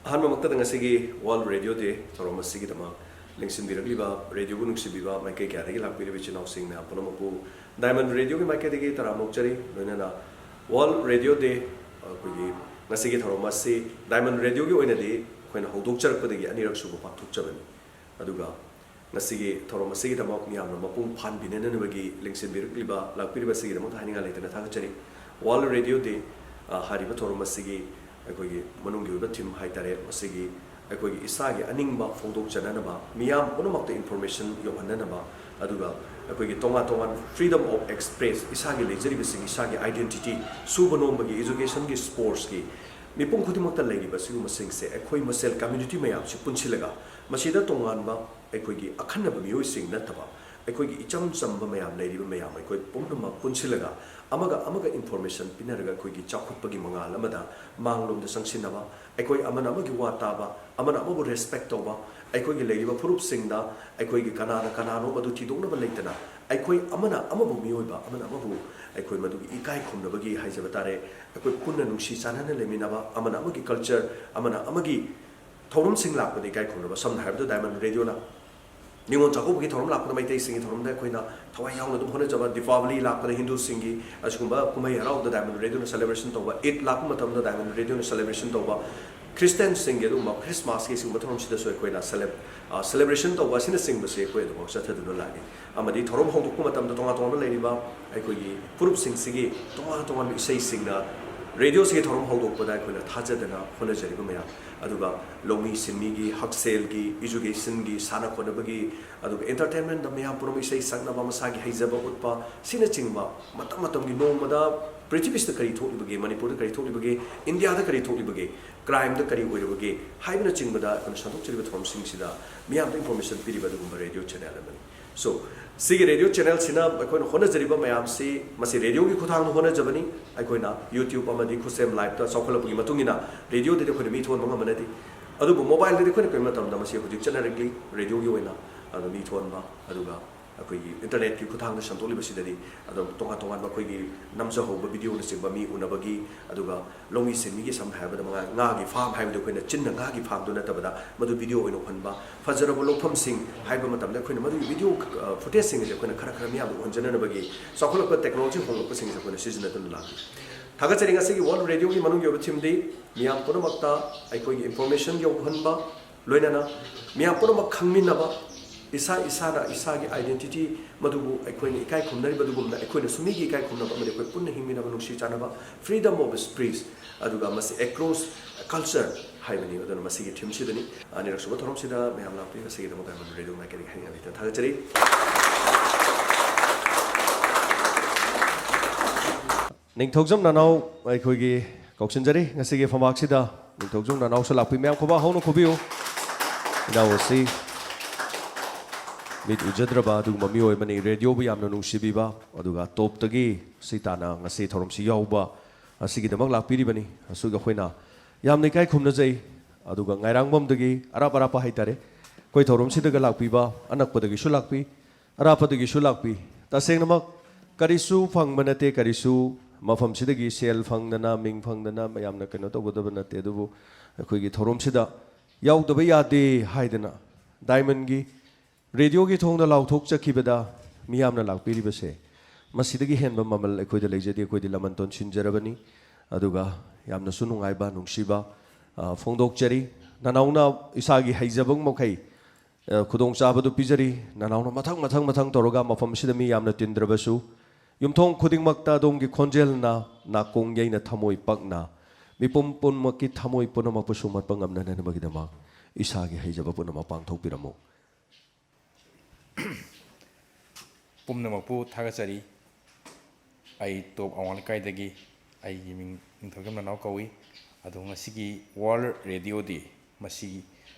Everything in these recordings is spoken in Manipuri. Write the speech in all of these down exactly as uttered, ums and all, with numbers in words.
ꯑꯍꯥꯟꯕꯃꯛꯇꯗ ꯉꯁꯤꯒꯤ World Radio Day ꯊꯧꯔꯝ ꯑꯁꯤꯒꯤꯗꯃꯛ ꯂꯦꯡꯁꯤꯟꯕꯤꯔꯛꯂꯤꯕ, ꯔꯦꯗꯤꯑꯣꯕꯨ ꯅꯨꯡꯁꯤꯕꯤꯕ ꯃꯥꯏꯀꯩ ꯀꯌꯥꯗꯒꯤ ꯂꯥꯛꯄꯤꯔꯤꯕ ꯏꯆꯤꯟ ꯏꯅꯥꯎꯁꯤꯡ ꯃꯌꯥꯝ ꯄꯨꯝꯅꯃꯛꯄꯨ Diamond Radioꯒꯤ ꯃꯥꯏꯀꯩꯗꯒꯤ ꯇꯔꯥꯝꯅ ꯑꯣꯛꯆꯔꯤ꯫ ꯂꯣꯏꯅꯅ World Radio Day, ꯑꯩꯈꯣꯏꯒꯤ ꯉꯁꯤꯒꯤ ꯊꯧꯔꯝ ꯑꯁꯤ Diamond Radioꯒꯤ ꯑꯣꯏꯅꯗꯤ ꯑꯩꯈꯣꯏꯅ ꯍꯧꯗꯣꯛꯆꯔꯛꯄꯗꯒꯤ ꯑꯅꯤꯔꯛ ꯁꯨꯕ ꯄꯥꯡꯊꯣꯛꯆꯕꯅꯤ꯫ ꯑꯗꯨꯒ ꯉꯁꯤꯒꯤ ꯊꯧꯔꯝ ꯑꯁꯤꯒꯤꯗꯃꯛ ꯃꯤꯌꯥꯝꯅ ꯃꯄꯨꯡ ꯐꯥꯍꯟꯕꯤꯅꯅꯕꯒꯤ ꯂꯦꯡꯁꯤꯟꯕꯤꯔꯛꯂꯤꯕ, ꯂꯥꯛꯄꯤꯔꯤꯕ ꯑꯁꯤꯒꯤꯗꯃꯛꯇ ꯍꯥꯏꯅꯤꯡꯉꯥꯏ ꯂꯩꯇꯅ ꯊꯥꯒꯠꯆꯔꯤ꯫ World Radio Day, ꯑ, ꯍꯥꯏꯔꯤꯕ ꯊꯧꯔꯝ ꯑꯁꯤꯒꯤ ꯑꯩꯈꯣꯏꯒꯤ ꯃꯅꯨꯡꯒꯤ ꯑꯣꯏꯕ theme ꯍꯥꯏꯇꯥꯔꯦ, ꯃꯁꯤꯒꯤ ꯑꯩꯈꯣꯏꯒꯤ ꯏꯁꯥꯒꯤ ꯑꯅꯤꯡꯕ ꯐꯣꯡꯗꯣꯛꯆꯅꯅꯕ, ꯃꯤꯌꯥꯝ ꯄꯨꯝꯅꯃꯛꯇ information ꯌꯧꯍꯟꯅꯅꯕ, ꯑꯗꯨꯒ ꯑꯩꯈꯣꯏꯒꯤ ꯇꯣꯉꯥꯟ ꯇꯣꯉꯥꯟꯕ freedom of express, ꯏꯁꯥꯒꯤ ꯂꯩꯖꯔꯤꯕꯁꯤꯡ, ꯏꯁꯥꯒꯤ identity, ꯁꯨꯕ ꯅꯣꯝꯕꯒꯤ, educationꯒꯤ, sportsꯀꯤ, ꯃꯤꯄꯨꯝ ꯈꯨꯗꯤꯡꯃꯛꯇ ꯂꯩꯔꯤꯕ ꯁꯤꯒꯨꯝꯕꯁꯤꯡꯁꯦ ꯑꯩꯈꯣꯏ ꯃꯁꯦꯜ community ꯃꯌꯥꯝꯁꯤ ꯄꯨꯟꯁꯤꯜꯂꯒ, ꯃꯁꯤꯗ ꯇꯣꯉꯥꯟꯕ ꯑꯩꯈꯣꯏꯒꯤ ꯑꯈꯟꯅꯕ ꯃꯤꯑꯣꯏꯁꯤꯡ ꯅꯠꯇꯕ, ꯑꯩꯈꯣꯏꯒꯤ ꯏꯆꯝ ꯆꯝꯕ ꯃꯌꯥꯝ, ꯂꯩꯔꯤꯕ ꯃꯌꯥꯝ, ꯑꯩꯈꯣꯏ ꯄꯨꯝꯅꯃꯛ ꯄꯨꯟꯁꯤꯜꯂꯒ ꯑꯃꯒ ꯑꯃꯒ information ꯄꯤꯅꯔꯒ ꯑꯩꯈꯣꯏꯒꯤ ꯆꯥꯎꯈꯠꯄꯒꯤ ꯃꯉꯥꯜ ꯑꯃꯗ ꯃꯥꯡꯂꯣꯝꯗ ꯆꯪꯁꯤꯟꯅꯕ, ꯑꯩꯈꯣꯏ ꯑꯃꯅ ꯑꯃꯒꯤ ꯋꯥ ꯇꯥꯕ, ꯑꯃꯅ ꯑꯃꯕꯨ respect ꯇꯧꯕ, ꯑꯩꯈꯣꯏꯒꯤ ꯂꯩꯔꯤꯕ ꯐꯨꯔꯨꯞꯁꯤꯡꯗ ꯑꯩꯈꯣꯏꯒꯤ ꯀꯅꯥꯅ ꯀꯅꯥꯅꯣ ꯃꯗꯨ ꯊꯤꯗꯣꯛꯅꯕ ꯂꯩꯇꯅ, ꯑꯩꯈꯣꯏ ꯑꯃꯅ ꯑꯃꯕꯨ ꯃꯤꯑꯣꯏꯕ, ꯑꯃꯅ ꯑꯃꯕꯨ ꯑꯩꯈꯣꯏ ꯃꯗꯨꯒꯤ ꯏꯀꯥꯏ ꯈꯨꯝꯅꯕꯒꯤ ꯍꯥꯏꯖꯕ ꯇꯥꯔꯦ, ꯑꯩꯈꯣꯏ ꯄꯨꯟꯅ ꯅꯨꯡꯁꯤ ꯆꯥꯟꯅꯅ ꯂꯩꯃꯤꯟꯅꯕ, ꯑꯃꯅ ꯑꯃꯒꯤ culture, ꯑꯃꯅ ꯑꯃꯒꯤ ꯊꯧꯔꯝꯁꯤꯡ ꯂꯥꯛꯄꯗ ꯏꯀꯥꯏ ꯈꯨꯝꯅꯕ, ꯁꯝꯅ ꯍꯥꯏꯔꯕꯗ Diamond Radioꯅ ꯅꯤꯉꯣꯜ ꯆꯥꯛꯀꯧꯕꯒꯤ ꯊꯧꯔꯝ ꯂꯥꯛꯄꯗ ꯃꯩꯇꯩꯁꯤꯡꯒꯤ ꯊꯧꯔꯝꯗ ꯑꯩꯈꯣꯏꯅ ꯊꯋꯥꯏ ꯌꯥꯎꯅ ꯑꯗꯨꯝ ꯍꯣꯠꯅꯖꯕ, ꯗꯤꯄꯥꯕꯂꯤ ꯂꯥꯛꯄꯗ ꯍꯤꯟꯗꯨꯁꯤꯡꯒꯤ ꯑꯁꯤꯒꯨꯝꯕ ꯀꯨꯝꯍꯩ ꯍꯔꯥꯎꯗ Diamond Radioꯅ celebration ꯇꯧꯕ, ꯏꯗ ꯂꯥꯛꯄ ꯃꯇꯝꯗ Diamond Radioꯅ celebration ꯇꯧꯕ, ꯈ꯭ꯔꯤꯁꯇꯤꯌꯥꯟꯁꯤꯡꯒꯤ ꯑꯗꯨꯒꯨꯝꯕ ꯈ꯭ꯔꯤꯁꯃꯥꯁꯀꯤ ꯑꯁꯤꯒꯨꯝꯕ ꯊꯧꯔꯝꯁꯤꯗꯁꯨ ꯑꯩꯈꯣꯏꯅ celeb-, ꯑ, celebration ꯇꯧꯕ ꯑꯁꯤꯅꯆꯤꯡꯕꯁꯦ ꯑꯩꯈꯣꯏ ꯑꯗꯨꯐꯥꯎ ꯆꯠꯊꯗꯨꯅ ꯂꯥꯛꯏ꯫ ꯑꯃꯗꯤ ꯊꯧꯔꯝ ꯍꯧꯗꯣꯛꯄ ꯃꯇꯝꯗ ꯇꯣꯉꯥꯟ ꯇꯣꯉꯥꯟꯕ ꯂꯩꯔꯤꯕ ꯑꯩꯈꯣꯏꯒꯤ ꯐꯨꯔꯨꯞꯁꯤꯡꯁꯤꯒꯤ ꯇꯣꯉꯥꯟ ꯇꯣꯉꯥꯟꯕ ꯏꯁꯩꯁꯤꯡꯅ ꯔꯦꯗꯤꯑꯣꯁꯤꯒꯤ ꯊꯧꯔꯝ ꯍꯧꯗꯣꯛꯄꯗ ꯑꯩꯈꯣꯏꯅ ꯊꯥꯖꯗꯅ ꯍꯣꯠꯅꯖꯔꯤꯕ ꯃꯌꯥꯝ, ꯑꯗꯨꯒ ꯂꯧꯃꯤ ꯁꯤꯟꯃꯤꯒꯤ, ꯍꯛꯁꯦꯜꯒꯤ, educationꯒꯤ, ꯁꯥꯟꯅ ꯈꯣꯠꯅꯕꯒꯤ, ꯑꯗꯨꯒ entertainmentꯗ ꯃꯌꯥꯝ ꯄꯨꯝꯅꯃꯛ ꯏꯁꯩ ꯁꯛꯅꯕ, ꯃꯁꯥꯒꯤ ꯍꯩꯖꯕ ꯎꯠꯄ, ꯁꯤꯅꯆꯤꯡꯕ ꯃꯇꯝ ꯃꯇꯝꯒꯤ ꯅꯣꯡꯃꯗ ꯄ꯭ꯔꯤꯊꯤꯕꯤꯁꯤꯗ ꯀꯔꯤ ꯊꯣꯛꯂꯤꯕꯒꯦ, ꯃꯅꯤꯄꯨꯔꯗ ꯀꯔꯤ ꯊꯣꯛꯂꯤꯕꯒꯦ, ꯏꯟꯗꯤꯌꯥꯗ ꯀꯔꯤ ꯊꯣꯛꯂꯤꯕꯒꯦ, crimeꯗ ꯀꯔꯤ ꯑꯣꯏꯔꯕꯒꯦ ꯍꯥꯏꯕꯅꯆꯤꯡꯕꯗ ꯑꯩꯈꯣꯏꯅ ꯁꯟꯗꯣꯛꯆꯔꯤꯕ ꯊꯧꯔꯝꯁꯤꯡꯁꯤꯗ ꯃꯤꯌꯥꯝꯗ information ꯄꯤꯔꯤꯕ ꯑꯗꯨꯒꯨꯝꯕ ꯔꯦꯗꯤꯑꯣ channel ꯑꯃꯅꯤ꯫ So, ꯁꯤꯒꯤ ꯔꯦꯗꯤꯑꯣ channelꯁꯤꯅ ꯑꯩꯈꯣꯏꯅ ꯍꯣꯠꯅꯖꯔꯤꯕ ꯃꯌꯥꯝꯁꯤ, ꯃꯁꯤ ꯔꯦꯗꯤꯑꯣꯒꯤ ꯈꯨꯠꯊꯥꯡꯗ ꯍꯣꯠꯅꯖꯕꯅꯤ꯫ ꯑꯩꯈꯣꯏꯅ YouTube ꯑꯃꯗꯤ ꯈꯨꯠꯁꯦꯝ liveꯇ ꯆꯥꯎꯈꯠꯂꯛꯄꯒꯤ ꯃꯇꯨꯡ ꯏꯟꯅ ꯔꯦꯗꯤꯑꯣꯗꯗꯤ ꯑꯩꯈꯣꯏꯅ ꯃꯤ ꯊꯣꯟꯕ ꯉꯝꯕ ꯅꯠꯇꯦ, ꯑꯗꯨꯕꯨ mobileꯗꯗꯤ ꯑꯩꯈꯣꯏꯅ ꯀꯔꯤ ꯃꯇꯝꯗ ꯃꯁꯤ ꯍꯧꯖꯤꯛ ꯆꯠꯅꯔꯛꯂꯤ, ꯔꯦꯗꯤꯑꯣꯒꯤ ꯑꯣꯏꯅ ꯑꯗꯨ ꯃꯤ ꯊꯣꯟꯕ, ꯑꯗꯨꯒ ꯑꯩꯈꯣꯏꯒꯤ ꯏꯟꯇꯔꯅꯦꯠꯀꯤ ꯈꯨꯠꯊꯥꯡꯗ ꯁꯟꯗꯣꯛꯂꯤꯕꯁꯤꯗꯗꯤ ꯑꯗꯨꯝ ꯇꯣꯉꯥꯟ ꯇꯣꯉꯥꯟꯕ ꯑꯩꯈꯣꯏꯒꯤ ꯅꯝꯖꯍꯧꯕ ꯚꯤꯗꯤꯑꯣꯅꯆꯤꯡꯕ ꯃꯤ ꯎꯅꯕꯒꯤ, ꯑꯗꯨꯒ ꯂꯧꯃꯤ ꯁꯤꯟꯃꯤꯒꯤ, ꯁꯝꯅ ꯍꯥꯏꯔꯕꯗ ꯃꯉꯥ, ꯉꯥꯒꯤ ꯐꯥꯝ ꯍꯥꯏꯕꯗꯣ ꯑꯩꯈꯣꯏꯅ ꯆꯤꯟꯅ ꯉꯥꯒꯤ ꯐꯥꯝꯗꯨ ꯅꯠꯇꯕꯗ ꯃꯗꯨ ꯚꯤꯗꯤꯑꯣ ꯑꯣꯏꯅ ꯎꯍꯟꯕ, ꯐꯖꯔꯕ ꯂꯧꯐꯝꯁꯤꯡ ꯍꯥꯏꯕ ꯃꯇꯝꯗ ꯑꯩꯈꯣꯏꯅ ꯃꯗꯨꯒꯤ ꯚꯤꯗꯤꯑꯣ, ꯑ, ꯐꯨꯇꯦꯖꯁꯤꯡ ꯑꯁꯦ ꯑꯩꯈꯣꯏꯅ ꯈꯔ ꯈꯔ ꯃꯤꯌꯥꯝꯗ ꯎꯍꯟꯖꯅꯅꯕꯒꯤ ꯆꯥꯎꯈꯠꯂꯛꯄ ꯇꯦꯛꯅꯣꯂꯣꯖꯤ ꯍꯣꯡꯂꯛꯄꯁꯤꯡ ꯑꯁꯦ ꯑꯩꯈꯣꯏꯅ ꯁꯤꯖꯤꯟꯅꯗꯨꯅ ꯂꯥꯛꯂꯤ꯫ ꯊꯥꯒꯠꯆꯔꯤ꯫ ꯉꯁꯤꯒꯤ ꯋꯥꯔꯜ ꯔꯦꯗꯤꯑꯣꯒꯤ ꯃꯅꯨꯡꯒꯤ ꯑꯣꯏꯕ ꯊꯤꯝꯗꯤ ꯃꯤꯌꯥꯝ ꯄꯨꯝꯅꯃꯛꯇ ꯑꯩꯈꯣꯏꯒꯤ ꯏꯟꯐꯣꯔꯃꯦꯁꯟ ꯌꯧꯍꯟꯕ, ꯂꯣꯏꯅꯅ ꯃꯤꯌꯥꯝ ꯄꯨꯝꯅꯃꯛ ꯈꯪꯃꯤꯟꯅꯕ, ꯏꯁꯥ ꯏꯁꯥꯅ ꯏꯁꯥꯒꯤ ꯑꯥꯏꯗꯦꯟꯇꯤꯇꯤ ꯃꯗꯨꯕꯨ ꯑꯩꯈꯣꯏꯅ ꯏꯀꯥꯏ ꯈꯨꯝꯅꯔꯤꯕꯗꯨꯒꯨꯝꯅ ꯑꯩꯈꯣꯏꯅꯁꯨ ꯃꯤꯒꯤ ꯏꯀꯥꯏ ꯈꯨꯝꯅꯕ ꯑꯃꯗꯤ ꯑꯩꯈꯣꯏ ꯄꯨꯟꯅ ꯍꯤꯡꯃꯤꯟꯅꯕ, ꯅꯨꯡꯁꯤ ꯆꯥꯟꯅꯕ, freedom of speech, ꯑꯗꯨꯒ ꯃꯁꯤ across culture ꯍꯥꯏꯕꯅꯤ꯫ ꯑꯗꯨꯅ ꯃꯁꯤꯒꯤ ꯊꯤꯝꯁꯤꯗꯅꯤ꯫ ꯑꯅꯤꯔꯛꯁꯨꯕ ꯊꯧꯔꯝꯁꯤꯗ ꯃꯌꯥꯝ ꯂꯥꯛꯄꯤꯕ ꯑꯁꯤꯒꯤꯗꯃꯛꯇ ꯑꯩꯉꯣꯟꯗ ꯔꯦꯗꯤꯑꯣ ꯃꯥꯏꯀꯩꯗꯒꯤ ꯍꯥꯏꯅꯤꯡꯉꯥꯏ ꯂꯩꯇꯅ ꯊꯥꯒꯠꯆꯔꯤ꯫ ꯅꯤꯡꯊꯧꯖꯝ ꯅꯅꯥꯎ ꯑꯩꯈꯣꯏꯒꯤ ꯀꯧꯁꯤꯟꯖꯔꯤ꯫ ꯉꯁꯤꯒꯤ ꯐꯝꯄꯥꯛꯁꯤꯗ ꯅꯤꯡꯊꯧꯖꯝ ꯅꯅꯥꯎꯁꯨ ꯂꯥꯛꯄꯤ꯫ ꯃꯌꯥꯝ ꯈꯨꯕꯥꯛ ꯍꯧꯅ ꯈꯨꯕꯤꯌꯨ꯫ ꯏꯅꯥꯎ ꯑꯁꯤ ꯃꯤꯠ ꯎꯖꯗ꯭ꯔꯕ ꯑꯗꯨꯒꯨꯝꯕ ꯃꯤꯑꯣꯏ ꯑꯃꯅꯤ꯫ ꯔꯦꯗꯤꯑꯣꯕꯨ ꯌꯥꯝꯅ ꯅꯨꯡꯁꯤꯕꯤꯕ, ꯑꯗꯨꯒ ꯇꯣꯞꯇꯒꯤ ꯁꯤ ꯇꯥꯅ ꯉꯁꯤ ꯊꯧꯔꯝꯁꯤ ꯌꯥꯎꯕ ꯑꯁꯤꯒꯤꯗꯃꯛ ꯂꯥꯛꯄꯤꯔꯤꯕꯅꯤ꯫ ꯑꯁꯨꯛ ꯑꯩꯈꯣꯏꯅ ꯌꯥꯝꯅ ꯏꯀꯥꯏ ꯈꯨꯝꯅꯖꯩ꯫ ꯑꯗꯨꯒ ꯉꯥꯏꯔꯥꯡꯕꯝꯗꯒꯤ ꯑꯔꯥꯞ ꯑꯔꯥꯞꯄ ꯍꯥꯏꯇꯥꯔꯦ, ꯑꯩꯈꯣꯏ ꯊꯧꯔꯝꯁꯤꯗꯒ ꯂꯥꯛꯄꯤꯕ, ꯑꯅꯛꯄꯗꯒꯤꯁꯨ ꯂꯥꯛꯄꯤ, ꯑꯔꯥꯞꯄꯗꯒꯤꯁꯨ ꯂꯥꯛꯄꯤ꯫ ꯇꯁꯦꯡꯅꯃꯛ ꯀꯔꯤꯁꯨ ꯐꯪꯕ ꯅꯠꯇꯦ, ꯀꯔꯤꯁꯨ ꯃꯐꯝꯁꯤꯗꯒꯤ ꯁꯦꯜ ꯐꯪꯗꯅ, ꯃꯤꯡ ꯐꯪꯗꯅ ꯃꯌꯥꯝꯅ ꯀꯩꯅꯣ ꯇꯧꯒꯗꯕ ꯅꯠꯇꯦ꯫ ꯑꯗꯨꯕꯨ ꯑꯩꯈꯣꯏꯒꯤ ꯊꯧꯔꯝꯁꯤꯗ ꯌꯥꯎꯗꯕ ꯌꯥꯗꯦ ꯍꯥꯏꯗꯅ ꯗꯥꯏꯃꯟꯒꯤ ꯔꯦꯗꯤꯑꯣꯒꯤ ꯊꯣꯡꯗ ꯂꯥꯎꯊꯣꯛꯆꯈꯤꯕꯗ ꯃꯤꯌꯥꯝꯅ ꯂꯥꯛꯄꯤꯔꯤꯕꯁꯦ, ꯃꯁꯤꯗꯒꯤ ꯍꯦꯟꯕ ꯃꯃꯜ ꯑꯩꯈꯣꯏꯗ ꯂꯩꯖꯗꯦ꯫ ꯑꯩꯈꯣꯏꯗꯤ ꯂꯃꯟ ꯇꯣꯟꯁꯤꯟꯖꯔꯕꯅꯤ꯫ ꯑꯗꯨꯒ ꯌꯥꯝꯅꯁꯨ ꯅꯨꯡꯉꯥꯏꯕ, ꯅꯨꯡꯁꯤꯕ, ꯑ, ꯐꯣꯡꯗꯣꯛꯆꯔꯤ꯫ ꯅꯅꯥꯎꯅ ꯏꯁꯥꯒꯤ ꯍꯩꯖꯕ ꯃꯈꯩ, ꯑ, ꯈꯨꯗꯣꯡꯆꯥꯕꯗꯨ ꯄꯤꯖꯔꯤ꯫ ꯅꯅꯥꯎꯅ ꯃꯊꯪ, ꯃꯊꯪ, ꯃꯊꯪ ꯇꯧꯔꯒ ꯃꯐꯝ ꯑꯁꯤꯗ ꯃꯤ ꯌꯥꯝꯅ ꯇꯤꯟꯗ꯭ꯔꯕꯁꯨ, ꯌꯨꯝꯊꯣꯡ ꯈꯨꯗꯤꯡꯃꯛꯇ ꯑꯗꯣꯝꯒꯤ ꯈꯣꯟꯖꯦꯜꯅ ꯅꯥꯀꯣꯡ ꯌꯩꯅ ꯊꯃꯣꯏ ꯄꯛꯅ ꯃꯤꯄꯨꯝ ꯄꯨꯝꯅꯃꯛꯀꯤ ꯊꯃꯣꯏ ꯄꯨꯝꯅꯃꯛꯄꯨ ꯁꯨꯝꯍꯠꯄ ꯉꯝꯅꯅꯕꯒꯤꯗꯃꯛ ꯏꯁꯥꯒꯤ ꯍꯩꯖꯕ ꯄꯨꯝꯅꯃꯛ ꯄꯥꯡꯊꯣꯛꯄꯤꯔꯝꯃꯨ꯫ ꯄꯨꯝꯅꯃꯛꯄꯨ ꯊꯥꯒꯠꯆꯔꯤ꯫ ꯑꯩ ꯇꯣꯞ ꯑꯋꯥꯡ ꯂꯩꯀꯥꯏꯗꯒꯤ꯫ ꯑꯩꯒꯤ ꯃꯤꯡ ꯅꯤꯡꯊꯧꯖꯝ ꯅꯅꯥꯎ ꯀꯧꯏ꯫ ꯑꯗꯣ ꯉꯁꯤꯒꯤ World Radio Day ꯃꯁꯤ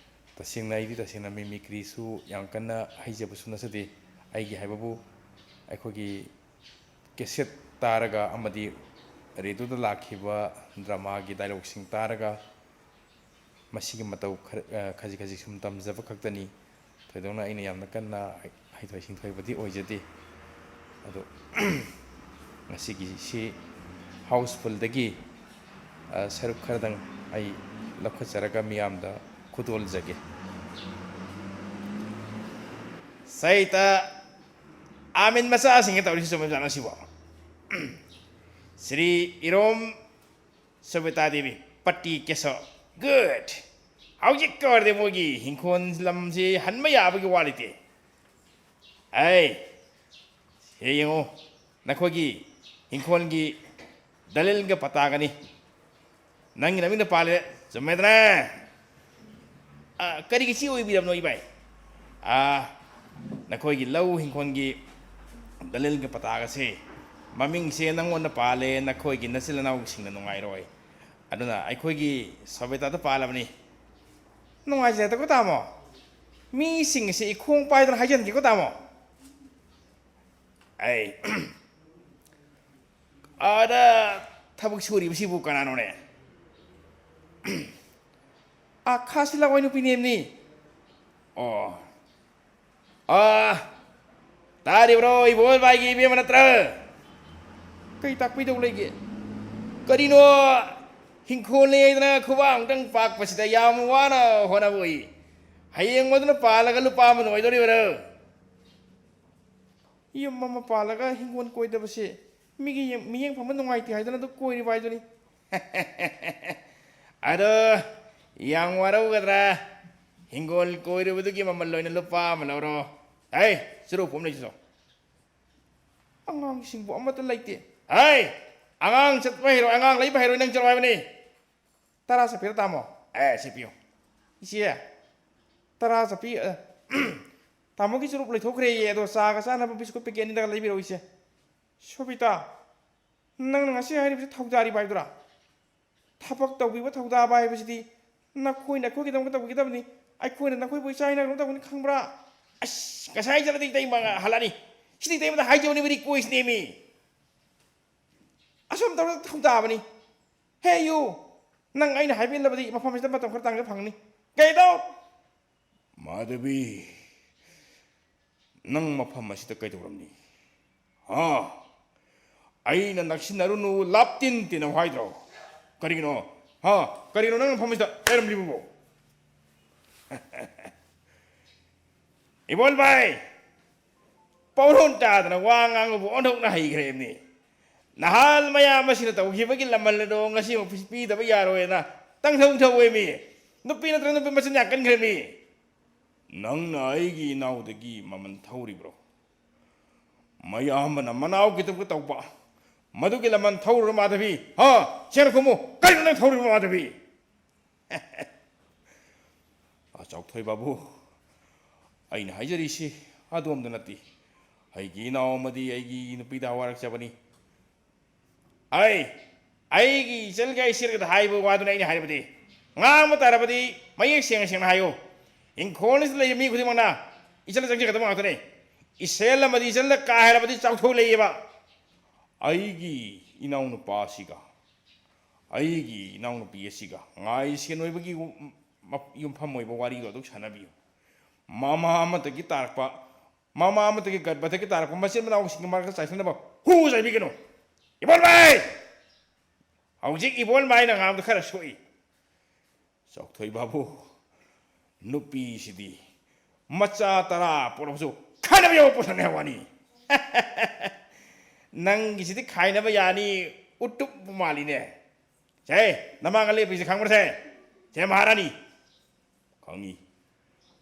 ꯇꯁꯦꯡꯅ ꯑꯩꯗꯤ ꯇꯁꯦꯡꯅ ꯃꯤꯃꯤꯀ꯭ꯔꯤꯁꯨ ꯌꯥꯝ ꯀꯟꯅ ꯍꯩꯖꯕꯁꯨ ꯅꯠꯆꯗꯦ꯫ ꯑꯩꯒꯤ ꯍꯥꯏꯕꯕꯨ ꯑꯩꯈꯣꯏꯒꯤ ꯀꯦꯁꯦꯠ ꯇꯥꯔꯒ ꯑꯃꯗꯤ ꯔꯦꯗꯤꯑꯣꯗ ꯂꯥꯛꯈꯤꯕ ꯗ꯭ꯔꯃꯥꯒꯤ ꯗꯥꯏꯂꯣꯛꯁꯤꯡ ꯇꯥꯔꯒ ꯃꯁꯤꯒꯤ ꯃꯇꯧ ꯈꯔ, ꯑ, ꯈꯖꯤꯛ ꯈꯖꯤꯛ ꯁꯨꯝ ꯇꯝꯖꯕ ꯈꯛꯇꯅꯤ꯫ ꯊꯣꯏꯗꯣꯛꯅ ꯑꯩꯅ ꯌꯥꯝꯅ ꯀꯟꯅ ꯍꯩ-, ꯍꯩꯊꯣꯏ ꯁꯤꯡꯊꯣꯏꯕꯗꯤ ꯑꯣꯏꯖꯗꯦ꯫ ꯑꯗꯣ ꯉꯁꯤꯒꯤꯁꯤ ꯍꯥꯎꯁꯐꯨꯜꯗꯒꯤ, ꯑ, ꯁꯔꯨꯛ ꯈꯔꯗꯪ ꯑꯩ ꯂꯧꯈꯠꯆꯔꯒ ꯃꯤꯌꯥꯝꯗ ꯈꯨꯗꯣꯜꯖꯒꯦ꯫ ꯁꯩꯇ ꯑꯥꯃꯤꯟ ꯃꯆꯥꯁꯤꯡꯒ ꯇꯧꯔꯤꯁꯤ ꯆꯨꯝꯃꯤꯕꯖꯥꯠꯅꯣ ꯁꯤꯕꯣ? ꯁ꯭ꯔꯤ ꯏꯔꯣꯝ ꯁꯣꯕꯤꯇꯥ ꯗꯦꯕꯤ, ꯄꯇꯤ ꯀꯦꯁꯣ꯫ Good꯫ ꯍꯧꯖꯤꯛꯀ ꯑꯣꯏꯔꯗꯤ ꯃꯣꯏꯒꯤ ꯍꯤꯡꯈꯣꯜ ꯂꯝꯁꯤ ꯍꯟꯕ ꯌꯥꯕꯒꯤ ꯋꯥ ꯂꯩꯇꯦ꯫ ꯑꯩ, ꯁꯤ ꯌꯦꯡꯉꯨ, ꯅꯈꯣꯏꯒꯤ ꯍꯤꯡꯈꯣꯜꯒꯤ ꯗꯂꯤꯜꯒ ꯄꯇꯥꯒꯅꯤ꯫ ꯅꯪꯒꯤ ꯅꯃꯤꯡꯗ ꯄꯥꯜꯂꯦ, ꯆꯨꯝꯃꯦꯗꯅ? ꯑ, ꯀꯔꯤꯒꯤ ꯆꯦ ꯑꯣꯏꯕꯤꯔꯕꯅꯣ, ꯏꯕꯥꯏ? ꯑ, ꯅꯈꯣꯏꯒꯤ ꯂꯧ ꯍꯤꯡꯈꯣꯜꯒꯤ ꯗꯂꯤꯜꯒ ꯄꯇꯥꯒꯁꯦ, ꯃꯃꯤꯡꯁꯦ ꯅꯪꯉꯣꯟꯗ ꯄꯥꯜꯂꯦ, ꯅꯈꯣꯏꯒꯤ ꯅꯆꯤꯟ ꯅꯅꯥꯎꯁꯤꯡꯅ ꯅꯨꯡꯉꯥꯏꯔꯣꯏ꯫ ꯑꯗꯨꯅ ꯑꯩꯈꯣꯏꯒꯤ ꯁꯣꯕꯦꯇꯥꯗ ꯄꯥꯜꯂꯕꯅꯤ꯫ ꯅꯨꯡꯉꯥꯏꯖꯔꯦꯗꯀꯣ, ꯇꯥꯃꯣ꯫ ꯃꯤꯁꯤꯡ ꯑꯁꯤ ꯏꯈꯣꯡ ꯄꯥꯏꯗꯅ ꯍꯥꯏꯖꯤꯟꯒꯦꯀꯣ, ꯇꯥꯃꯣ꯫ ꯑꯩ, ꯑꯥꯗ ꯊꯕꯛ ꯁꯨꯔꯤꯕꯁꯤꯕꯨ ꯀꯅꯥꯅꯣꯅꯦ? ꯑꯥ, ꯈꯥꯁꯤ ꯂꯋꯥꯏ ꯅꯨꯄꯤꯅꯦꯝꯅꯤ꯫ ꯑꯣ꯫ ꯑꯥ, ꯇꯥꯔꯤꯕ꯭ꯔꯣ, ꯏꯕꯣꯜ ꯚꯥꯏꯒꯤ ꯏꯕꯦꯝꯃ ꯅꯠꯇ꯭ꯔꯥ? ꯀꯩ ꯇꯥꯛꯄꯤꯗꯧ ꯂꯩꯒꯦ? ꯀꯔꯤꯅꯣ, ꯍꯤꯡꯈꯣꯜꯅꯦ ꯍꯥꯏꯗꯅ ꯈꯨꯕꯥꯛ ꯑꯃꯨꯛꯇꯪ ꯄꯥꯛꯄꯁꯤꯗ ꯌꯥꯝ ꯋꯥꯅ ꯍꯣꯠꯅꯕ ꯎꯏ꯫ ꯍꯌꯦꯡ ꯃꯗꯨꯅ ꯄꯥꯜꯂꯒ ꯂꯨꯄꯥ ꯑꯃ ꯑꯣꯏꯗꯣꯔꯤꯕ꯭ꯔꯥ? ꯌꯨꯝ ꯑꯃ ꯄꯥꯜꯂꯒ ꯍꯤꯡꯒꯣꯜ ꯀꯣꯏꯗꯕꯁꯦ ꯃꯤꯒꯤ ꯌꯦꯡ-, ꯃꯤꯠꯌꯦꯡ ꯐꯪꯕ ꯅꯨꯡꯉꯥꯏꯇꯦ ꯍꯥꯏꯗꯅ ꯑꯗꯨ ꯀꯣꯏꯔꯤꯕ ꯍꯥꯏꯗꯨꯅꯤ꯫ ꯑꯗꯣ ꯌꯥꯝ ꯋꯥꯔꯧꯒꯗ꯭ꯔꯥ? ꯍꯤꯡꯒꯣꯜ ꯀꯣꯏꯔꯨꯕꯗꯨꯒꯤ ꯃꯃꯜ ꯑꯣꯏꯅ ꯂꯨꯄꯥ ꯑꯃ ꯂꯧꯔꯣ꯫ ꯍꯩ, ꯆꯨꯔꯨꯞ ꯑꯃ ꯂꯩꯁꯤꯁꯣ꯫ ꯑꯉꯥꯡꯁꯤꯡꯕꯨ ꯑꯃꯠꯇ ꯂꯩꯇꯦ꯫ ꯍꯩ! ꯑꯉꯥꯡ ꯆꯠꯄ ꯍꯩꯔꯣꯏ, ꯑꯉꯥꯡ ꯂꯩꯕ ꯍꯩꯔꯣꯏ, ꯅꯪ ꯆꯠꯂꯣ ꯍꯥꯏꯕꯅꯤ꯫ ꯇꯔꯥ ꯆꯠꯄꯤꯔꯣ, ꯇꯥꯃꯣ? ꯑꯦ, ꯁꯤ ꯄꯤꯌꯨ꯫ ꯏꯆꯦ, ꯇꯔꯥ ꯆꯠꯄꯤ-, ꯑ, ꯇꯥꯃꯣꯒꯤ ꯆꯨꯔꯨꯞ ꯂꯣꯏꯊꯣꯛꯈ꯭ꯔꯦꯌꯦ, ꯑꯗꯣ ꯆꯥꯒ ꯆꯥꯅꯕ ꯕꯤꯁꯀꯨꯠ ꯄꯦꯀꯦꯠ ꯑꯅꯤꯗꯒ ꯂꯩꯕꯤꯔꯛꯎ, ꯏꯆꯦ꯫ ꯁꯣꯕꯤꯇꯥ, ꯅꯪꯅ ꯉꯁꯤ ꯍꯥꯏꯔꯤꯕꯁꯤ ꯊꯧꯗꯥꯔꯤꯕ ꯍꯥꯏꯕꯗꯨꯔꯥ? ꯊꯕꯛ ꯇꯧꯕꯤꯕ ꯊꯧꯗꯥꯕ ꯍꯥꯏꯕꯁꯤꯗꯤ ꯅꯈꯣꯏꯅ ꯑꯩꯈꯣꯏꯒꯤꯗꯃꯛꯇ ꯇꯧꯕꯤꯒꯗꯕꯅꯤ, ꯑꯩꯈꯣꯏꯅ ꯅꯈꯣꯏꯕꯨ ꯏꯆꯥ ꯏꯅꯥꯎ ꯇꯧꯒꯅꯤ, ꯈꯪꯕ꯭ꯔꯥ? ꯑꯁ, ꯉꯁꯥꯏ ꯆꯠꯂꯗꯤ ꯏꯇꯩꯃ ꯍꯜꯂꯛꯑꯅꯤ꯫ ꯁꯤꯗꯤ ꯏꯇꯩꯃꯗ ꯍꯥꯏꯖꯕꯅꯤ, ꯃꯔꯤ ꯀꯣꯏꯁꯤꯅꯦꯃꯤ꯫ ꯑꯁꯨꯝ ꯇꯧꯔꯒ ꯊꯧꯗꯥꯕꯅꯤ꯫ ꯍꯦ ꯌꯨ, ꯅꯪ ꯑꯩꯅ ꯍꯥꯏꯕ ꯏꯜꯂꯕꯗꯤ ꯃꯐꯝ ꯑꯁꯤꯗ ꯃꯇꯝ ꯈꯔ ꯇꯥꯡꯖ ꯐꯪꯒꯅꯤ꯫ ꯀꯩꯗꯧ? ꯃꯥꯙꯕꯤ, ꯅꯪ ꯃꯐꯝ ꯑꯁꯤꯗ ꯀꯩꯗꯧꯔꯝꯅꯤ? ꯍꯥ? ꯑꯩꯅ ꯅꯛꯁꯤꯟꯅꯔꯨꯅꯨ, ꯂꯥꯞꯇꯤꯟ ꯇꯤꯟꯅꯧ ꯍꯥꯏꯗ꯭ꯔꯣ? ꯀꯔꯤꯒꯤꯅꯣ? ꯍꯥ? ꯀꯔꯤꯒꯤꯅꯣ ꯅꯪ ꯃꯐꯝ ꯑꯁꯤꯗ ꯂꯩꯔꯝꯂꯤꯕꯕꯣ? ꯏꯕꯣꯜ ꯚꯥꯏ, ꯄꯥꯎꯔꯣꯟ ꯇꯥꯗꯅ ꯋꯥ ꯉꯥꯡꯕꯕꯨ ꯑꯣꯟꯊꯣꯛꯅ ꯍꯩꯈ꯭ꯔꯦꯕꯅꯤ꯫ ꯅꯍꯥꯟ ꯃꯌꯥꯝ ꯑꯁꯤꯅ ꯇꯧꯈꯤꯕꯒꯤ ꯂꯃꯜ ꯑꯗꯣ ꯉꯁꯤꯃꯛ ꯄꯤꯗꯕ ꯌꯥꯔꯣꯏꯅ ꯇꯪꯊꯧ ꯊꯧꯋꯦꯃꯤ꯫ ꯅꯨꯄꯤ ꯅꯠꯇ꯭ꯔ ꯅꯨꯄꯤ ꯃꯆꯤꯟ ꯌꯥꯝ ꯀꯟꯈ꯭ꯔꯦꯃꯤ꯫ ꯅꯪꯅ ꯑꯩꯒꯤ ꯏꯅꯥꯎꯗꯒꯤ ꯃꯃꯜ ꯊꯧꯔꯤꯕ꯭ꯔꯣ? ꯃꯌꯥꯝꯕꯅ ꯃꯅꯥꯎ ꯀꯤꯇꯨꯛꯇ ꯇꯧꯕ ꯃꯗꯨꯒꯤ ꯂꯃꯟ ꯊꯧꯔꯨꯔ ꯃꯥꯙꯕꯤ? ꯍꯥ? ꯁꯦꯡꯅ ꯈꯨꯝꯃꯨ, ꯀꯔꯤꯅꯣ ꯅꯪ ꯊꯧꯔꯤꯕ ꯃꯥꯙꯕꯤ? ꯑ, ꯆꯥꯎꯊꯣꯏ ꯕꯥꯕꯨ, ꯑꯩꯅ ꯍꯥꯏꯖꯔꯤꯁꯤ ꯑꯗꯣꯝꯗ ꯅꯠꯇꯦ꯫ ꯑꯩꯒꯤ ꯏꯅꯥꯎ ꯑꯃꯗꯤ ꯑꯩꯒꯤ ꯅꯨꯄꯤꯗ ꯋꯥꯔꯛꯆꯕꯅꯤ꯫ ꯑꯩ, ꯑꯩꯒꯤ ꯏꯆꯜꯒ ꯏꯆꯦꯜꯒꯗ ꯍꯥꯏꯕ ꯋꯥꯗꯨꯅ ꯑꯩꯅ ꯍꯥꯏꯔꯕꯗꯤ, ꯉꯥꯡꯕ ꯇꯥꯔꯕꯗꯤ ꯃꯌꯦꯛ ꯁꯦꯡꯅ ꯁꯦꯡꯅ ꯍꯥꯏꯌꯨ꯫ ꯏꯪꯈꯣꯜ ꯑꯁꯤꯗ ꯂꯩꯕ ꯃꯤ ꯈꯨꯗꯤꯡꯃꯛꯅ ꯏꯆꯜꯗ ꯆꯪꯖꯒꯗꯕ ꯉꯥꯛꯇꯅꯤ꯫ ꯏꯆꯦꯜ ꯑꯃꯗꯤ ꯏꯆꯜꯗ ꯀꯥ ꯍꯦꯜꯂꯕꯗꯤ ꯆꯥꯎꯊꯣꯛ ꯂꯩꯌꯦꯕ꯫ ꯑꯩꯒꯤ ꯏꯅꯥꯎꯅꯨꯄꯥ ꯑꯁꯤꯒ ꯑꯩꯒꯤ ꯏꯅꯥꯎꯅꯨꯄꯤ ꯑꯁꯤꯒ ꯉꯥꯏ ꯁꯦꯟ ꯑꯣꯏꯕꯒꯤ ꯌꯨꯝꯐꯝ ꯑꯣꯏꯕ ꯋꯥꯔꯤꯗꯣ ꯑꯗꯨꯝ ꯁꯥꯟꯅꯕꯤꯌꯨ꯫ ꯃꯃꯥ ꯑꯃꯠꯇꯒꯤ ꯇꯥꯔꯛꯄ, ꯃꯃꯥ ꯑꯃꯠꯇꯒꯤ ꯒꯔꯚꯗꯒꯤ ꯇꯥꯔꯛꯄ ꯃꯆꯤꯟ ꯃꯅꯥꯎꯁꯤꯡꯒꯤ ꯃꯔꯛꯇ ꯆꯥꯏꯁꯟꯅꯕ ꯍꯨ ꯆꯥꯏꯕꯤꯒꯅꯨ꯫ ꯏꯕꯣꯜ ꯚꯥꯏ! ꯍꯧꯖꯤꯛ ꯏꯕꯣꯜ ꯃꯥꯏꯅ ꯉꯥꯡꯕꯗ ꯈꯔ ꯁꯣꯛꯏ꯫ ꯆꯥꯎꯊꯣꯏ ꯕꯥꯕꯨ, ꯅꯨꯄꯤꯁꯤꯗꯤ ꯃꯆꯥ ꯇꯔꯥ ꯄꯣꯛꯂꯕꯁꯨ ꯈꯥꯏꯅꯕ ꯌꯥꯕ ꯄꯣꯠꯁꯛꯅꯤ ꯍꯥꯏꯕ ꯋꯥꯅꯤ꯫ ꯅꯪꯒꯤꯁꯤꯗꯤ ꯈꯥꯏꯅꯕ ꯌꯥꯅꯤ, ꯎꯇꯨꯞ ꯃꯥꯜꯂꯤꯅꯦ꯫ ꯁꯦ, ꯅꯃꯥꯡꯗ ꯂꯦꯞꯄꯤꯁꯦ ꯈꯪꯕ꯭ꯔꯥ ꯁꯦ? ꯁꯦ ꯃꯍꯥꯔꯥꯅꯤ꯫ ꯈꯪꯉꯤ꯫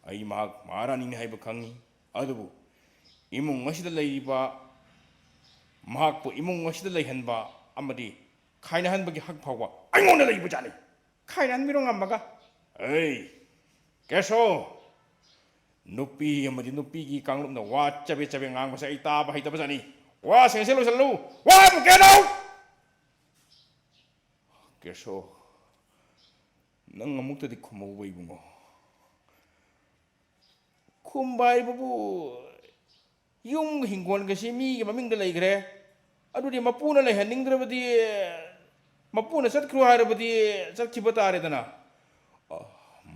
ꯑꯩ ꯃꯍꯥꯛ ꯃꯍꯥꯔꯥꯅꯤꯅꯤ ꯍꯥꯏꯕ ꯈꯪꯉꯤ꯫ ꯑꯗꯨꯕꯨ ꯏꯃꯨꯡ ꯑꯁꯤꯗ ꯂꯩꯔꯤꯕ, ꯃꯍꯥꯛꯄꯨ ꯏꯃꯨꯡ ꯑꯁꯤꯗ ꯂꯩꯍꯟꯕ ꯑꯃꯗꯤ ꯈꯥꯏꯅꯍꯟꯕꯒꯤ ꯍꯛ ꯐꯥꯎꯕ ꯑꯩꯉꯣꯟꯗ ꯂꯩꯕ ꯖꯥꯠꯅꯤ꯫ ꯈꯥꯏꯅꯍꯟꯕꯤꯔꯣ ꯉꯝꯃꯒ꯫ ꯑꯩ, ꯀꯦꯁꯣ, ꯅꯨꯄꯤ ꯑꯃꯗꯤ ꯅꯨꯄꯤꯒꯤ ꯀꯥꯡꯂꯨꯞꯅ ꯋꯥ ꯆꯕꯦꯠ ꯆꯕꯦꯠ ꯉꯥꯡꯕꯁꯦ ꯑꯩ ꯇꯥꯕ ꯍꯩꯇꯕ ꯖꯥꯠꯅꯤ꯫ ꯋꯥꯁꯤꯡꯁꯦ ꯂꯣꯏꯁꯤꯜꯂꯨ꯫ ꯋꯥ ꯑꯃꯨꯛ ꯀꯩꯅꯣ! ꯀꯦꯁꯣ, ꯅꯪ ꯑꯃꯨꯛꯇꯗꯤ ꯈꯨꯝꯍꯧꯕ ꯏꯕꯨꯡꯉꯣ꯫ ꯈꯨꯝꯕ ꯍꯥꯏꯕꯕꯨ, ꯌꯨꯝꯒ ꯍꯤꯡꯒꯣꯜꯒꯁꯤ ꯃꯤꯒꯤ ꯃꯃꯤꯡꯗ ꯂꯩꯈ꯭ꯔꯦ꯫ ꯑꯗꯨꯗꯤ ꯃꯄꯨꯅ ꯂꯩꯍꯟꯅꯤꯡꯗ꯭ꯔꯕꯗꯤ, ꯃꯄꯨꯅ ꯆꯠꯈ꯭ꯔꯣ ꯍꯥꯏꯔꯕꯗꯤ ꯆꯠꯈꯤꯕ ꯇꯥꯔꯦꯗꯅ꯫ ꯑ,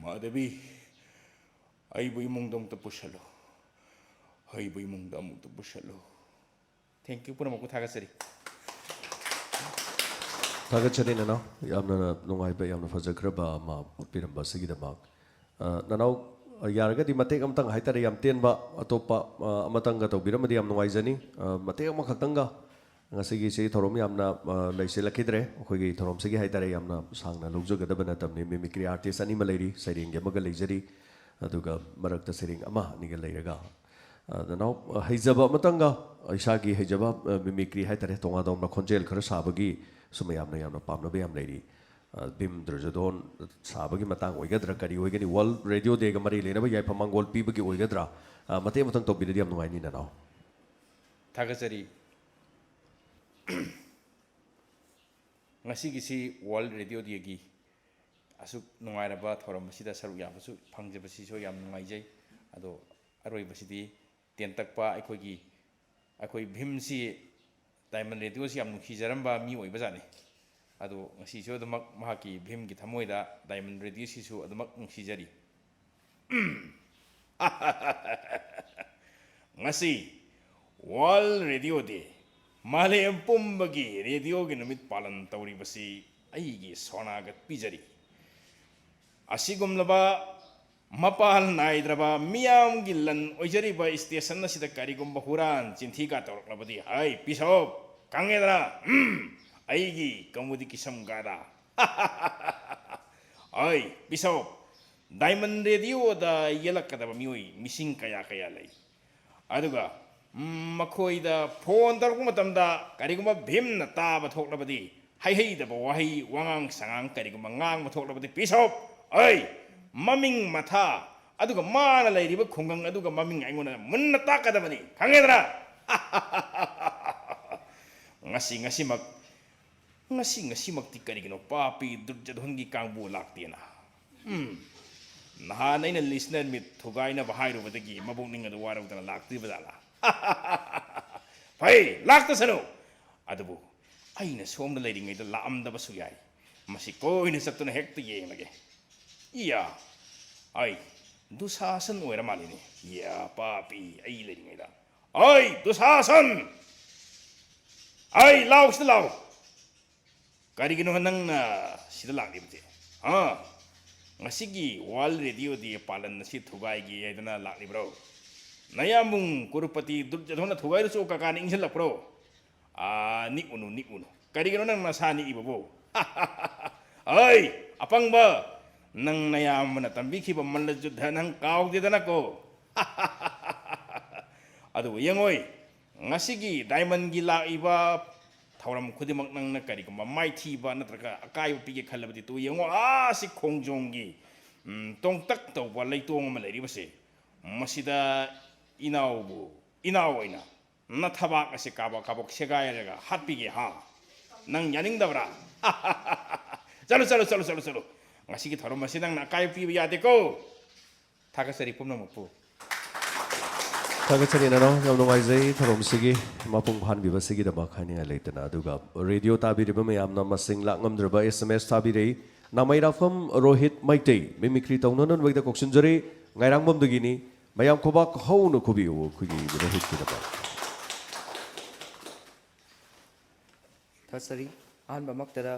ꯃꯥꯙꯕꯤ, ꯑꯩꯕꯨ ꯏꯃꯨꯡꯗ ꯑꯃꯨꯛꯇ ꯄꯨꯁꯜꯂꯨ꯫ ꯑꯍꯩꯕ ꯏꯃꯨꯡꯗ ꯑꯃꯨꯛꯇ ꯄꯨꯁꯜꯂꯨ꯫ Thank you, ꯄꯨꯝꯅꯃꯛꯄꯨ ꯊꯥꯒꯠꯆꯔꯤ꯫ ꯊꯥꯒꯠꯆꯔꯤ ꯅꯅꯥꯎ, ꯌꯥꯝꯅ ꯅꯨꯡꯉꯥꯏꯕ, ꯌꯥꯝꯅ ꯐꯖꯈ꯭ꯔꯕ ꯑꯃ ꯎꯠꯄꯤꯔꯝꯕ ꯑꯁꯤꯒꯤꯗꯃꯛ꯫ ꯑ, ꯅꯅꯥꯎ, ꯑ, ꯌꯥꯔꯒꯗꯤ ꯃꯇꯦꯛ ꯑꯃꯇꯪ ꯍꯥꯏꯇꯥꯔꯦ, ꯌꯥꯝ ꯇꯦꯟꯕ, ꯑꯇꯣꯞꯄ, ꯑ, ꯑꯃꯇꯪꯒ ꯇꯧꯕꯤꯔꯝꯃꯗꯤ ꯌꯥꯝ ꯅꯨꯡꯉꯥꯏꯖꯅꯤ꯫ ꯑ, ꯃꯇꯦꯛ ꯑꯃꯈꯛꯇꯪꯒ, ꯉꯁꯤꯒꯤꯁꯤ ꯊꯧꯔꯝ ꯌꯥꯝꯅ, ꯑ, ꯂꯩꯁꯤꯜꯂꯛꯈꯤꯗ꯭ꯔꯦ꯫ ꯑꯩꯈꯣꯏꯒꯤ ꯊꯧꯔꯝꯁꯤꯒꯤ ꯍꯥꯏꯇꯥꯔꯦ, ꯌꯥꯝꯅ ꯁꯥꯡꯅ ꯂꯧꯖꯒꯗꯕ ꯅꯠꯇꯕꯅꯤ꯫ Mimicry artist ꯑꯅꯤ ꯑꯃ ꯂꯩꯔꯤ, ꯁꯩꯔꯦꯡꯒꯤ ꯑꯃꯒ ꯂꯩꯖꯔꯤ, ꯑꯗꯨꯒ ꯃꯔꯛꯇ ꯁꯩꯔꯦꯡ ꯑꯃ ꯑꯅꯤꯒ ꯂꯩꯔꯒ, ꯑ, ꯅꯅꯥꯎ, ꯑ, ꯍꯩꯖꯕ ꯑꯃꯇꯪꯒ, ꯏꯁꯥꯒꯤ ꯍꯩꯖꯕ, ꯑ, mimicry ꯍꯥꯏꯇꯥꯔꯦ, ꯇꯣꯉꯥꯟ ꯇꯣꯉꯥꯟꯕ ꯈꯣꯟꯖꯦꯜ ꯈꯔ ꯁꯥꯕꯒꯤꯁꯨ ꯃꯌꯥꯝꯅ ꯌꯥꯝꯅ ꯄꯥꯝꯅꯕ ꯌꯥꯝ ꯂꯩꯔꯤ꯫ ꯑ, ꯚꯤꯝ ꯗꯨꯔꯖꯣꯙꯣꯟ ꯁꯥꯕꯒꯤ ꯃꯇꯥꯡ ꯑꯣꯏꯒꯗ꯭ꯔꯥ, ꯀꯔꯤ ꯑꯣꯏꯒꯅꯤ? World Radio Day ꯒ ꯃꯔꯤ ꯂꯩꯅꯕ ꯌꯥꯏꯐ ꯃꯪꯒꯣꯜ ꯄꯤꯕꯒꯤ ꯑꯣꯏꯒꯗ꯭ꯔꯥ? ꯑ, ꯃꯇꯦꯛ ꯑꯃꯇꯪ ꯇꯧꯕꯤꯔꯗꯤ ꯌꯥꯝ ꯅꯨꯡꯉꯥꯏꯅꯤ, ꯅꯅꯥꯎ꯫ ꯊꯥꯒꯠꯆꯔꯤ꯫ ꯉꯁꯤꯒꯤꯁꯤ World Radio Day ꯒꯤ ꯑꯁꯨꯛ ꯅꯨꯡꯉꯥꯏꯔꯕ ꯊꯧꯔꯝ ꯑꯁꯤꯗ ꯁꯔꯨꯛ ꯌꯥꯕꯁꯨ ꯐꯪꯖꯕꯁꯤꯁꯨ ꯌꯥꯝ ꯅꯨꯡꯉꯥꯏꯖꯩ꯫ ꯑꯗꯣ ꯑꯔꯣꯏꯕꯁꯤꯗꯤ ꯇꯦꯟꯇꯛꯄ ꯑꯩꯈꯣꯏꯒꯤ, ꯑꯩꯈꯣꯏ ꯚꯤꯝꯁꯤ Diamond Radio ꯁꯤ ꯌꯥꯝ ꯅꯨꯡꯁꯤꯖꯔꯝꯕ ꯃꯤ ꯑꯣꯏꯕꯖꯥꯠꯅꯤ꯫ ꯑꯗꯣ ꯉꯁꯤꯁꯨ ꯑꯗꯨꯃꯛ ꯃꯍꯥꯛꯀꯤ ꯚꯤꯝꯒꯤ ꯊꯃꯣꯏꯗ Diamond Radio ꯁꯤꯁꯨ ꯑꯗꯨꯃꯛ ꯅꯨꯡꯁꯤꯖꯔꯤ꯫ ꯉꯁꯤ World Radio Day, ꯃꯥꯂꯦꯝ ꯄꯨꯝꯕꯒꯤ ꯔꯦꯗꯤꯑꯣꯒꯤ ꯅꯨꯃꯤꯠ ꯄꯥꯂꯟ ꯇꯧꯔꯤꯕꯁꯤ ꯑꯩꯒꯤ ꯁꯣꯅꯥꯒ ꯄꯤꯖꯔꯤ꯫ ꯑꯁꯤꯒꯨꯝꯂꯕ ꯃꯄꯥꯜ ꯅꯥꯏꯗ꯭ꯔꯕ ꯃꯤꯌꯥꯝꯒꯤ ꯂꯟ ꯑꯣꯏꯖꯔꯤꯕ ꯁ꯭ꯇꯦꯁꯟ ꯑꯁꯤꯗ ꯀꯔꯤꯒꯨꯝꯕ ꯍꯨꯔꯥꯟ ꯆꯤꯟꯊꯤꯒ ꯇꯧꯔꯛꯂꯕꯗꯤ, ꯍꯩ ꯄꯤꯁꯣꯞ, ꯈꯪꯉꯦꯗꯅ? ꯎꯝ, ꯑꯩꯒꯤ ꯀꯃꯨꯗꯤ ꯀꯤꯁꯝꯒꯗ꯫ ꯍꯩ ꯄꯤꯁꯣꯞ, Diamond Radio ꯗ ꯌꯦꯜꯂꯛꯀꯗꯕ ꯃꯤꯑꯣꯏ ꯃꯤꯁꯤꯡ ꯀꯌꯥ ꯀꯌꯥ ꯂꯩ꯫ ꯑꯗꯨꯒ, ꯎꯝ, ꯃꯈꯣꯏꯗ ꯐꯣꯟ ꯇꯧꯔꯛꯄ ꯃꯇꯝꯗ ꯀꯔꯤꯒꯨꯝꯕ ꯚꯤꯝꯅ ꯇꯥꯕ ꯊꯣꯛꯂꯕꯗꯤ, ꯍꯩꯍꯩꯗꯕ ꯋꯥꯍꯩ, ꯋꯥꯉꯥꯡ ꯁꯉꯥꯡ ꯀꯔꯤꯒꯨꯝꯕ ꯉꯥꯡꯕ ꯊꯣꯛꯂꯕꯗꯤ, ꯄꯤꯁꯣꯞ, ꯑꯩ ꯃꯃꯤꯡ ꯃꯊꯥ, ꯑꯗꯨꯒ ꯃꯥꯅ ꯂꯩꯔꯤꯕ ꯈꯨꯡꯒꯪ ꯑꯗꯨꯒ ꯃꯃꯤꯡ ꯑꯩꯉꯣꯟꯗ ꯃꯨꯟꯅ ꯇꯥꯛꯀꯗꯕꯅꯤ, ꯈꯪꯉꯦꯗꯅ? ꯉꯁꯤ, ꯉꯁꯤꯃꯛ, ꯉꯁꯤ, ꯉꯁꯤꯃꯛꯇꯤ ꯀꯔꯤꯒꯤꯅꯣ ꯄꯥꯄꯤ ꯗꯨꯔꯖꯣꯙꯟꯒꯤ ꯀꯥꯡꯕꯨ ꯂꯥꯛꯇꯦꯅ? ꯎꯝ, ꯅꯍꯥꯟ ꯑꯩꯅ listener meet ꯊꯨꯒꯥꯏꯅꯕ ꯍꯥꯏꯔꯨꯕꯗꯒꯤ ꯃꯕꯨꯛꯅꯤꯡ ꯑꯗꯨ ꯋꯥꯔꯧꯗꯅ ꯂꯥꯛꯇ꯭ꯔꯤꯕ ꯖꯥꯠꯂꯥ? ꯐꯩ, ꯂꯥꯛꯇꯁꯅꯨ꯫ ꯑꯗꯨꯕꯨ ꯑꯩꯅ ꯁꯣꯝꯗ ꯂꯩꯔꯤꯉꯩꯗ ꯂꯥꯛꯑꯝꯗꯕꯁꯨ ꯌꯥꯏ꯫ ꯃꯁꯤ ꯀꯣꯏꯅ ꯆꯠꯇꯨꯅ ꯍꯦꯛꯇ ꯌꯦꯡꯂꯒꯦ꯫ ꯏꯌꯥ, ꯑꯩ ꯗꯨꯁꯥꯁꯟ ꯑꯣꯏꯔ ꯃꯥꯜꯂꯤꯅꯦ꯫ ꯌꯥ ꯄꯥꯄꯤ, ꯑꯩ ꯂꯩꯔꯤꯉꯩꯗ꯫ ꯑꯩ ꯗꯨꯁꯥꯁꯟ! ꯑꯩ ꯂꯥꯎ, ꯁꯤꯗ ꯂꯥꯎ! ꯀꯔꯤꯒꯤꯅꯣ ꯅꯪꯅ ꯁꯤꯗ ꯂꯥꯛꯂꯤꯕꯁꯦ? ꯍꯥ? ꯉꯁꯤꯒꯤ World Radio Day ꯄꯥꯂꯟ ꯑꯁꯤ ꯊꯨꯒꯥꯏꯒꯦ ꯍꯥꯏꯗꯅ ꯂꯥꯛꯂꯤꯕ꯭ꯔꯣ? ꯅꯌꯥꯝꯕꯨꯡ ꯀꯨꯔꯨꯄꯇꯤ ꯗꯨꯔꯖꯣꯙꯅ ꯊꯨꯒꯥꯏꯔꯁꯨ ꯀꯀꯥꯅ ꯏꯪꯁꯤꯜꯂꯛꯄ꯭ꯔꯣ? ꯑꯥ, ꯅꯤꯛꯎꯅꯨ, ꯅꯤꯛꯎꯅꯨ꯫ ꯀꯔꯤꯒꯤꯅꯣ ꯅꯪ ꯅꯁꯥ ꯅꯤꯛꯏꯕꯕꯨ? ꯑꯩ, ꯑꯄꯪꯕ! ꯅꯪ ꯅꯌꯥꯝꯕꯅ ꯇꯝꯕꯤꯈꯤꯕ ꯃꯜꯂ ꯖꯨꯗ꯭ꯙ ꯅꯪ ꯀꯥꯎꯗꯦꯗꯅꯀꯣ? ꯑꯗꯨꯕꯨ ꯌꯦꯡꯉꯣꯏ, ꯉꯁꯤꯒꯤ ꯗꯥꯏꯃꯟꯒꯤ ꯂꯥꯛꯏꯕ ꯊꯧꯔꯝ ꯈꯨꯗꯤꯡꯃꯛ ꯅꯪꯅ ꯀꯔꯤꯒꯨꯝꯕ ꯃꯥꯏꯊꯤꯕ ꯅꯠꯇ꯭ꯔꯒ ꯑꯀꯥꯏꯕ ꯄꯤꯒꯦ ꯈꯜꯂꯕꯗꯤ ꯇꯨ ꯌꯦꯡꯉꯣ, ꯑꯥ, ꯁꯤ ꯈꯣꯡꯖꯣꯝꯒꯤ, ꯎꯝ, ꯇꯣꯡꯇꯛ ꯇꯧꯕ ꯂꯩꯇꯣꯡ ꯑꯃ ꯂꯩꯔꯤꯕꯁꯦ, ꯃꯁꯤꯗ ꯏꯅꯥꯎꯕꯨ, ꯏꯅꯥꯎ ꯑꯣꯏꯅ ꯅꯊꯕꯥꯛ ꯑꯁꯤ ꯀꯥꯕꯛ ꯀꯥꯕꯛ ꯁꯦꯒꯥꯏꯔꯒ ꯍꯥꯠꯄꯤꯒꯦ ꯍꯥ? ꯅꯪ ꯌꯥꯅꯤꯡꯗꯕ꯭ꯔꯥ? ꯆꯠꯂꯨ, ꯆꯠꯂꯨ, ꯆꯠꯂꯨ, ꯆꯠꯂꯨ, ꯆꯠꯂꯨ꯫ ꯉꯁꯤꯒꯤ ꯊꯧꯔꯝ ꯑꯁꯤ ꯅꯪꯅ ꯑꯀꯥꯏꯕ ꯄꯤꯕ ꯌꯥꯗꯦꯀꯣ꯫ ꯊꯥꯒꯠꯆꯔꯤ ꯄꯨꯝꯅꯃꯛꯄꯨ꯫ ꯊꯥꯒꯠꯆꯔꯤ ꯅꯅꯥꯎ, ꯌꯥꯝ ꯅꯨꯡꯉꯥꯏꯖꯩ ꯊꯧꯔꯝꯁꯤꯒꯤ ꯃꯄꯨꯡ ꯐꯥꯍꯟꯕꯤꯕꯁꯤꯒꯤꯗꯃꯛ ꯍꯥꯏꯅꯤꯡꯉꯥꯏ ꯂꯩꯇꯅ꯫ ꯑꯗꯨꯒ ꯔꯦꯗꯤꯑꯣ ꯇꯥꯕꯤꯔꯤꯕ ꯃꯌꯥꯝꯅ ꯃꯁꯤꯡ ꯂꯥꯛ ꯉꯝꯗ꯭ꯔꯕ ꯑꯦꯁ ꯑꯦꯝ ꯑꯦꯁ ꯊꯥꯕꯤꯔꯛꯏ꯫ ꯅꯥꯃꯩꯔꯥꯛꯐꯝ ꯔꯣꯍꯤꯠ ꯃꯩꯇꯩ, ꯃꯤꯃꯤꯀ꯭ꯔꯤ ꯇꯧꯅꯅꯕꯒꯤꯗꯃꯛ ꯀꯧꯁꯤꯟꯖꯔꯤ꯫ ꯉꯥꯏꯔꯥꯡꯕꯝꯗꯒꯤꯅꯤ꯫ ꯃꯌꯥꯝ ꯈꯨꯕꯥꯛ ꯍꯧꯅ ꯈꯨꯕꯤꯌꯨ ꯑꯩꯈꯣꯏꯒꯤ ꯔꯣꯍꯤꯠꯀꯤꯗꯃꯛ꯫ ꯊꯥꯒꯠꯆꯔꯤ꯫ ꯑꯍꯥꯟꯕꯃꯛꯇꯗ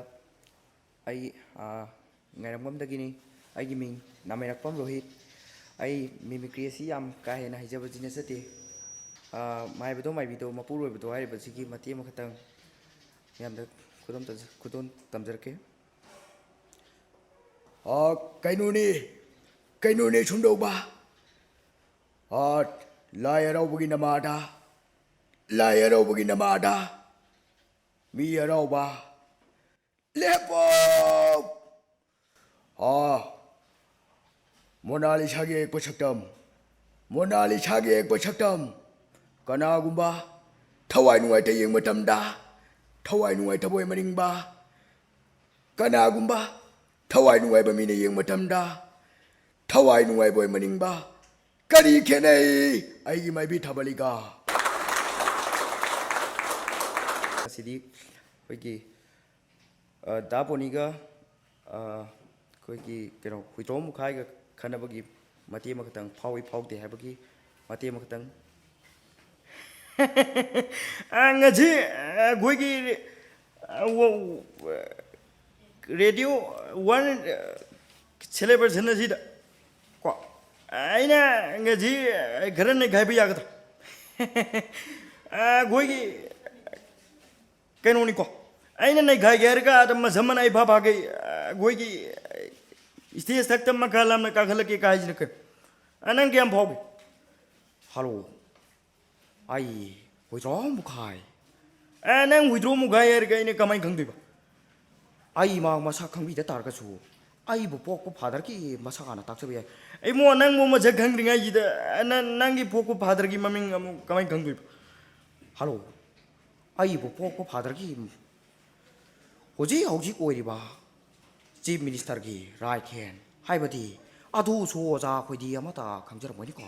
ꯑꯩ, ꯑꯥ, ꯉꯥꯏꯔꯝꯕꯝꯗꯒꯤꯅꯤ꯫ ꯑꯩꯒꯤ ꯃꯤꯡ ꯅꯥꯃꯩꯔꯛꯄꯝ ꯔꯣꯍꯤꯠ꯫ ꯑꯩ ꯃꯤꯃꯤꯀ꯭ꯔꯤ ꯑꯁꯤ ꯌꯥꯝ ꯀꯥ ꯍꯦꯟꯅ ꯍꯩꯖꯕꯗꯤ ꯅꯠꯆꯗꯦ꯫ ꯑꯥ, ꯃꯥꯏꯕꯗꯣ ꯃꯥꯏꯕꯤꯗꯣ ꯃꯄꯨꯔꯣꯏꯕꯗꯣ ꯍꯥꯏꯔꯤꯕꯁꯤꯒꯤ ꯃꯇꯦꯛ ꯑꯃꯈꯛꯇꯪ ꯃꯌꯥꯝꯗ ꯈꯨꯗꯣꯝ ꯇꯝꯖ-, ꯈꯨꯗꯣꯝ ꯇꯝꯖꯔꯛꯀꯦ꯫ ꯑꯥ, ꯀꯩꯅꯣꯅꯦ, ꯀꯩꯅꯣꯅꯦ ꯁꯨꯝꯗꯧꯕ? ꯑꯥ, ꯂꯥꯏ ꯍꯔꯥꯎꯕꯒꯤ ꯅꯃꯥꯗ, ꯂꯥꯏ ꯍꯔꯥꯎꯕꯒꯤ ꯅꯃꯥꯗ, ꯃꯤ ꯍꯔꯥꯎꯕ, ꯂꯦꯞꯄꯣ! ꯑꯥ, ꯃꯣꯅꯥꯂꯤꯁꯥꯒꯤ ꯑꯌꯦꯛꯄ ꯁꯛꯇꯝ, ꯃꯣꯅꯥꯂꯤꯁꯥꯒꯤ ꯑꯌꯦꯛꯄ ꯁꯛꯇꯝ꯫ ꯀꯅꯥꯒꯨꯝꯕ ꯊꯋꯥꯏ ꯅꯨꯡꯉꯥꯏꯇ ꯌꯦꯡꯕ ꯃꯇꯝꯗ, ꯊꯋꯥꯏ ꯅꯨꯡꯉꯥꯏꯇꯕ ꯑꯣꯏ ꯃꯅꯤꯡꯕ, ꯀꯅꯥꯒꯨꯝꯕ ꯊꯋꯥꯏ ꯅꯨꯡꯉꯥꯏꯕ ꯃꯤꯅ ꯌꯦꯡꯕ ꯃꯇꯝꯗ, ꯊꯋꯥꯏ ꯅꯨꯡꯉꯥꯏꯕ ꯑꯣꯏ ꯃꯅꯤꯡꯕ꯫ ꯀꯔꯤ ꯈꯦꯠꯅꯩ ꯑꯩꯒꯤ ꯃꯥꯏꯕꯤ ꯊꯥꯕꯜꯂꯤꯒ? ꯑꯁꯤꯗꯤ ꯑꯩꯈꯣꯏꯒꯤ, ꯑ, ꯗꯥ ꯕꯣꯅꯤꯒ, ꯑ, ꯑꯩꯈꯣꯏꯒꯤ ꯀꯩꯅꯣ, ꯍꯨꯏꯗ꯭ꯔꯣꯝ ꯃꯨꯈꯥꯏꯒ ꯈꯟꯅꯕꯒꯤ ꯃꯇꯦꯛ ꯑꯃꯈꯛꯇꯪ, ꯐꯥꯎꯏ ꯐꯥꯎꯗꯦ ꯍꯥꯏꯕꯒꯤ ꯃꯇꯦꯛ ꯑꯃꯈꯛꯇꯪ꯫ ꯑ, ꯉꯁꯤ, ꯑ, ꯑꯩꯈꯣꯏꯒꯤ, ꯑ, ꯋ-, ꯔꯦꯗꯤꯑꯣ ꯋꯥꯟ, ꯑ, ꯁꯦꯂꯦꯕ꯭ꯔꯦꯁꯟ ꯑꯁꯤꯗ ꯀꯣ, ꯑꯩꯅ ꯉꯁꯤ, ꯑ, ꯈꯔ ꯅꯩꯈꯥꯏꯕ ꯌꯥꯒꯗ꯭ꯔꯥ? ꯑ, ꯑꯩꯈꯣꯏꯒꯤ ꯀꯩꯅꯣꯅꯤꯀꯣ, ꯑꯩꯅ ꯅꯩꯈꯥꯏꯒꯦ ꯍꯥꯏꯔꯒ ꯑꯗꯨꯝ ꯃꯁꯝ ꯃꯅꯥꯏ ꯏꯐꯥ ꯐꯥꯒꯩ, ꯑ, ꯑꯩꯈꯣꯏꯒꯤ, ꯑ, ꯁ꯭ꯇꯦꯖ ꯊꯛꯇ ꯃꯈꯥ ꯂꯥꯝꯅ ꯀꯥꯈꯠꯂꯛꯀꯦ ꯀꯥꯏꯁꯤꯅ ꯀꯩꯅꯣ? ꯑ, ꯅꯪ ꯀꯌꯥꯝ ꯐꯥꯎꯒꯦ? ꯍꯜꯂꯣ꯫ ꯑꯩ ꯍꯨꯏꯗ꯭ꯔꯣꯝ ꯃꯨꯛꯈꯥꯏ꯫ ꯑꯦ, ꯅꯪ ꯍꯨꯏꯗ꯭ꯔꯣꯝ ꯃꯨꯛꯈꯥꯏ ꯍꯥꯏꯔꯒ ꯑꯩꯅ ꯀꯃꯥꯏꯅ ꯈꯪꯗꯣꯏꯕ? ꯑꯩ ꯃꯥ ꯃꯁꯛ ꯈꯪꯕꯤꯗ ꯇꯥꯔꯒꯁꯨ, ꯑꯩꯕꯨ ꯄꯣꯛꯄ ꯐꯥꯗꯔꯒꯤ ꯃꯁꯛ ꯍꯥꯟꯅ ꯇꯥꯛꯆꯕ ꯌꯥꯏ꯫ ꯏꯕꯨꯡꯉꯣ, ꯅꯪꯕꯨ ꯃꯁꯛ ꯈꯪꯗ꯭ꯔꯤꯉꯩꯁꯤꯗ, ꯅ-, ꯅꯪꯒꯤ ꯄꯣꯛꯄ ꯐꯥꯗꯔꯒꯤ ꯃꯃꯤꯡ ꯑꯃꯨꯛ ꯀꯃꯥꯏꯅ ꯈꯪꯗꯣꯏꯕ? ꯍꯜꯂꯣ, ꯑꯩꯕꯨ ꯄꯣꯛꯄ ꯐꯥꯗꯔꯒꯤ ꯍꯧꯖꯤꯛ ꯍꯧꯖꯤꯛ ꯑꯣꯏꯔꯤꯕ ꯆꯤꯐ ꯃꯤꯅꯤꯁꯇꯔꯒꯤ ꯔꯥꯏꯠ ꯍꯦꯟ ꯍꯥꯏꯕꯗꯤ ꯑꯗꯨꯁꯨ ꯑꯣꯖꯥ ꯑꯩꯈꯣꯏꯗꯤ ꯑꯃꯠꯇ ꯈꯪꯖꯔꯝꯒꯅꯤꯀꯣ꯫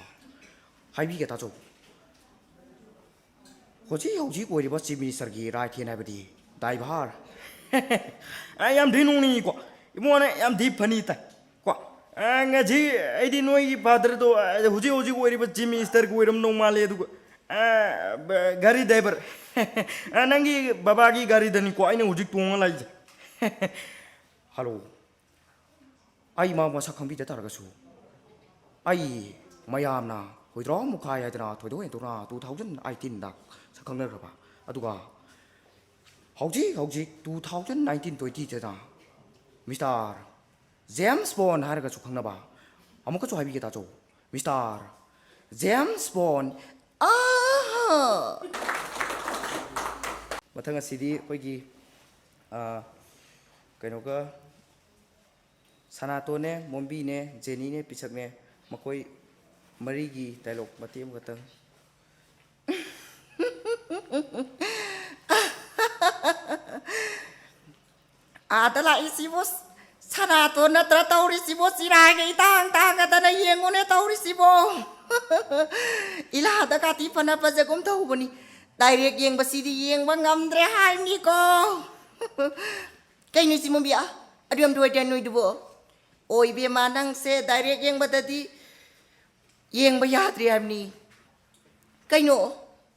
ꯍꯥꯏꯕꯤꯒꯦ ꯇꯥꯆꯧ꯫ ꯍꯧꯖꯤꯛ ꯍꯧꯖꯤꯛ ꯑꯣꯏꯔꯤꯕ ꯆꯤꯐ ꯃꯤꯅꯤꯁꯇꯔꯒꯤ ꯔꯥꯏꯠ ꯍꯦꯟ ꯍꯥꯏꯕꯗꯤ ꯗꯥꯏꯚꯔ꯫ ꯑꯩ ꯌꯥꯝ ꯊꯤ ꯅꯣꯛꯅꯤꯡꯉꯤꯀꯣ꯫ ꯏꯕꯨꯡꯉꯣꯅ ꯌꯥꯝ ꯊꯤ ꯐꯅꯤ ꯇꯥꯏ꯫ ꯀꯣ, ꯑ, ꯉꯁꯤ ꯑꯩꯗꯤ ꯅꯣꯏꯒꯤ ꯐꯥꯗꯔꯗꯣ, ꯑ, ꯍꯧꯖꯤꯛ ꯍꯧꯖꯤꯛ ꯑꯣꯏꯔꯤꯕ ꯆꯤꯐ ꯃꯤꯅꯤꯁꯇꯔꯒ ꯑꯣꯏꯔꯝꯗꯧ ꯃꯥꯜꯂꯦ꯫ ꯑꯗꯨꯒ, ꯑ, ꯕ-, ꯒꯥꯔꯤ ꯗ꯭ꯔꯥꯏꯚꯔ꯫ ꯑ, ꯅꯪꯒꯤ ꯕꯕꯥꯒꯤ ꯒꯥꯔꯤꯗꯅꯤꯀꯣ ꯑꯩꯅ ꯍꯧꯖꯤꯛ ꯇꯣꯡꯉ ꯂꯥꯛꯏꯁꯦ꯫ ꯍꯜꯂꯣ꯫ ꯑꯩ ꯃꯥ ꯃꯁꯛ ꯈꯪꯕꯤꯗ ꯇꯥꯔꯒꯁꯨ, ꯑꯩ ꯃꯌꯥꯝꯅ ꯍꯨꯏꯗ꯭ꯔꯣꯝ ꯃꯨꯛꯈꯥꯏ ꯍꯥꯏꯗꯅ ꯊꯣꯏꯗꯣꯛ ꯍꯦꯟꯗꯣꯛꯅ two thousand eighteenꯗ ꯁꯛ ꯈꯪꯅꯈ꯭ꯔꯕ꯫ ꯑꯗꯨꯒ ꯍꯧꯖꯤꯛ ꯍꯧꯖꯤꯛ two thousand nineteen twentyꯗ ꯃꯤꯁꯇꯔ ꯖꯦꯝꯁ ꯕꯣꯟ ꯍꯥꯏꯔꯒꯁꯨ ꯈꯪꯅꯕ꯫ ꯑꯃꯨꯛꯀꯁꯨ ꯍꯥꯏꯕꯤꯒꯦ ꯇꯥꯆꯧ, ꯃꯤꯁꯇꯔ ꯖꯦꯝꯁ ꯕꯣꯟ꯫ ꯑꯥ! ꯃꯊꯪ ꯑꯁꯤꯗꯤ ꯑꯩꯈꯣꯏꯒꯤ, ꯑ, ꯀꯩꯅꯣꯒ, ꯁꯅꯥꯇꯣꯟꯅꯦ, ꯃꯣꯝꯕꯤꯅꯦ, ꯖꯦꯅꯤꯅꯦ, ꯄꯤꯁꯛꯅꯦ, ꯃꯈꯣꯏ ꯃꯔꯤꯒꯤ ꯗꯥꯏꯂꯣꯛ ꯃꯇꯦꯛ ꯑꯃꯈꯛꯇꯪ꯫ ꯑꯥꯗ ꯂꯥꯛꯏꯁꯤꯕꯣ ꯁꯅꯥꯇꯣꯟ ꯅꯠꯇ꯭ꯔ ꯇꯧꯔꯤꯁꯤꯕꯣ? ꯆꯤꯔꯥꯏꯒ ꯏꯇꯥꯡ ꯇꯥꯡꯒꯗꯅ ꯌꯦꯡꯉꯨꯅꯦ ꯇꯧꯔꯤꯁꯤꯕꯣ꯫ ꯏꯂꯥꯗ ꯀꯥꯇꯤ ꯐꯅ ꯐꯖꯒꯨꯝ ꯇꯧꯕꯅꯤ꯫ ꯗꯥꯏꯔꯦꯛ ꯌꯦꯡꯕꯁꯤꯗꯤ ꯌꯦꯡꯕ ꯉꯝꯗ꯭ꯔꯦ ꯍꯥꯏꯕꯅꯤꯀꯣ꯫ ꯀꯩꯅꯣ ꯏꯆꯦ ꯃꯣꯝꯕꯤ, ꯑꯗꯨ ꯌꯥꯝ ꯅꯨꯡꯉꯥꯏꯇꯦ ꯅꯣꯏꯗꯨꯕꯣ? ꯑꯣ, ꯏꯕꯦꯝꯃ, ꯅꯪꯁꯦ ꯗꯥꯏꯔꯦꯛ ꯌꯦꯡꯕꯗꯗꯤ ꯌꯦꯡꯕ ꯌꯥꯗ꯭ꯔꯦ ꯍꯥꯏꯕꯅꯤ꯫ ꯀꯩꯅꯣ?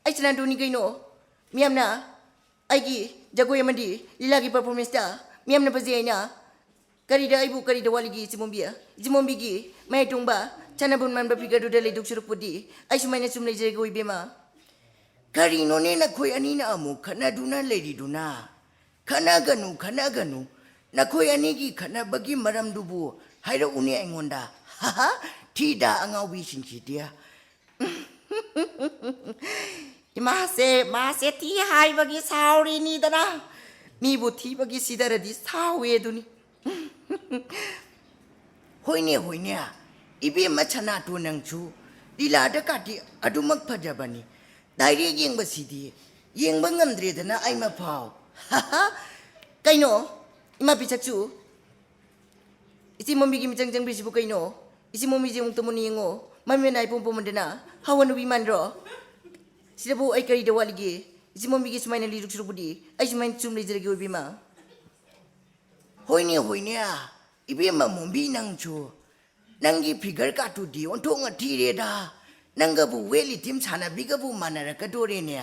ꯑꯩ ꯁꯅꯥꯇꯣꯟꯅꯤ ꯀꯩꯅꯣ? ꯃꯤꯌꯥꯝꯅ ꯑꯩꯒꯤ ꯖꯒꯣꯏ ꯑꯃꯗꯤ ꯂꯤꯂꯥꯒꯤ performance ꯇ ꯃꯤꯌꯥꯝꯅ ꯐꯖꯩ ꯍꯥꯏꯅ ꯀꯔꯤꯗ, ꯑꯩꯕꯨ ꯀꯔꯤꯗ ꯋꯥꯠꯂꯤꯒꯦ ꯏꯆꯦꯃꯣꯝꯕꯤ? ꯏꯆꯦꯃꯣꯝꯕꯤꯒꯤ ꯃꯌꯥꯏ ꯇꯣꯡꯕ ꯁꯅꯥꯕꯨꯟ ꯃꯥꯟꯕ figure ꯗꯨꯗ ꯂꯩꯗꯣꯛ ꯁꯔꯨꯛꯄꯨꯗꯤ ꯑꯩ ꯁꯨꯃꯥꯏꯅ ꯁꯨꯝ ꯂꯩꯖꯔꯒꯦ ꯑꯣꯏꯕꯦꯝꯃ꯫ ꯀꯔꯤꯅꯣꯅꯦ ꯅꯈꯣꯏ ꯑꯅꯤꯅ ꯑꯃꯨꯛ ꯈꯠꯅꯗꯨꯅ ꯂꯩꯔꯤꯗꯨꯅ? ꯈꯠꯅꯒꯅꯨ, ꯈꯠꯅꯒꯅꯨ꯫ ꯅꯈꯣꯏ ꯑꯅꯤꯒꯤ ꯈꯠꯅꯕꯒꯤ ꯃꯔꯝꯗꯨꯕꯨ ꯍꯥꯏꯔꯛꯎꯅꯦ ꯑꯩꯉꯣꯟꯗ꯫ ꯍꯥꯍꯥ, ꯊꯤꯗ ꯑꯉꯥꯎꯕꯤꯁꯤꯡꯁꯤꯗꯤ꯫ ꯏꯃꯥꯁꯦ, ꯃꯥꯁꯦ ꯊꯤ ꯍꯥꯏꯕꯒꯤ ꯁꯥꯎꯔꯤꯅꯤꯗꯅ꯫ ꯃꯤꯕꯨ ꯊꯤꯕꯒꯤ ꯁꯤꯗꯔꯗꯤ ꯁꯥꯎꯋꯦ ꯑꯗꯨꯅꯤ꯫ ꯍꯣꯏꯅꯦ, ꯍꯣꯏꯅꯦ, ꯏꯕꯦꯝꯃ ꯁꯅꯥꯇꯣꯟ ꯅꯪꯁꯨ ꯂꯤꯂꯥꯗ ꯀꯥꯇꯤ ꯑꯗꯨꯃꯛ ꯐꯖꯕꯅꯤ꯫ Direct ꯌꯦꯡꯕꯁꯤꯗꯤ ꯌꯦꯡꯕ ꯉꯝꯗ꯭ꯔꯦꯗꯅ ꯑꯩꯃꯐꯥꯎ꯫ ꯍꯥꯍꯥ꯫ ꯀꯩꯅꯣ, ꯏꯃꯥ ꯄꯤꯁꯛꯁꯨ? ꯏꯆꯦ ꯃꯣꯝꯕꯤꯒꯤ ꯃꯤꯆꯪ ꯆꯪꯕꯤꯁꯤꯕꯨ ꯀꯩꯅꯣ? ꯏꯆꯦ ꯃꯣꯝꯕꯤꯁꯦ ꯑꯃꯨꯛꯇ ꯃꯨꯟꯅ ꯌꯦꯡꯉꯣ꯫ ꯃꯃꯤ ꯃꯅꯥ ꯏꯄꯣꯝ ꯄꯣꯝꯃꯗꯅ ꯍꯋꯥ ꯅꯨꯕꯤ ꯃꯥꯟꯗ꯭ꯔꯣ? ꯁꯤꯗꯕꯨ ꯑꯩ ꯀꯔꯤꯗ ꯋꯥꯠꯂꯤꯒꯦ? ꯏꯆꯦ ꯃꯣꯝꯕꯤꯒꯤ ꯁꯨꯃꯥꯏꯅ ꯂꯤꯔꯨꯛ ꯁꯔꯨꯛꯄꯨꯗꯤ ꯑꯩ ꯁꯨꯃꯥꯏꯅ ꯆꯨꯝ ꯂꯩꯖꯔꯒꯦ ꯑꯣꯏꯕꯤꯃ꯫ ꯍꯣꯏꯅꯦ, ꯍꯣꯏꯅꯦ, ꯏꯕꯦꯝꯃ ꯃꯣꯝꯕꯤ ꯅꯪꯁꯨ꯫ ꯅꯪꯒꯤ figure ꯀꯥꯇꯨꯗꯤ ꯑꯣꯟꯊꯣꯛꯅ ꯊꯤꯔꯦꯗ꯫ ꯅꯪꯒꯕꯨ ꯋꯦꯠ ꯂꯤꯐꯇꯤꯡ ꯁꯥꯟꯅꯕꯤꯒꯕꯨ ꯃꯥꯟꯅꯔꯛꯀꯗꯣꯔꯦꯅꯦ꯫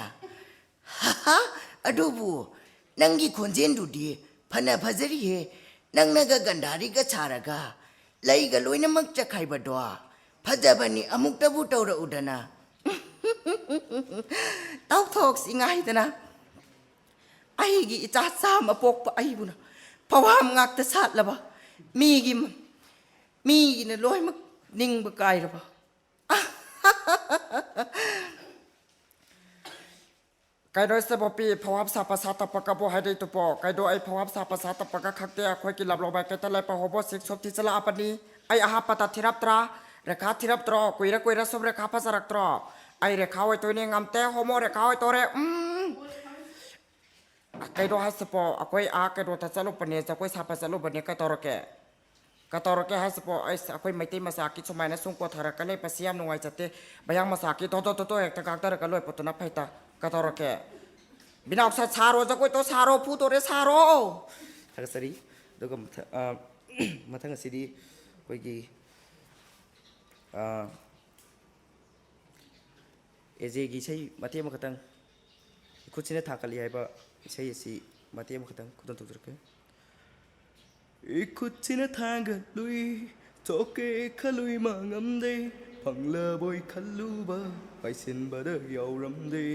ꯍꯥꯍꯥ, ꯑꯗꯨꯕꯨ ꯅꯪꯒꯤ ꯈꯣꯟꯖꯦꯜꯗꯨꯗꯤ ꯐꯅ ꯐꯖꯔꯤꯍꯦ꯫ ꯅꯪꯅꯒ ꯒꯟꯙꯥꯔꯤꯒ ꯁꯥꯔꯒ ꯂꯩꯒ ꯂꯣꯏꯅꯃꯛ ꯆꯈꯥꯏꯕꯗꯣ ꯐꯖꯕꯅꯤ, ꯑꯃꯨꯛꯇꯕꯨ ꯇꯧꯔꯛꯎꯗꯅ꯫ ꯇꯧꯊꯣꯛꯁꯤ ꯉꯥꯏꯗꯅ꯫ ꯑꯩꯒꯤ ꯏꯆꯥ ꯆꯥꯝꯃ ꯄꯣꯛꯄ ꯑꯩꯕꯨꯅ ꯐꯋꯥꯝ ꯉꯥꯛꯇ ꯁꯥꯠꯂꯕ, ꯃꯤꯒꯤ, ꯃꯤꯒꯤꯅ ꯂꯣꯏꯅꯃꯛ ꯅꯤꯡꯕ ꯀꯥꯏꯔꯕ꯫ ꯀꯩꯅꯣ ꯏꯆꯦ ꯕꯣꯄꯤ, ꯐꯋꯥꯝ ꯁꯥꯠꯄ ꯁꯥꯠꯇꯞꯄꯒꯕꯨ ꯍꯥꯏꯔꯛꯏꯗꯨꯕꯣ? ꯀꯩꯅꯣ, ꯑꯩ ꯐꯋꯥꯝ ꯁꯥꯠꯄ ꯁꯥꯠꯇꯞꯄꯒ ꯈꯪꯗꯦ꯫ ꯑꯩꯈꯣꯏꯒꯤ ꯂꯝꯂꯣꯡ ꯃꯥꯏꯀꯩꯗ ꯂꯩꯕ ꯍꯣꯃꯣꯁꯤꯡ ꯁꯨꯝ ꯊꯤꯖꯤꯜꯂꯛꯑꯕꯅꯤ꯫ ꯑꯩ ꯑꯍꯥꯟꯕꯗ ꯊꯤꯔꯛꯇ꯭ꯔꯥ? ꯔꯦꯈꯥ ꯊꯤꯔꯛꯇ꯭ꯔꯣ? ꯀꯨꯏꯔ ꯀꯨꯏꯔ ꯁꯨꯝ ꯔꯦꯈꯥ ꯐꯖꯔꯛꯇ꯭ꯔꯣ? ꯑꯩ ꯔꯦꯈꯥ ꯑꯣꯏꯗꯣꯏꯅꯦ, ꯉꯝꯇꯦ, ꯍꯣꯃꯣ ꯔꯦꯈꯥ ꯑꯣꯏꯗꯣꯔꯦ꯫ ꯎꯝ꯫ ꯀꯩꯅꯣ ꯍꯥꯏꯁꯤꯕꯣ, ꯑꯩꯈꯣꯏ ꯑꯥ ꯀꯩꯅꯣꯗ ꯆꯠꯂꯨꯕꯅꯦ, ꯖꯒꯣꯏ ꯁꯥꯕ ꯆꯠꯂꯨꯕꯅꯦ, ꯀꯩꯗꯧꯔꯒꯦ? ꯀꯩꯗꯧꯔꯒꯦ ꯍꯥꯏꯁꯤꯕꯣ? ꯑꯩꯁ, ꯑꯩꯈꯣꯏ ꯃꯩꯇꯩ ꯃꯆꯥꯒꯤ ꯁꯨꯃꯥꯏꯅ ꯁꯨꯝ ꯀꯣꯊꯔꯒ ꯂꯩꯕꯁꯤ ꯌꯥꯝ ꯅꯨꯡꯉꯥꯏꯖꯗꯦ꯫ ꯃꯌꯥꯡ ꯃꯆꯥꯒꯤ ꯗꯣ ꯗꯣ ꯗꯣ ꯗꯣ ꯍꯦꯛꯇ ꯉꯥꯡꯊꯔꯒ ꯂꯣꯏꯕꯗꯨꯅ ꯐꯩꯗ꯫ ꯀꯩꯗꯧꯔꯒꯦ? ꯕꯤꯅꯥꯎ ꯁꯥ-, ꯁꯥꯔꯣ, ꯖꯒꯣꯏꯗꯣ ꯁꯥꯔꯣ, ꯐꯨꯗꯣꯔꯦ, ꯁꯥꯔꯣ꯫ ꯊꯥꯒꯠꯆꯔꯤ꯫ ꯑꯗꯨꯒ ꯃꯊ-, ꯑ, ꯃꯊꯪ ꯑꯁꯤꯗꯤ ꯑꯩꯈꯣꯏꯒꯤ, ꯑ, ꯑꯦꯖꯦꯒꯤ ꯏꯁꯩ ꯃꯇꯦꯛ ꯑꯃꯈꯛꯇꯪ, ꯏꯈꯨꯠꯁꯤꯅ ꯊꯥꯡꯒꯠꯂꯤ ꯍꯥꯏꯕ ꯏꯁꯩ ꯑꯁꯤ ꯃꯇꯦꯛ ꯑꯃꯈꯛꯇꯪ ꯈꯨꯗꯣꯜ ꯇꯧꯖꯔꯛꯀꯦ꯫ ꯏꯈꯨꯠꯁꯤꯅ ꯊꯥꯡꯒꯠꯂꯨꯏ, ꯁꯣꯛꯀꯦ ꯈꯜꯂꯨꯏ ꯃꯥ ꯉꯝꯗꯦ, ꯐꯪꯂꯕꯣꯏ ꯈꯜꯂꯨꯕ ꯄꯥꯏꯁꯤꯟꯕꯗ ꯌꯥꯎꯔꯝꯗꯦ꯫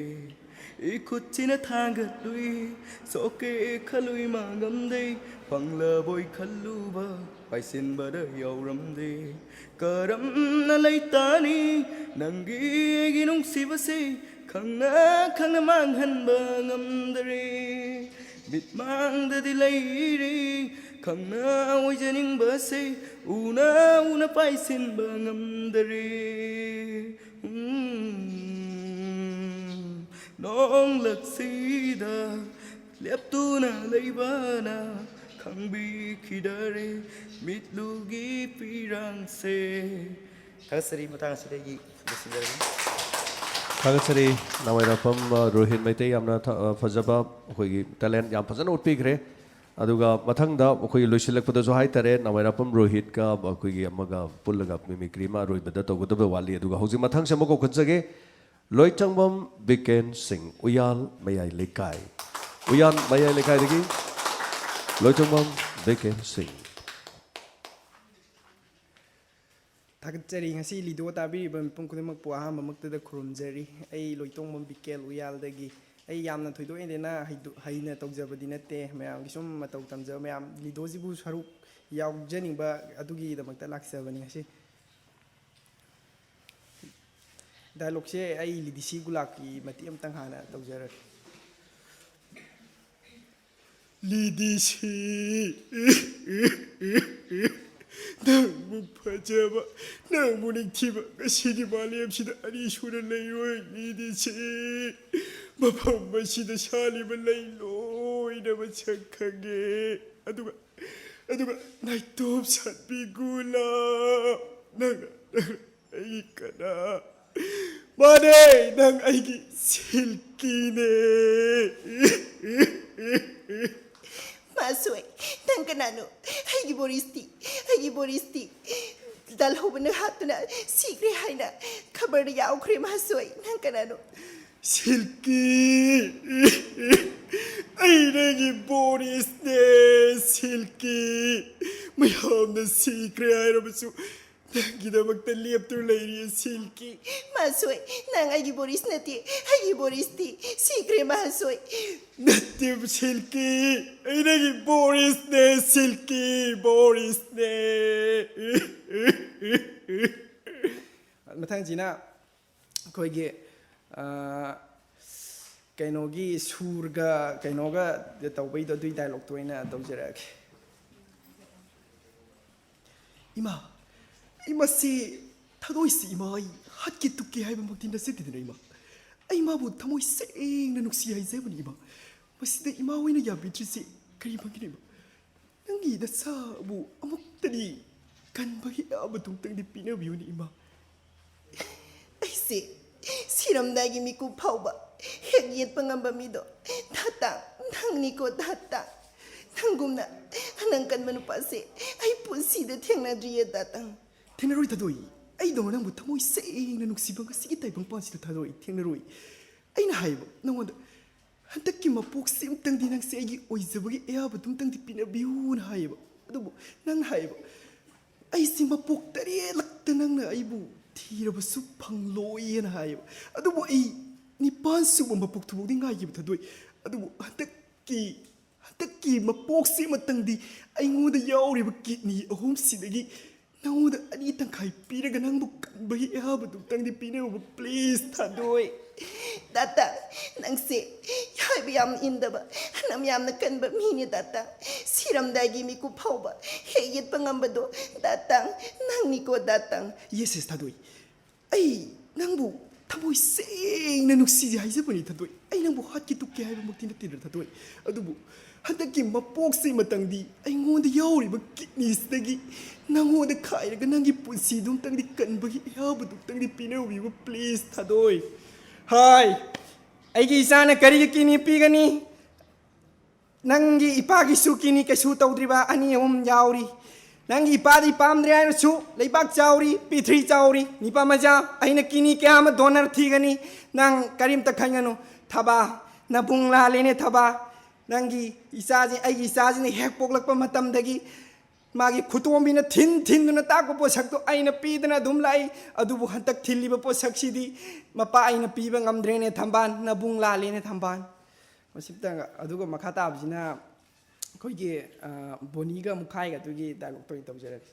ꯏꯈꯨꯠꯁꯤꯅ ꯊꯥꯡꯒꯠꯂꯨꯏ, ꯁꯣꯛꯀꯦ ꯈꯜꯂꯨꯏ ꯃꯥ ꯉꯝꯗꯦ, ꯐꯪꯂꯕꯣꯏ ꯈꯜꯂꯨꯕ ꯄꯥꯏꯁꯤꯟꯕꯗ ꯌꯥꯎꯔꯝꯗꯦ꯫ ꯀꯔꯝꯅ ꯂꯩꯇꯥꯅꯤ ꯅꯪꯒꯤ ꯑꯩꯒꯤ ꯅꯨꯡꯁꯤꯕꯁꯦ, ꯈꯪꯅ ꯈꯪꯅ ꯃꯥꯡꯍꯟꯕ ꯉꯝꯗꯔꯦ꯫ ꯃꯤꯠꯃꯥꯡꯗꯗꯤ ꯂꯩꯔꯤ ꯈꯪꯅ ꯑꯣꯏꯖꯅꯤꯡꯕꯁꯦ, ꯎꯅ ꯎꯅ ꯄꯥꯏꯁꯤꯟꯕ ꯉꯝꯗꯔꯦ꯫ ꯎꯝ, ꯅꯣꯡꯂꯛꯁꯤꯗ ꯂꯦꯞꯇꯨꯅ ꯂꯩꯕꯅ ꯈꯪꯕꯤꯈꯤꯗꯔꯦ ꯃꯤꯠꯂꯨꯒꯤ ꯄꯤꯔꯥꯡꯁꯦ꯫ ꯊꯥꯒꯠꯆꯔꯤ꯫ ꯃꯇꯥꯡ ꯑꯁꯤꯗ ꯑꯩꯒꯤ ꯂꯣꯏꯁꯤꯟꯖꯔꯒꯦ꯫ ꯊꯥꯒꯠꯆꯔꯤ꯫ ꯅꯥꯋꯥꯏꯔꯥꯛꯄꯝ, ꯑ, ꯔꯣꯍꯤꯠ ꯃꯩꯇꯩ, ꯌꯥꯝꯅ ꯊ-, ꯑ, ꯐꯖꯕ ꯑꯩꯈꯣꯏꯒꯤ talent ꯌꯥꯝ ꯐꯖꯅ ꯎꯠꯄꯤꯈ꯭ꯔꯦ꯫ ꯑꯗꯨꯒ ꯃꯊꯪꯗ ꯑꯩꯈꯣꯏꯒꯤ ꯂꯣꯏꯁꯤꯜꯂꯛꯄꯗꯁꯨ ꯍꯥꯏꯇꯥꯔꯦ, ꯅꯥꯋꯥꯏꯔꯥꯛꯄꯝ ꯔꯣꯍꯤꯠꯀ ꯑꯩꯈꯣꯏꯒꯤ ꯑꯃꯒ ꯄꯨꯜꯂꯒ mimicry ꯑꯃ ꯑꯔꯣꯏꯕꯗ ꯇꯧꯒꯗꯕ ꯋꯥꯠꯂꯤ꯫ ꯑꯗꯨꯒ ꯍꯧꯖꯤꯛ ꯃꯊꯪꯁꯦ ꯑꯃꯨꯛ ꯀꯧꯈꯠꯆꯒꯦ꯫ ꯂꯣꯏꯇꯣꯡꯕꯝ ꯕꯤꯀꯦꯟ ꯁꯤꯡ, ꯎꯌꯥꯜ ꯃꯌꯥꯏ ꯂꯩꯀꯥꯏ꯫ ꯎꯌꯥꯜ ꯃꯌꯥꯏ ꯂꯩꯀꯥꯏꯗꯒꯤ ꯂꯣꯏꯇꯣꯡꯕꯝ ꯕꯤꯀꯦꯟ ꯁꯤꯡ꯫ ꯊꯥꯒꯠꯆꯔꯤ꯫ ꯉꯁꯤ ꯂꯤꯗꯣ ꯇꯥꯕꯤꯔꯤꯕ ꯃꯤꯄꯨꯝ ꯈꯨꯗꯤꯡꯃꯛꯄꯨ ꯑꯍꯥꯟꯕꯃꯛꯇꯗ ꯈꯨꯔꯨꯝꯖꯔꯤ꯫ ꯑꯩ ꯂꯣꯏꯇꯣꯡꯕꯝ ꯕꯤꯀꯦꯜ ꯎꯌꯥꯜꯗꯒꯤ꯫ ꯑꯩ ꯌꯥꯝꯅ ꯊꯣꯏꯗꯣꯛ ꯍꯦꯟꯗꯣꯛꯅ ꯍꯩꯗꯣ-, ꯍꯩꯅ ꯇꯧꯖꯕꯗꯤ ꯅꯠꯇꯦ꯫ ꯃꯌꯥꯝꯒꯤ ꯁꯨꯝ ꯃꯇꯧ ꯇꯝꯖꯕ, ꯃꯌꯥꯝ ꯂꯤꯗꯣꯁꯤꯕꯨ ꯁꯔꯨꯛ ꯌꯥꯎꯖꯅꯤꯡꯕ ꯑꯗꯨꯒꯤꯗꯃꯛꯇ ꯂꯥꯛꯆꯕꯅꯤ ꯉꯁꯤ꯫ Dialogueꯁꯦ ꯑꯩ ꯂꯤꯗꯤꯁꯤ ꯒꯨꯂꯥꯞꯀꯤ ꯃꯇꯦꯛ ꯑꯃꯇꯪ ꯍꯥꯟꯅ ꯇꯧꯖꯔꯒꯦ꯫ ꯂꯤꯗꯤꯁꯤ, ꯅꯪꯃꯨꯛ ꯐꯖꯕ, ꯅꯪꯃꯨꯛ ꯅꯤꯡꯊꯤꯕ ꯉꯁꯤꯒꯤ ꯃꯥꯂꯦꯝꯁꯤꯗ ꯑꯅꯤ ꯁꯨꯅ ꯂꯩꯔꯣꯏ꯫ ꯂꯤꯗꯤꯁꯤ, ꯃꯐꯝ ꯑꯁꯤꯗ ꯁꯥꯠꯂꯤꯕ ꯂꯩ ꯂꯣꯏꯅꯃꯛ ꯁꯛ ꯈꯪꯉꯦ꯫ ꯑꯗꯨꯒ, ꯑꯗꯨꯒ ꯅꯥꯏꯇꯣꯝ ꯁꯥꯠꯄꯤ ꯒꯨꯂꯥꯞ, ꯅꯪꯅ, ꯅꯪꯅ ꯑꯩꯒꯤ ꯀꯅꯥ? ꯃꯥꯅꯦ, ꯅꯪ ꯑꯩꯒꯤ ꯁꯤꯜꯀꯤꯅꯦ꯫ ꯃꯥꯁꯣꯏ, ꯅꯪ ꯀꯅꯥꯅꯣ? ꯑꯩꯒꯤ ꯕꯣꯔꯤꯁꯇꯤ, ꯑꯩꯒꯤ ꯕꯣꯔꯤꯁꯇꯤ꯫ ꯗꯜꯍꯧꯕꯅ ꯍꯥꯠꯇꯨꯅ ꯁꯤꯈ꯭ꯔꯦ ꯍꯥꯏꯅ ꯈꯕꯔꯗ ꯌꯥꯎꯈ꯭ꯔꯦ꯫ ꯃꯍꯥꯁꯣꯏ, ꯅꯪ ꯀꯅꯥꯅꯣ? ꯁꯤꯜꯀꯤ, ꯑꯩ ꯅꯪꯒꯤ ꯕꯣꯔꯤꯁꯅꯦ꯫ ꯁꯤꯜꯀꯤ, ꯃꯌꯥꯝꯅ ꯁꯤꯈ꯭ꯔꯦ ꯍꯥꯏꯔꯕꯁꯨ ꯅꯪꯒꯤꯗꯃꯛꯇ ꯂꯦꯞꯇꯨꯅ ꯂꯩꯔꯤ꯫ ꯁꯤꯜꯀꯤ, ꯃꯍꯥꯁꯣꯏ, ꯅꯪ ꯑꯩꯒꯤ ꯕꯣꯔꯤꯁ ꯅꯠꯇꯦ꯫ ꯑꯩꯒꯤ ꯕꯣꯔꯤꯁꯇꯤ ꯁꯤꯈ꯭ꯔꯦ꯫ ꯃꯍꯥꯁꯣꯏ, ꯅꯠꯇꯦ ꯁꯤꯜꯀꯤ, ꯑꯩ ꯅꯪꯒꯤ ꯕꯣꯔꯤꯁꯅꯦ꯫ ꯁꯤꯜꯀꯤ, ꯕꯣꯔꯤꯁꯅꯦ꯫ ꯃꯊꯪꯁꯤꯅ ꯑꯩꯈꯣꯏꯒꯤ, ꯑ, ꯀꯩꯅꯣꯒꯤ ꯁꯨꯔꯒ ꯀꯩꯅꯣꯒ ꯇꯧꯕꯩꯗꯣ, ꯑꯗꯨꯏ ꯗꯥꯏꯂꯣꯛꯇꯣ ꯑꯣꯏꯅ ꯇꯧꯖꯔꯛꯑꯒꯦ꯫ ꯏꯃꯥ, ꯏꯃꯥꯁꯤ, ꯊꯥꯗꯣꯏꯁꯤ ꯏꯃꯥ, ꯑꯩ ꯍꯥꯠꯀꯦ ꯇꯨꯞꯀꯦ ꯍꯥꯏꯕꯃꯛꯇꯤ ꯅꯠꯆꯗꯦꯗꯅ ꯏꯃꯥ꯫ ꯑꯩ ꯃꯥꯕꯨ ꯊꯃꯣꯏ ꯁꯦꯡꯅ ꯅꯨꯡꯁꯤ ꯍꯥꯏꯖꯕꯅꯤ ꯏꯃꯥ꯫ ꯃꯁꯤꯗ ꯏꯃꯥ ꯍꯣꯏꯅ ꯌꯥꯕꯤꯗ꯭ꯔꯤꯁꯤ ꯀꯔꯤ ꯃꯔꯝꯒꯤꯅꯣ ꯏꯃꯥ? ꯅꯪꯒꯤ ꯅꯆꯥꯕꯨ ꯑꯃꯨꯛꯇꯗꯤ ꯀꯟꯕꯒꯤ ꯑꯌꯥꯕꯗꯨ ꯑꯃꯨꯛꯇꯪꯗꯤ ꯄꯤꯅꯕꯤꯌꯨꯅꯦ ꯏꯃꯥ꯫ ꯑꯩꯁꯦ ꯁꯤꯔꯝꯗꯥꯏꯒꯤ ꯃꯤꯀꯨꯞ ꯐꯥꯎꯕ ꯍꯦꯛ ꯌꯦꯠꯄ ꯉꯝꯕ ꯃꯤꯗꯣ ꯗꯥꯇꯥ, ꯅꯪꯅꯤꯀꯣ ꯗꯥꯇꯥ꯫ ꯅꯪꯒꯨꯝꯅ ꯑꯅꯪ ꯀꯟꯕ ꯅꯨꯄꯥꯁꯦ ꯑꯩ ꯄꯨꯟꯁꯤꯗ ꯊꯦꯡꯅꯗ꯭ꯔꯤꯌꯦ ꯗꯥꯇꯥ꯫ ꯊꯦꯡꯅꯔꯣꯏ ꯊꯥꯗꯣꯏ꯫ ꯑꯩꯗꯧꯅ ꯅꯪꯕꯨ ꯊꯃꯣꯏ ꯁꯦꯡꯅ ꯅꯨꯡꯁꯤꯕ ꯉꯁꯤꯒꯤ ꯇꯥꯏꯕꯪꯄꯥꯟꯁꯤꯗ ꯊꯥꯗꯣꯏ ꯊꯦꯡꯅꯔꯣꯏ꯫ ꯑꯩꯅ ꯍꯥꯏꯕ ꯅꯉꯣꯟꯗ, ꯍꯟꯗꯛꯀꯤ ꯃꯄꯣꯛꯁꯤ ꯑꯃꯇꯪꯗꯤ ꯅꯪꯁꯦ ꯑꯩꯒꯤ ꯑꯣꯏꯖꯕꯒꯤ ꯑꯌꯥꯕꯗꯨ ꯑꯃꯇꯪꯗꯤ ꯄꯤꯅꯕꯤꯌꯨꯅ ꯍꯥꯏꯌꯦꯕ꯫ ꯑꯗꯨꯕꯨ ꯅꯪꯅ ꯍꯥꯏꯌꯦꯕ, "ꯑꯩꯁꯤ ꯃꯄꯣꯛ ꯇꯔꯦꯠꯂꯛꯇ ꯅꯪꯅ ꯑꯩꯕꯨ ꯊꯤꯔꯕꯁꯨ ꯐꯪꯂꯣꯏ" ꯍꯥꯏꯅ ꯍꯥꯏꯌꯦꯕ꯫ ꯑꯗꯨꯕꯨ ꯑꯩ ꯅꯤꯄꯥꯟ ꯁꯨꯕ ꯃꯄꯣꯛꯇꯨꯐꯥꯎꯗꯤ ꯉꯥꯏꯈꯤꯕ ꯊꯥꯗꯣꯏ꯫ ꯑꯗꯨꯕꯨ ꯍꯟꯗꯛꯀꯤ, ꯍꯟꯗꯛꯀꯤ ꯃꯄꯣꯛꯁꯤ ꯑꯃꯇꯪꯗꯤ ꯑꯩꯉꯣꯟꯗ ꯌꯥꯎꯔꯤꯕ ꯀꯤꯠꯅꯤ ꯑꯍꯨꯝꯁꯤꯗꯒꯤ ꯅꯉꯣꯟꯗ ꯑꯅꯤ ꯇꯪꯈꯥꯏ ꯄꯤꯔꯒ ꯅꯪꯕꯨ ꯀꯟꯕꯒꯤ ꯑꯌꯥꯕꯗꯨ ꯑꯃꯇꯪꯗꯤ ꯄꯤꯅꯕ, please ꯊꯥꯗꯣꯏ꯫ ꯗꯥꯇꯥ, ꯅꯪꯁꯦ ꯍꯥꯏꯕ ꯌꯥꯝ ꯏꯟꯗꯕ, ꯅꯝ ꯌꯥꯝꯅ ꯀꯟꯕ ꯃꯤꯅꯦ ꯗꯥꯇꯥ꯫ ꯁꯤꯔꯝꯗꯥꯏꯒꯤ ꯃꯤꯀꯨꯞ ꯐꯥꯎꯕ ꯍꯦꯛ ꯌꯦꯠꯄ ꯉꯝꯕꯗꯣ ꯗꯥꯇꯥ, ꯅꯪꯅꯤꯀꯣ ꯗꯥꯇꯥ꯫ Yes, yes, ꯊꯥꯗꯣꯏ꯫ ꯑꯩ ꯅꯪꯕꯨ ꯊꯃꯣꯏ ꯁꯦꯡꯅ ꯅꯨꯡꯁꯤꯖꯩ ꯍꯥꯏꯖꯕꯅꯤ ꯊꯥꯗꯣꯏ꯫ ꯑꯩ ꯅꯪꯕꯨ ꯍꯥꯠꯀꯦ ꯇꯨꯞꯀꯦ ꯍꯥꯏꯕꯃꯛꯇꯤ ꯅꯠꯇꯦꯗ ꯊꯥꯗꯣꯏ꯫ ꯑꯗꯨꯕꯨ ꯍꯟꯗꯛꯀꯤ ꯃꯄꯣꯛꯁꯤ ꯑꯃꯇꯪꯗꯤ ꯑꯩꯉꯣꯟꯗ ꯌꯥꯎꯔꯤꯕ ꯀꯤꯠꯅꯤꯁꯤꯗꯒꯤ ꯅꯪꯉꯣꯟꯗ ꯈꯥꯏꯔꯒ ꯅꯪꯒꯤ ꯄꯨꯟꯁꯤꯗꯨ ꯑꯃꯇꯪꯗꯤ ꯀꯟꯕꯒꯤ ꯑꯌꯥꯕꯗꯨ ꯑꯃꯇꯪꯗꯤ ꯄꯤꯅꯕꯤꯌꯨ, please ꯊꯥꯗꯣꯏ꯫ ꯍꯥꯏ, ꯑꯩꯒꯤ ꯏꯆꯥꯅ ꯀꯔꯤꯒꯤ ꯀꯤꯠꯅꯤ ꯄꯤꯒꯅꯤ? ꯅꯪꯒꯤ ꯏꯄꯥꯒꯤꯁꯨ ꯀꯤꯠꯅꯤ ꯀꯩꯁꯨ ꯇꯧꯗ꯭ꯔꯤꯕ ꯑꯅꯤ ꯑꯍꯨꯝ ꯌꯥꯎꯔꯤ꯫ ꯅꯪꯒꯤ ꯏꯄꯥꯗꯤ ꯄꯥꯝꯗ꯭ꯔꯦ ꯍꯥꯏꯔꯁꯨ, ꯂꯩꯕꯥꯛ ꯆꯥꯎꯔꯤ, ꯄꯤꯊ꯭ꯔꯤ ꯆꯥꯎꯔꯤ, ꯅꯤꯄꯥ ꯃꯆꯥ, ꯑꯩꯅ ꯀꯤꯅꯤ ꯀꯌꯥ ꯑꯃ ꯗꯣꯅꯔ ꯊꯤꯒꯅꯤ, ꯅꯪ ꯀꯔꯤꯝꯇ ꯈꯟꯒꯅꯨ꯫ ꯊꯕꯥ, ꯅꯕꯨꯡ ꯂꯥꯜꯂꯦꯅꯦ ꯊꯕꯥ꯫ ꯅꯪꯒꯤ ꯏꯆꯥꯁꯤ, ꯑꯩꯒꯤ ꯏꯆꯥꯁꯤꯅ ꯍꯦꯛ ꯄꯣꯛꯂꯛꯄ ꯃꯇꯝꯗꯒꯤ ꯃꯥꯒꯤ ꯈꯨꯇꯣꯝꯕꯤꯅ ꯊꯤꯟ ꯊꯤꯟꯗꯨꯅ ꯇꯥꯛꯄ ꯄꯣꯠꯁꯛꯇꯣ ꯑꯩꯅ ꯄꯤꯗꯅ ꯑꯗꯨꯝ ꯂꯥꯛꯏ꯫ ꯑꯗꯨꯕꯨ ꯍꯟꯗꯛ ꯊꯤꯜꯂꯤꯕ ꯄꯣꯠꯁꯛꯁꯤꯗꯤ ꯃꯄꯥ ꯑꯩꯅ ꯄꯤꯕ ꯉꯝꯗ꯭ꯔꯦꯅꯦ ꯊꯝꯕꯥꯜ, ꯅꯕꯨꯡ ꯂꯥꯜꯂꯦꯅꯦ ꯊꯝꯕꯥꯜ꯫ ꯃꯁꯤꯇꯪꯒ, ꯑꯗꯨꯒ ꯃꯈꯥ ꯇꯥꯕꯁꯤꯅ ꯑꯩꯈꯣꯏꯒꯤ, ꯑ, ꯕꯣꯅꯤꯒ ꯃꯨꯈꯥꯏꯒ ꯑꯗꯨꯒꯤ ꯗꯥꯏꯂꯣꯛꯇꯣ ꯑꯣꯏꯅ ꯇꯧꯖꯔꯒꯦ꯫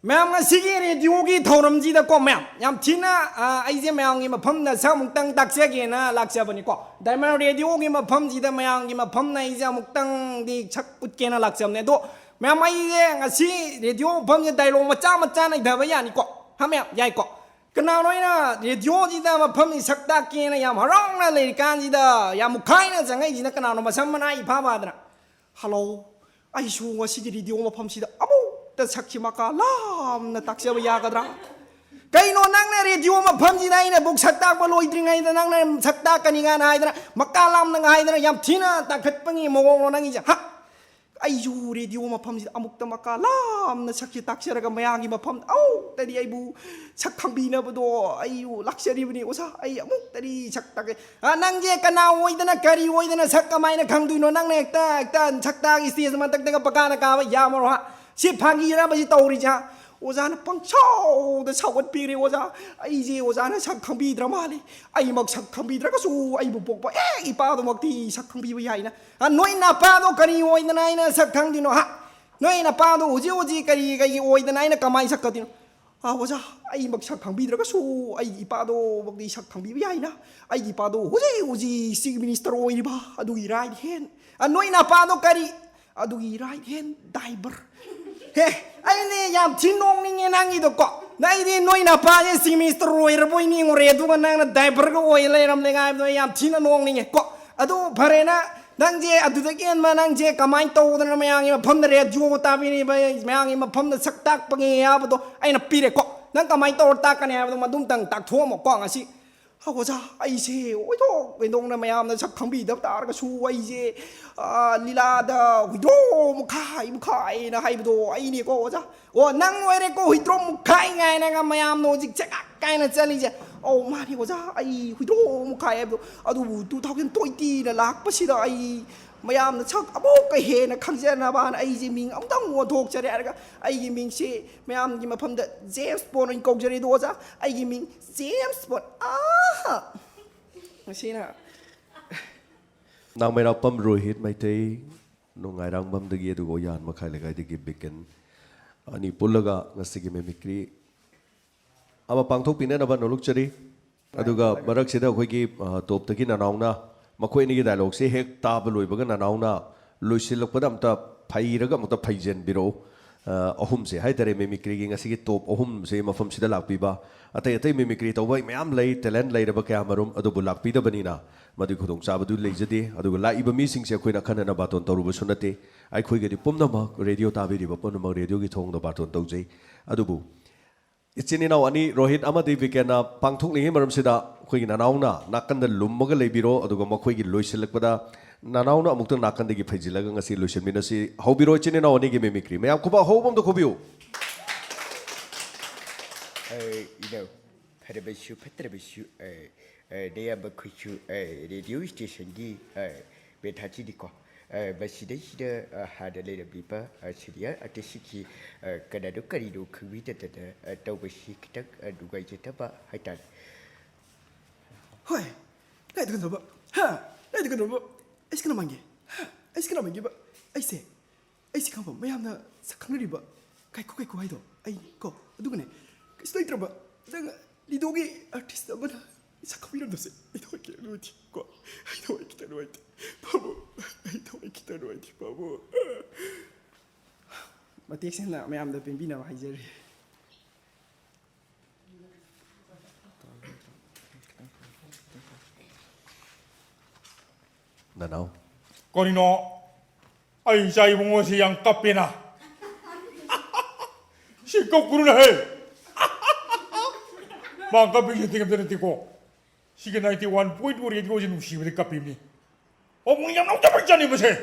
ꯃꯌꯥꯝ, ꯉꯁꯤꯒꯤ ꯔꯦꯗꯤꯑꯣꯒꯤ ꯊꯧꯔꯝꯁꯤꯗꯀꯣ, ꯃꯌꯥꯝ, ꯌꯥꯝ ꯊꯤꯅ, ꯑ, ꯑꯩꯁꯦ ꯃꯌꯥꯝꯒꯤ ꯃꯐꯝꯗ ꯁꯛ ꯑꯃꯨꯛꯇꯪ ꯇꯥꯛꯆꯒꯦꯅ ꯂꯥꯛꯆꯕꯅꯤꯀꯣ꯫ ꯗꯥꯏꯃꯟ ꯔꯦꯗꯤꯑꯣꯒꯤ ꯃꯐꯝꯁꯤꯗ ꯃꯌꯥꯝꯒꯤ ꯃꯐꯝꯅ ꯑꯩꯁꯦ ꯑꯃꯨꯛꯇꯪꯗꯤ ꯁꯛ ꯎꯠꯀꯦꯅ ꯂꯥꯛꯆꯕꯅꯦ꯫ ꯑꯗꯣ ꯃꯌꯥꯝ, ꯑꯩꯁꯦ ꯉꯁꯤ ꯔꯦꯗꯤꯑꯣ ꯃꯐꯝꯁꯤꯗ ꯗꯥꯏꯂꯣꯛ ꯃꯆꯥ ꯃꯆꯥ ꯅꯩꯊꯕ ꯌꯥꯅꯤꯀꯣ? ꯍꯥ ꯃꯌꯥꯝ, ꯌꯥꯏꯀꯣ? ꯀꯅꯥꯅꯣ ꯑꯩꯅ ꯔꯦꯗꯤꯑꯣꯁꯤꯗ ꯃꯐꯝꯁꯤ ꯁꯛ ꯇꯥꯛꯀꯦꯅ ꯌꯥꯝ ꯍꯔꯥꯎꯅ ꯂꯩꯔꯤꯀꯥꯟꯁꯤꯗ ꯌꯥꯝ ꯃꯨꯈꯥꯏꯅ ꯆꯪꯉꯛꯏꯁꯤꯅ ꯀꯅꯥꯅꯣ? ꯃꯁꯝ ꯃꯅꯥ ꯏꯐꯥ ꯐꯥꯗꯅ꯫ "ꯍꯜꯂꯣ, ꯑꯩꯁꯨ ꯉꯁꯤꯒꯤ ꯔꯦꯗꯤꯑꯣ ꯃꯐꯝꯁꯤꯗ ꯑꯃꯨꯛꯇ ꯁꯛꯁꯤ ꯃꯀꯥ ꯂꯥꯝꯅ ꯇꯥꯛꯆꯕ ꯌꯥꯒꯗ꯭ꯔꯥ?" ꯀꯩꯅꯣ ꯅꯪꯅ ꯔꯦꯗꯤꯑꯣ ꯃꯐꯝꯁꯤꯗ ꯑꯩꯅꯕꯨ ꯁꯛ ꯇꯥꯛꯄ ꯂꯣꯏꯗ꯭ꯔꯤꯉꯩꯗ ꯅꯪꯅ ꯁꯛ ꯇꯥꯛꯀꯅꯤ ꯀꯥꯏꯅ ꯍꯥꯏꯗꯅ, ꯃꯀꯥ ꯂꯥꯝꯅ ꯍꯥꯏꯗꯅ ꯌꯥꯝ ꯊꯤꯅ ꯇꯥꯈꯠꯄꯒꯤ ꯃꯑꯣꯡꯂꯣ ꯅꯪꯒꯤꯁꯦ? ꯍꯥ? ꯑꯩꯁꯨ ꯔꯦꯗꯤꯑꯣ ꯃꯐꯝꯁꯤꯗ ꯑꯃꯨꯛꯇ ꯃꯀꯥ ꯂꯥꯝꯅ ꯁꯛꯁꯦ ꯇꯥꯛꯆꯔꯒ ꯃꯌꯥꯝꯒꯤ ꯃꯐꯝꯗ ꯑꯃꯨꯛꯇꯗꯤ ꯑꯩꯕꯨ ꯁꯛ ꯈꯪꯕꯤꯅꯕꯗꯣ ꯑꯩꯕꯨ ꯂꯥꯛꯆꯔꯤꯕꯅꯤ ꯑꯣꯖꯥ꯫ ꯑꯩ ꯑꯃꯨꯛꯇꯗꯤ ꯁꯛ ꯇꯥꯛꯀꯦ꯫ ꯑ, ꯅꯪꯁꯦ ꯀꯅꯥ ꯑꯣꯏꯗꯅ ꯀꯔꯤ ꯑꯣꯏꯗꯅ ꯁꯛ ꯀꯃꯥꯏꯅ ꯈꯪꯗꯣꯏꯅꯣ? ꯅꯪꯅ ꯍꯦꯛꯇ, ꯍꯦꯛꯇ ꯁꯛ ꯇꯥꯛ ꯁ꯭ꯇꯦꯖ ꯃꯊꯛꯇꯒ ꯄꯀꯥꯅ ꯀꯥꯕ ꯌꯥꯃꯔꯣ, ꯍꯥ? ꯁꯤ ꯐꯥꯒꯤꯔꯕ ꯁꯤ ꯇꯧꯔꯤꯁꯦ, ꯍꯥ? ꯑꯣꯖꯥꯅ ꯄꯪꯁꯥꯎꯗ ꯁꯥꯎꯒꯠꯄꯤꯔꯦ ꯑꯣꯖꯥ꯫ ꯑꯩꯁꯦ ꯑꯣꯖꯥꯅ ꯁꯛ ꯈꯪꯕꯤꯗ꯭ꯔ ꯃꯥꯜꯂꯦ꯫ ꯑꯩꯃꯛ ꯁꯛ ꯈꯪꯕꯤꯗ꯭ꯔꯒꯁꯨ ꯑꯩꯕꯨ ꯄꯣꯛꯄ ꯍꯦꯛ ꯏꯄꯥꯗꯨꯃꯛꯇꯤ ꯁꯛ ꯈꯪꯕꯤꯕ ꯌꯥꯏꯅ꯫ ꯑ, ꯅꯣꯏ ꯅꯄꯥꯗꯣ ꯀꯔꯤ ꯑꯣꯏꯗꯅ ꯑꯩꯅ ꯁꯛ ꯈꯪꯗꯣꯏꯅꯣ, ꯍꯥ? ꯅꯣꯏ ꯅꯄꯥꯗꯣ ꯍꯧꯖꯤꯛ ꯍꯧꯖꯤꯛ ꯀꯔꯤ ꯀꯔꯤ ꯑꯣꯏꯗꯅ ꯑꯩꯅ ꯀꯃꯥꯏꯅ ꯁꯛꯀꯗꯣꯏꯅꯣ? ꯑ, ꯑꯣꯖꯥ, ꯑꯩꯃꯛ ꯁꯛ ꯈꯪꯕꯤꯗ꯭ꯔꯒꯁꯨ ꯑꯩꯒꯤ ꯏꯄꯥꯗꯣꯃꯛꯇꯤ ꯁꯛ ꯈꯪꯕꯤꯕ ꯌꯥꯏꯅ꯫ ꯑꯩꯒꯤ ꯏꯄꯥꯗꯣ ꯍꯧꯖꯤꯛ ꯍꯧꯖꯤꯛ ꯆꯤꯐ ꯃꯤꯅꯤꯁꯇꯔ ꯑꯣꯏꯔꯤꯕ ꯑꯗꯨꯒꯤ ꯔꯥꯏꯠ ꯍꯦꯟ꯫ ꯑ, ꯅꯣꯏ ꯅꯄꯥꯗꯣ ꯀꯔꯤ? ꯑꯗꯨꯒꯤ ꯔꯥꯏꯠ ꯍꯦꯟ ꯗꯥꯏꯕꯔ꯫ ꯍꯦ, ꯑꯩꯅꯦ ꯌꯥꯝ ꯊꯤꯅ ꯅꯣꯛꯅꯤꯡꯉꯦ ꯅꯪꯒꯤꯗꯣ ꯀꯣ꯫ ꯅꯪꯗꯤ ꯅꯣꯏ ꯅꯄꯥꯁꯦ ꯆꯤꯐ ꯃꯤꯅꯤꯁꯇꯔ ꯑꯣꯏꯔꯕꯣꯏ ꯅꯤꯡꯉꯨꯔꯦ, ꯑꯗꯨꯒ ꯅꯪꯅ ꯗꯥꯏꯕꯔꯒ ꯑꯣꯏ ꯂꯩꯔꯝꯂꯦ ꯍꯥꯏꯕꯗꯣ ꯑꯩ ꯌꯥꯝ ꯊꯤꯅ ꯅꯣꯛꯅꯤꯡꯉꯦ ꯀꯣ꯫ ꯑꯗꯨ ꯐꯔꯦꯅ, ꯅꯪꯁꯦ ꯑꯗꯨꯗꯒꯤ ꯍꯦꯟꯕ ꯅꯪꯁꯦ ꯀꯃꯥꯏꯅ ꯇꯧꯗꯅ ꯃꯌꯥꯝꯒꯤ ꯃꯐꯝꯗ ꯔꯦꯗꯤꯑꯣ ꯇꯥꯕꯤꯔꯤꯕ, ꯃꯌꯥꯝꯒꯤ ꯃꯐꯝꯗ ꯁꯛ ꯇꯥꯛꯄꯒꯦ ꯍꯥꯏꯕꯗꯣ ꯑꯩꯅ ꯄꯤꯔꯦꯀꯣ꯫ ꯅꯪ ꯀꯃꯥꯏꯅ ꯇꯧꯔ ꯇꯥꯛꯀꯅꯤ ꯍꯥꯏꯕꯗꯣ ꯃꯗꯨꯝꯇꯪ ꯇꯥꯛꯊꯣꯛꯑꯝꯃꯣꯀꯣ ꯉꯁꯤ꯫ ꯑꯣꯖꯥ, ꯑꯩꯁꯦ ꯑꯣꯏꯊꯣꯛ ꯍꯦꯟꯗꯣꯛꯅ ꯃꯌꯥꯝꯅ ꯁꯛ ꯈꯪꯕꯤꯗꯕ ꯇꯥꯔꯒꯁꯨ ꯑꯩꯁꯦ, ꯑ, ꯂꯤꯂꯥꯗ ꯍꯨꯏꯗ꯭ꯔꯣꯝ ꯃꯨꯛꯈꯥꯏ ꯃꯨꯛꯈꯥꯏꯅ ꯍꯥꯏꯕꯗꯣ ꯑꯩꯅꯦꯀꯣ ꯑꯣꯖꯥ꯫ ꯑꯣ, ꯅꯪ ꯑꯣꯏꯔꯦꯀꯣ ꯍꯨꯏꯗ꯭ꯔꯣꯝ ꯃꯨꯛꯈꯥꯏ ꯀꯥꯏꯅꯒ ꯃꯌꯥꯝꯅ ꯍꯧꯖꯤꯛ ꯆꯦꯒꯥꯛ ꯀꯥꯏꯅ ꯆꯠꯂꯤꯁꯦ꯫ ꯑꯧ, ꯃꯥꯅꯦ ꯑꯣꯖꯥ, ꯑꯩ ꯍꯨꯏꯗ꯭ꯔꯣꯝ ꯃꯨꯛꯈꯥꯏ ꯍꯥꯏꯕꯗꯣ꯫ ꯑꯗꯨꯕꯨ two thousand twentyꯅ ꯂꯥꯛꯄꯁꯤꯗ ꯑꯩ ꯃꯌꯥꯝꯅ ꯁꯛ ꯑꯃꯨꯛꯀ ꯍꯦꯟꯅ ꯈꯪꯖꯅꯕꯅ ꯑꯩꯁꯦ ꯃꯤꯡ ꯑꯃꯨꯛꯇꯪ ꯑꯣꯟꯊꯣꯛꯆꯔꯦ ꯍꯥꯏꯔꯒ ꯑꯩꯒꯤ ꯃꯤꯡꯁꯦ ꯃꯌꯥꯝꯒꯤ ꯃꯐꯝꯗ ꯖꯦꯝꯁ ꯕꯣꯟ ꯑꯣꯏꯅ ꯀꯧꯖꯔꯦ꯫ ꯑꯗꯣ ꯑꯣꯖꯥ, ꯑꯩꯒꯤ ꯃꯤꯡ ꯖꯦꯝꯁ ꯕꯣꯟ꯫ ꯑꯥ! ꯃꯁꯤꯅ ꯅꯥꯎꯃꯩꯔꯥꯛꯄꯝ ꯔꯣꯍꯤꯠ ꯃꯩꯇꯩ, ꯅꯣꯡꯉꯥꯏꯔꯥꯡꯕꯝꯗꯒꯤ, ꯑꯗꯨꯒ ꯎꯌꯥꯟ ꯃꯈꯥ ꯂꯩꯀꯥꯏꯗꯒꯤ ꯕꯤꯀꯦꯟ, ꯑꯅꯤ ꯄꯨꯜꯂꯒ ꯉꯁꯤꯒꯤ ꯃꯤꯃꯤꯀ꯭ꯔꯤ ꯑꯃ ꯄꯥꯡꯊꯣꯛꯄꯤꯅꯅꯕ ꯅꯣꯂꯨꯛꯆꯔꯤ꯫ ꯑꯗꯨꯒ ꯃꯔꯛꯁꯤꯗ ꯑꯩꯈꯣꯏꯒꯤ, ꯑ, ꯇꯣꯞꯇꯒꯤ ꯅꯅꯥꯎꯅ ꯃꯈꯣꯏ ꯑꯅꯤꯒꯤ ꯗꯥꯏꯂꯣꯛꯁꯦ ꯍꯦꯛ ꯇꯥꯕ ꯂꯣꯏꯕꯒ ꯅꯅꯥꯎꯅ ꯂꯣꯏꯁꯤꯜꯂꯛꯄꯗ ꯑꯝꯇ ꯐꯩꯔꯒ ꯑꯃꯨꯛꯇ ꯐꯩꯖꯟꯕꯤꯔꯛꯎ꯫ ꯑ, ꯑꯍꯨꯝꯁꯦ ꯍꯥꯏꯇꯥꯔꯦ, ꯃꯤꯃꯤꯀ꯭ꯔꯤꯒꯤ ꯉꯁꯤꯒꯤ ꯇꯣꯞ ꯑꯍꯨꯝꯁꯦ ꯃꯐꯝꯁꯤꯗ ꯂꯥꯛꯄꯤꯕ꯫ ꯑꯇꯩ ꯑꯇꯩ ꯃꯤꯃꯤꯀ꯭ꯔꯤ ꯇꯧꯕ ꯃꯌꯥꯝ ꯂꯩ, ꯇꯦꯂꯦꯟ ꯂꯩꯔꯕ ꯀꯌꯥꯃꯔꯨꯝ, ꯑꯗꯨꯕꯨ ꯂꯥꯛꯄꯤꯗꯕꯅꯤꯅ ꯃꯗꯨꯒꯤ ꯈꯨꯗꯣꯡꯆꯥꯕꯗꯨ ꯂꯩꯖꯗꯦ꯫ ꯑꯗꯨꯒ ꯂꯥꯛꯏꯕ ꯃꯤꯁꯤꯡꯁꯦ ꯑꯩꯈꯣꯏꯅ ꯑꯈꯟꯅꯅ ꯕꯥꯇꯣꯟ ꯇꯧꯔꯨꯕꯁꯨ ꯅꯠꯇꯦ꯫ ꯑꯩꯈꯣꯏꯒꯗꯤ ꯄꯨꯝꯅꯃꯛ, ꯔꯦꯗꯤꯑꯣ ꯇꯥꯕꯤꯔꯤꯕ ꯄꯨꯝꯅꯃꯛ ꯔꯦꯗꯤꯑꯣꯒꯤ ꯊꯣꯡꯗ ꯕꯥꯇꯣꯟ ꯇꯧꯖꯩ꯫ ꯑꯗꯨꯕꯨ ꯏꯆꯤꯟ ꯏꯅꯥꯎ ꯑꯅꯤ, ꯔꯣꯍꯤꯠ ꯑꯃꯗꯤ ꯕꯤꯀꯦꯟꯅ ꯄꯥꯡꯊꯣꯛꯅꯤꯡꯉꯤ ꯃꯔꯝꯁꯤꯗ, ꯑꯩꯈꯣꯏꯒꯤ ꯅꯅꯥꯎꯅ ꯅꯥꯀꯟꯗ ꯂꯨꯝꯃꯒ ꯂꯩꯕꯤꯔꯣ, ꯑꯗꯨꯒ ꯃꯈꯣꯏꯒꯤ ꯂꯣꯏꯁꯤꯜꯂꯛꯄꯗ ꯅꯅꯥꯎꯅ ꯑꯃꯨꯛꯇꯪ ꯅꯥꯀꯟꯗꯒꯤ ꯐꯩꯖꯤꯜꯂꯒ ꯉꯁꯤ ꯂꯣꯏꯁꯤꯟꯃꯤꯟꯅꯁꯤ꯫ ꯍꯧꯕꯤꯔꯣ, ꯏꯆꯤꯟ ꯏꯅꯥꯎ ꯑꯅꯤꯒꯤ ꯃꯤꯃꯤꯀ꯭ꯔꯤ꯫ ꯃꯌꯥꯝ ꯈꯨꯕꯥꯛ ꯑꯍꯧꯕ ꯑꯝꯇ ꯈꯨꯕꯤꯌꯨ꯫ ꯑ, ꯏꯅꯥꯎ, ꯐꯔꯕꯁꯨ ꯐꯠꯇ꯭ꯔꯕꯁꯨ, ꯑ, ꯑ, ꯅꯌꯥꯝꯕ ꯑꯩꯈꯣꯏꯁꯨ, ꯑ, ꯔꯦꯗꯤꯑꯣ ꯁ꯭ꯇꯦꯁꯟꯒꯤ, ꯑ, ꯄꯦꯊꯥꯆꯤꯅꯤꯀꯣ꯫ ꯑ, ꯃꯁꯤꯗꯩꯁꯤꯗ, ꯑ, ꯍꯥꯟꯅ ꯂꯩꯔꯝꯂꯤꯕ, ꯑ, ꯁꯤꯅꯤꯌꯔ ꯑꯥꯔꯇꯤꯁꯁꯤꯡꯁꯤ, ꯑ, ꯀꯅꯥꯅꯣ ꯀꯔꯤꯅꯣ ꯈꯪꯕꯤꯗꯗꯅ, ꯑ, ꯇꯧꯕꯁꯤ ꯈꯤꯇꯪ, ꯑ, ꯅꯨꯡꯉꯥꯏꯖꯗꯕ ꯍꯥꯏꯇꯥꯔꯦ꯫ ꯍꯣꯏ, ꯀꯥꯏꯗ ꯀꯩꯗꯧꯕ? ꯍꯥ? ꯀꯥꯏꯗ ꯀꯩꯗꯧꯕ? ꯑꯩꯁꯤ ꯀꯅꯥ ꯃꯥꯟꯒꯦ? ꯍꯥ? ꯑꯩꯁꯤ ꯀꯅꯥ ꯃꯥꯟꯒꯦꯕ? ꯑꯩꯁꯦ, ꯑꯩꯁꯤ ꯈꯪꯕ ꯃꯌꯥꯝꯅ ꯁꯛ ꯈꯪꯅꯔꯤꯕ ꯀꯥꯏꯀꯨ ꯀꯥꯏꯀꯨ ꯍꯥꯏꯗꯣ ꯑꯩꯅꯤ ꯀꯣ꯫ ꯑꯗꯨꯒꯅꯦ, ꯀꯩꯁꯨ ꯂꯩꯇ꯭ꯔꯕ, ꯅꯪ ꯂꯤꯗꯣꯒꯤ ꯑꯥꯔꯇꯤꯁ ꯑꯃꯅ ꯁꯛ ꯈꯪꯕꯤꯔꯝꯗꯕꯁꯦ ꯑꯩ ꯊꯋꯥꯏ ꯈꯤꯇꯪ ꯅꯨꯡꯉꯥꯏꯇꯦ ꯀꯣ꯫ ꯑꯩ ꯊꯋꯥꯏ ꯈꯤꯇꯪ ꯅꯨꯡꯉꯥꯏꯇꯦ ꯄꯥꯕꯨꯡ꯫ ꯑꯩ ꯊꯋꯥꯏ ꯈꯤꯇꯪ ꯅꯨꯡꯉꯥꯏꯇꯦ ꯄꯥꯕꯨꯡ꯫ ꯃꯇꯦꯛ ꯁꯦꯡꯅ ꯃꯌꯥꯝꯗ ꯄꯦꯟꯕꯤꯅꯕ ꯍꯥꯏꯖꯔꯤ꯫ ꯅꯅꯥꯎ꯫ ꯀꯔꯤꯅꯣ? ꯑꯩ ꯏꯆꯥ ꯏꯕꯨꯡꯉꯣꯁꯤ ꯌꯥꯝ ꯀꯞꯄꯦꯅ꯫ ꯁꯤ ꯀꯞꯀꯅꯨꯅꯦꯍꯦ꯫ ꯃꯥ ꯀꯞꯄꯤꯁꯦ ꯇꯤꯡ ꯑꯝꯇ ꯅꯠꯇꯦꯀꯣ꯫ ꯁꯤꯒꯤ ninety one point two ꯔꯦꯗꯤꯑꯣꯁꯦ ꯅꯨꯡꯁꯤꯕꯗꯤ ꯀꯞꯄꯤꯕꯅꯤ꯫ ꯄꯥꯕꯨꯡ ꯌꯥꯝ ꯅꯣꯛꯆꯕ ꯖꯥꯠꯅꯤ ꯃꯁꯦ꯫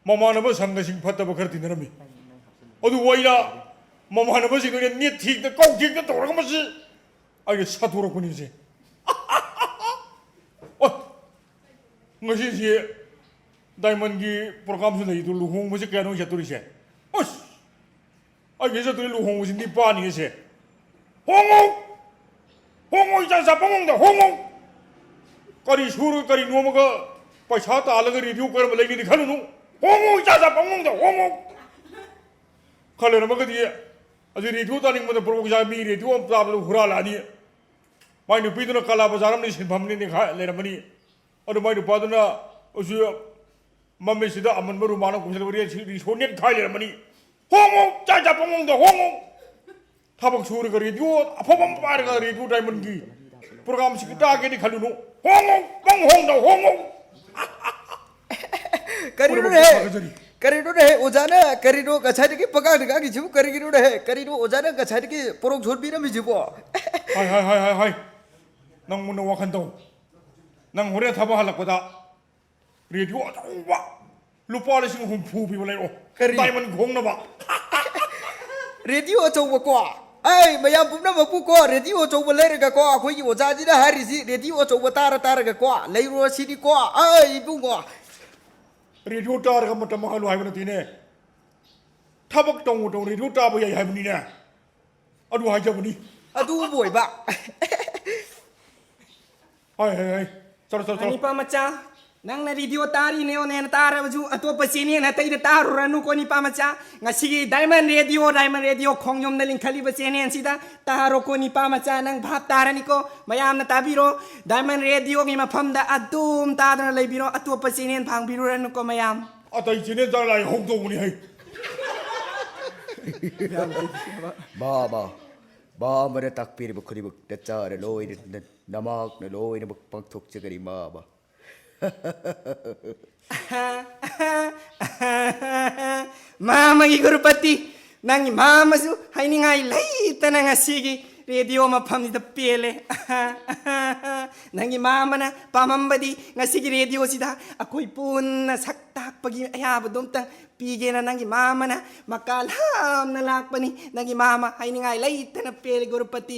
ꯃꯃꯥꯟꯅꯕ ꯁꯪꯒꯁꯤꯡ ꯐꯠꯇꯕ ꯈꯔ ꯇꯤꯟꯅꯔꯝꯃꯤ꯫ ꯑꯗꯨꯕꯨ ꯑꯩꯅ ꯃꯃꯥꯟꯅꯕꯁꯤꯡꯗꯨ ꯑꯩꯅ ꯅꯦꯠ ꯊꯦꯛꯇ ꯀꯧ ꯊꯦꯛꯇ ꯇꯧꯔꯒ ꯃꯁꯤ ꯑꯩꯅ ꯁꯥꯊꯣꯔꯛꯄꯅꯤ ꯁꯦ꯫ ꯑꯣ, ꯉꯁꯤꯁꯤ ꯗꯥꯏꯃꯟꯒꯤ ꯄ꯭ꯔꯣꯒꯥꯝꯁꯨ ꯂꯩ꯫ ꯑꯗꯨ ꯂꯨꯍꯣꯡꯕꯁꯦ ꯀꯌꯥꯅꯣ ꯆꯠꯇꯣꯔꯤꯁꯦ? ꯑꯁ! ꯑꯩꯒꯤ ꯆꯠꯇꯣꯏ ꯂꯨꯍꯣꯡꯕꯁꯤ ꯅꯤꯄꯥꯟꯅꯤ ꯁꯦ꯫ ꯍꯣꯡꯉꯣ! ꯍꯣꯡꯉꯣ, ꯏꯆꯥ ꯏꯆꯥ ꯄꯥꯕꯨꯡꯗ ꯍꯣꯡꯉꯣ! ꯀꯔꯤ ꯁꯨꯔꯒ ꯀꯔꯤ ꯅꯣꯝꯃꯒ ꯄꯩꯁꯥ ꯇꯥꯜꯂꯒ ꯔꯦꯗꯤꯑꯣ ꯀꯔꯝꯕ ꯂꯩꯒꯅꯤ ꯈꯜꯂꯨꯅꯨ꯫ ꯍꯣꯡꯉꯣ, ꯏꯆꯥ ꯏꯆꯥ ꯄꯥꯕꯨꯡꯗ ꯍꯣꯡꯉꯣ! ꯈꯔ ꯂꯩꯔꯝꯃꯒꯗꯤ ꯑꯗꯨ ꯔꯦꯗꯤꯑꯣ ꯇꯥꯅꯤꯡꯕꯗ ꯄꯣꯔꯣꯛ ꯏꯆꯥ ꯃꯤ ꯔꯦꯗꯤꯑꯣ ꯑꯃ ꯇꯥꯕꯗ ꯍꯨꯔꯥꯜꯂꯛꯑꯅꯤ꯫ ꯃꯥꯏ ꯅꯨꯄꯤꯗꯨꯅ ꯀꯂꯥ ꯕꯖꯥꯔ ꯑꯃꯗ ꯁꯤꯟꯐꯝꯅꯤ ꯈꯥ-, ꯂꯩꯔꯝꯃꯅꯤ꯫ ꯑꯗꯨ ꯃꯥꯏ ꯅꯨꯄꯥꯗꯨꯅ ꯑꯁꯤ ꯃꯃꯤꯠꯁꯤꯗ ꯑꯃꯟꯕ ꯔꯨꯃꯥꯜ ꯑꯃ ꯀꯨꯞꯁꯤꯜꯂꯒ ꯔꯦ-, ꯁꯤ ꯔꯤꯁꯣ ꯅꯦꯠꯈꯥꯏ ꯂꯩꯔꯝꯃꯅꯤ꯫ ꯍꯣꯡꯉꯣ! ꯆꯥ ꯆꯥ ꯄꯥꯕꯨꯡꯗ ꯍꯣꯡꯉꯣ! ꯊꯕꯛ ꯁꯨꯔꯒ ꯔꯦꯗꯤꯑꯣ ꯑꯐꯕ ꯑꯃ ꯄꯥꯏꯔꯒ ꯔꯦꯗꯤꯑꯣ ꯗꯥꯏꯃꯟꯒꯤ ꯄ꯭ꯔꯣꯒꯥꯝꯁꯤꯒꯤ ꯇꯥꯒꯦꯗꯤ ꯈꯜꯂꯨꯅꯨ꯫ ꯍꯣꯡꯉꯣ! ꯄꯪ ꯍꯣꯡꯗ ꯍꯣꯡꯉꯣ! ꯀꯔꯤꯅꯣꯅꯦꯍꯦ? ꯄꯨꯝꯅꯃꯛꯄꯨ ꯊꯥꯒꯠꯆꯔꯤ꯫ ꯀꯔꯤꯅꯣꯅꯦꯍꯦ? ꯑꯣꯖꯥꯅ ꯀꯔꯤꯅꯣ ꯉꯁꯥꯏꯗꯒꯤ ꯄꯉꯥꯡꯗ ꯉꯥꯡꯉꯤꯁꯤꯕꯨ ꯀꯔꯤꯒꯤꯅꯣꯅꯦꯍꯦ? ꯀꯔꯤꯅꯣ ꯑꯣꯖꯥꯅ ꯉꯁꯥꯏꯗꯒꯤ ꯄꯣꯔꯣꯛ ꯁꯣꯟꯕꯤꯔꯝꯃꯤꯁꯤꯕꯣ? ꯍꯥꯏ, ꯍꯥꯏ, ꯍꯥꯏ, ꯍꯥꯏ, ꯍꯥꯏ꯫ ꯅꯪ ꯃꯨꯟꯅ ꯋꯥꯈꯜ ꯇꯧ꯫ ꯅꯪ ꯍꯣꯔꯦꯟ ꯊꯕꯛ ꯍꯜꯂꯛꯄꯗ ꯔꯦꯗꯤꯑꯣ ꯑꯆꯧꯕ ꯂꯨꯄꯥ ꯂꯤꯁꯤꯡ ꯍꯨꯝꯐꯨ ꯄꯤꯕ ꯂꯩꯔꯛꯑꯣ꯫ ꯀꯔꯤ? ꯗꯥꯏꯃꯟ ꯈꯣꯡꯅꯕ꯫ ꯔꯦꯗꯤꯑꯣ ꯑꯆꯧꯕ ꯀꯣ? ꯑꯩ ꯃꯌꯥꯝ ꯄꯨꯝꯅꯃꯛꯄꯨ ꯀꯣ, ꯔꯦꯗꯤꯑꯣ ꯑꯆꯧꯕ ꯂꯩꯔꯒ ꯀꯣ, ꯑꯩꯈꯣꯏꯒꯤ ꯑꯣꯖꯥꯁꯤꯅ ꯍꯥꯏꯔꯤꯁꯤ, ꯔꯦꯗꯤꯑꯣ ꯑꯆꯧꯕ ꯇꯥꯔ ꯇꯥꯔꯒ ꯀꯣ, ꯂꯩꯔꯨꯔꯣ ꯁꯤꯅꯤ ꯀꯣ꯫ ꯑꯩ ꯏꯕꯨꯡꯉꯣ꯫ ꯔꯦꯗꯤꯑꯣ ꯇꯥꯔꯒ ꯃꯇꯝ ꯃꯥꯡꯍꯜꯂꯨ ꯍꯥꯏꯕ ꯅꯠꯇꯦꯅꯦ꯫ ꯊꯕꯛ ꯇꯧꯅ ꯇꯧꯅ ꯔꯦꯗꯤꯑꯣ ꯇꯥꯕ ꯌꯥꯏ ꯍꯥꯏꯕꯅꯤꯅꯦ꯫ ꯑꯗꯨ ꯍꯥꯏꯖꯕꯅꯤ꯫ ꯑꯗꯨꯕꯨ ꯑꯣꯏꯕ꯫ ꯍꯣꯏ, ꯍꯣꯏ, ꯍꯣꯏ꯫ ꯆꯠꯂꯣ, ꯆꯠꯂꯣ, ꯆꯠꯂꯣ꯫ ꯅꯤꯄꯥ ꯃꯆꯥ, ꯅꯪꯅ ꯔꯦꯗꯤꯑꯣ ꯇꯥꯔꯤꯅꯦꯅ ꯇꯥꯔꯕꯁꯨ ꯑꯇꯣꯞꯄ ꯆꯦꯅꯦꯜ ꯑꯇꯩꯗ ꯇꯥꯔꯨꯔꯅꯨꯀꯣ ꯅꯤꯄꯥ ꯃꯆꯥ꯫ ꯉꯁꯤꯒꯤ ꯗꯥꯏꯃꯟ ꯔꯦꯗꯤꯑꯣ, ꯗꯥꯏꯃꯟ ꯔꯦꯗꯤꯑꯣ ꯈꯣꯡꯖꯣꯝꯗ ꯂꯤꯡꯈꯠꯂꯤꯕ ꯆꯦꯅꯦꯜꯁꯤꯗ ꯇꯥꯔꯣꯀꯣ ꯅꯤꯄꯥ ꯃꯆꯥ꯫ ꯅꯪ ꯚꯥꯞ ꯇꯥꯔꯅꯤꯀꯣ꯫ ꯃꯌꯥꯝꯅ ꯇꯥꯕꯤꯔꯣ꯫ ꯗꯥꯏꯃꯟ ꯔꯦꯗꯤꯑꯣꯒꯤ ꯃꯐꯝꯗ ꯑꯗꯨꯝ ꯇꯥꯗꯨꯅ ꯂꯩꯕꯤꯔꯣ꯫ ꯑꯇꯣꯞꯄ ꯆꯦꯅꯦꯜ ꯐꯥꯡꯕꯤꯔꯨꯔꯅꯨꯀꯣ ꯃꯌꯥꯝ꯫ ꯑꯇꯩ ꯆꯦꯅꯦꯜ ꯆꯥꯔ ꯂꯥꯏ ꯍꯧꯗꯧꯕꯅꯤ ꯍꯩ꯫ ꯃꯥꯃ, ꯃꯥꯃꯅ ꯇꯥꯛꯄꯤꯔꯤꯕ ꯈꯨꯗꯤꯡꯃꯛ ꯅꯆꯥꯅ ꯂꯣꯏꯅ, ꯅ-, ꯅꯃꯥꯛꯅ ꯂꯣꯏꯅꯃꯛ ꯄꯥꯡꯊꯣꯛꯆꯒꯅꯤ, ꯃꯥꯃ꯫ ꯃꯥꯃꯒꯤ ꯒꯨꯔꯨꯄꯇꯤ, ꯅꯪꯒꯤ ꯃꯥꯃꯁꯨ ꯍꯥꯏꯅꯤꯡꯉꯥꯏ ꯂꯩꯇꯅ ꯉꯁꯤꯒꯤ ꯔꯦꯗꯤꯑꯣ ꯃꯐꯝꯁꯤꯗ ꯄꯦꯜꯂꯦ꯫ ꯅꯪꯒꯤ ꯃꯥꯃꯅ ꯄꯥꯝꯃꯝꯕꯗꯤ ꯉꯁꯤꯒꯤ ꯔꯦꯗꯤꯑꯣꯁꯤꯗ ꯑꯩꯈꯣꯏ ꯄꯨꯟꯅ ꯁꯛ ꯇꯥꯛꯄꯒꯤ ꯑꯌꯥꯕꯗꯣ ꯑꯝꯇꯪ ꯄꯤꯒꯦꯅ ꯅꯪꯒꯤ ꯃꯥꯃꯅ ꯃꯀꯥ ꯂꯥꯝꯅ ꯂꯥꯛꯄꯅꯤ꯫ ꯅꯪꯒꯤ ꯃꯥꯃ ꯍꯥꯏꯅꯤꯡꯉꯥꯏ ꯂꯩꯇꯅ ꯄꯦꯜꯂꯦ ꯒꯨꯔꯨꯄꯇꯤ꯫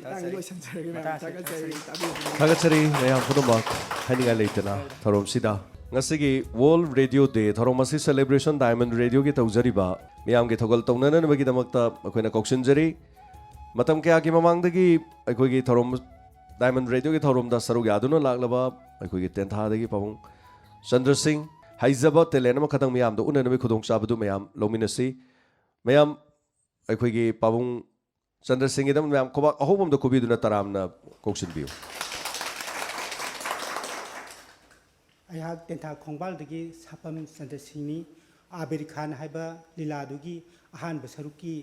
ꯃꯇꯥꯡ ꯂꯣꯏꯁꯤꯟꯖꯔꯒꯦ, ꯃꯌꯥꯝ ꯊꯥꯒꯠꯆꯔꯤ꯫ ꯊꯥꯒꯠꯆꯔꯤ ꯃꯌꯥꯝ ꯄꯨꯝꯅꯃꯛ꯫ ꯍꯥꯏꯅꯤꯡꯉꯥꯏ ꯂꯩꯇꯅ ꯊꯧꯔꯝꯁꯤꯗ ꯉꯁꯤꯒꯤ World Radio Day ꯊꯧꯔꯝ ꯑꯁꯤ Celebration Diamond Radioꯒꯤ ꯇꯧꯖꯔꯤꯕ ꯃꯤꯌꯥꯝꯒꯤ ꯊꯧꯒꯜ ꯇꯧꯅꯅꯕꯒꯤꯗꯃꯛꯇ ꯑꯩꯈꯣꯏꯅ ꯀꯧꯁꯤꯟꯖꯔꯤ꯫ ꯃꯇꯝ ꯀꯌꯥꯒꯤ ꯃꯃꯥꯡꯗꯒꯤ ꯑꯩꯈꯣꯏꯒꯤ ꯊꯧꯔꯝ, Diamond Radioꯒꯤ ꯊꯧꯔꯝꯗ ꯁꯔꯨꯛ ꯌꯥꯗꯨꯅ ꯂꯥꯛꯂꯕ ꯑꯩꯈꯣꯏꯒꯤ ꯇꯦꯟꯊꯥꯗꯒꯤ ꯄꯥꯕꯨꯡ ꯆꯟꯗ꯭ꯔ ꯁꯤꯡ, ꯍꯩꯖꯕ talent ꯑꯃꯈꯛꯇꯪ ꯃꯤꯌꯥꯝꯗ ꯎꯠꯅꯅꯕꯒꯤ ꯈꯨꯗꯣꯡꯆꯥꯕꯗꯨ ꯃꯌꯥꯝ ꯂꯧꯃꯤꯟꯅꯁꯤ꯫ ꯃꯌꯥꯝ ꯑꯩꯈꯣꯏꯒꯤ ꯄꯥꯕꯨꯡ ꯆꯟꯗ꯭ꯔ ꯁꯤꯡꯒꯤꯗꯃꯛ ꯃꯌꯥꯝ ꯈꯨꯕꯥꯛ ꯑꯍꯧꯕ ꯑꯃꯗ ꯈꯨꯕꯤꯗꯨꯅ ꯇꯔꯥꯝꯅ ꯀꯧꯁꯤꯟꯕꯤꯌꯨ꯫ ꯑꯩꯍꯥꯛ ꯇꯦꯟꯊꯥ ꯈꯣꯡꯕꯥꯜꯗꯒꯤ ꯁꯥꯄꯝ ꯆꯟꯗ꯭ꯔ ꯁꯤꯡꯅꯤ꯫ ꯑꯥꯕꯤꯔ ꯈꯥꯟ ꯍꯥꯏꯕ ꯂꯤꯂꯥꯗꯨꯒꯤ ꯑꯍꯥꯟꯕ ꯁꯔꯨꯛꯀꯤ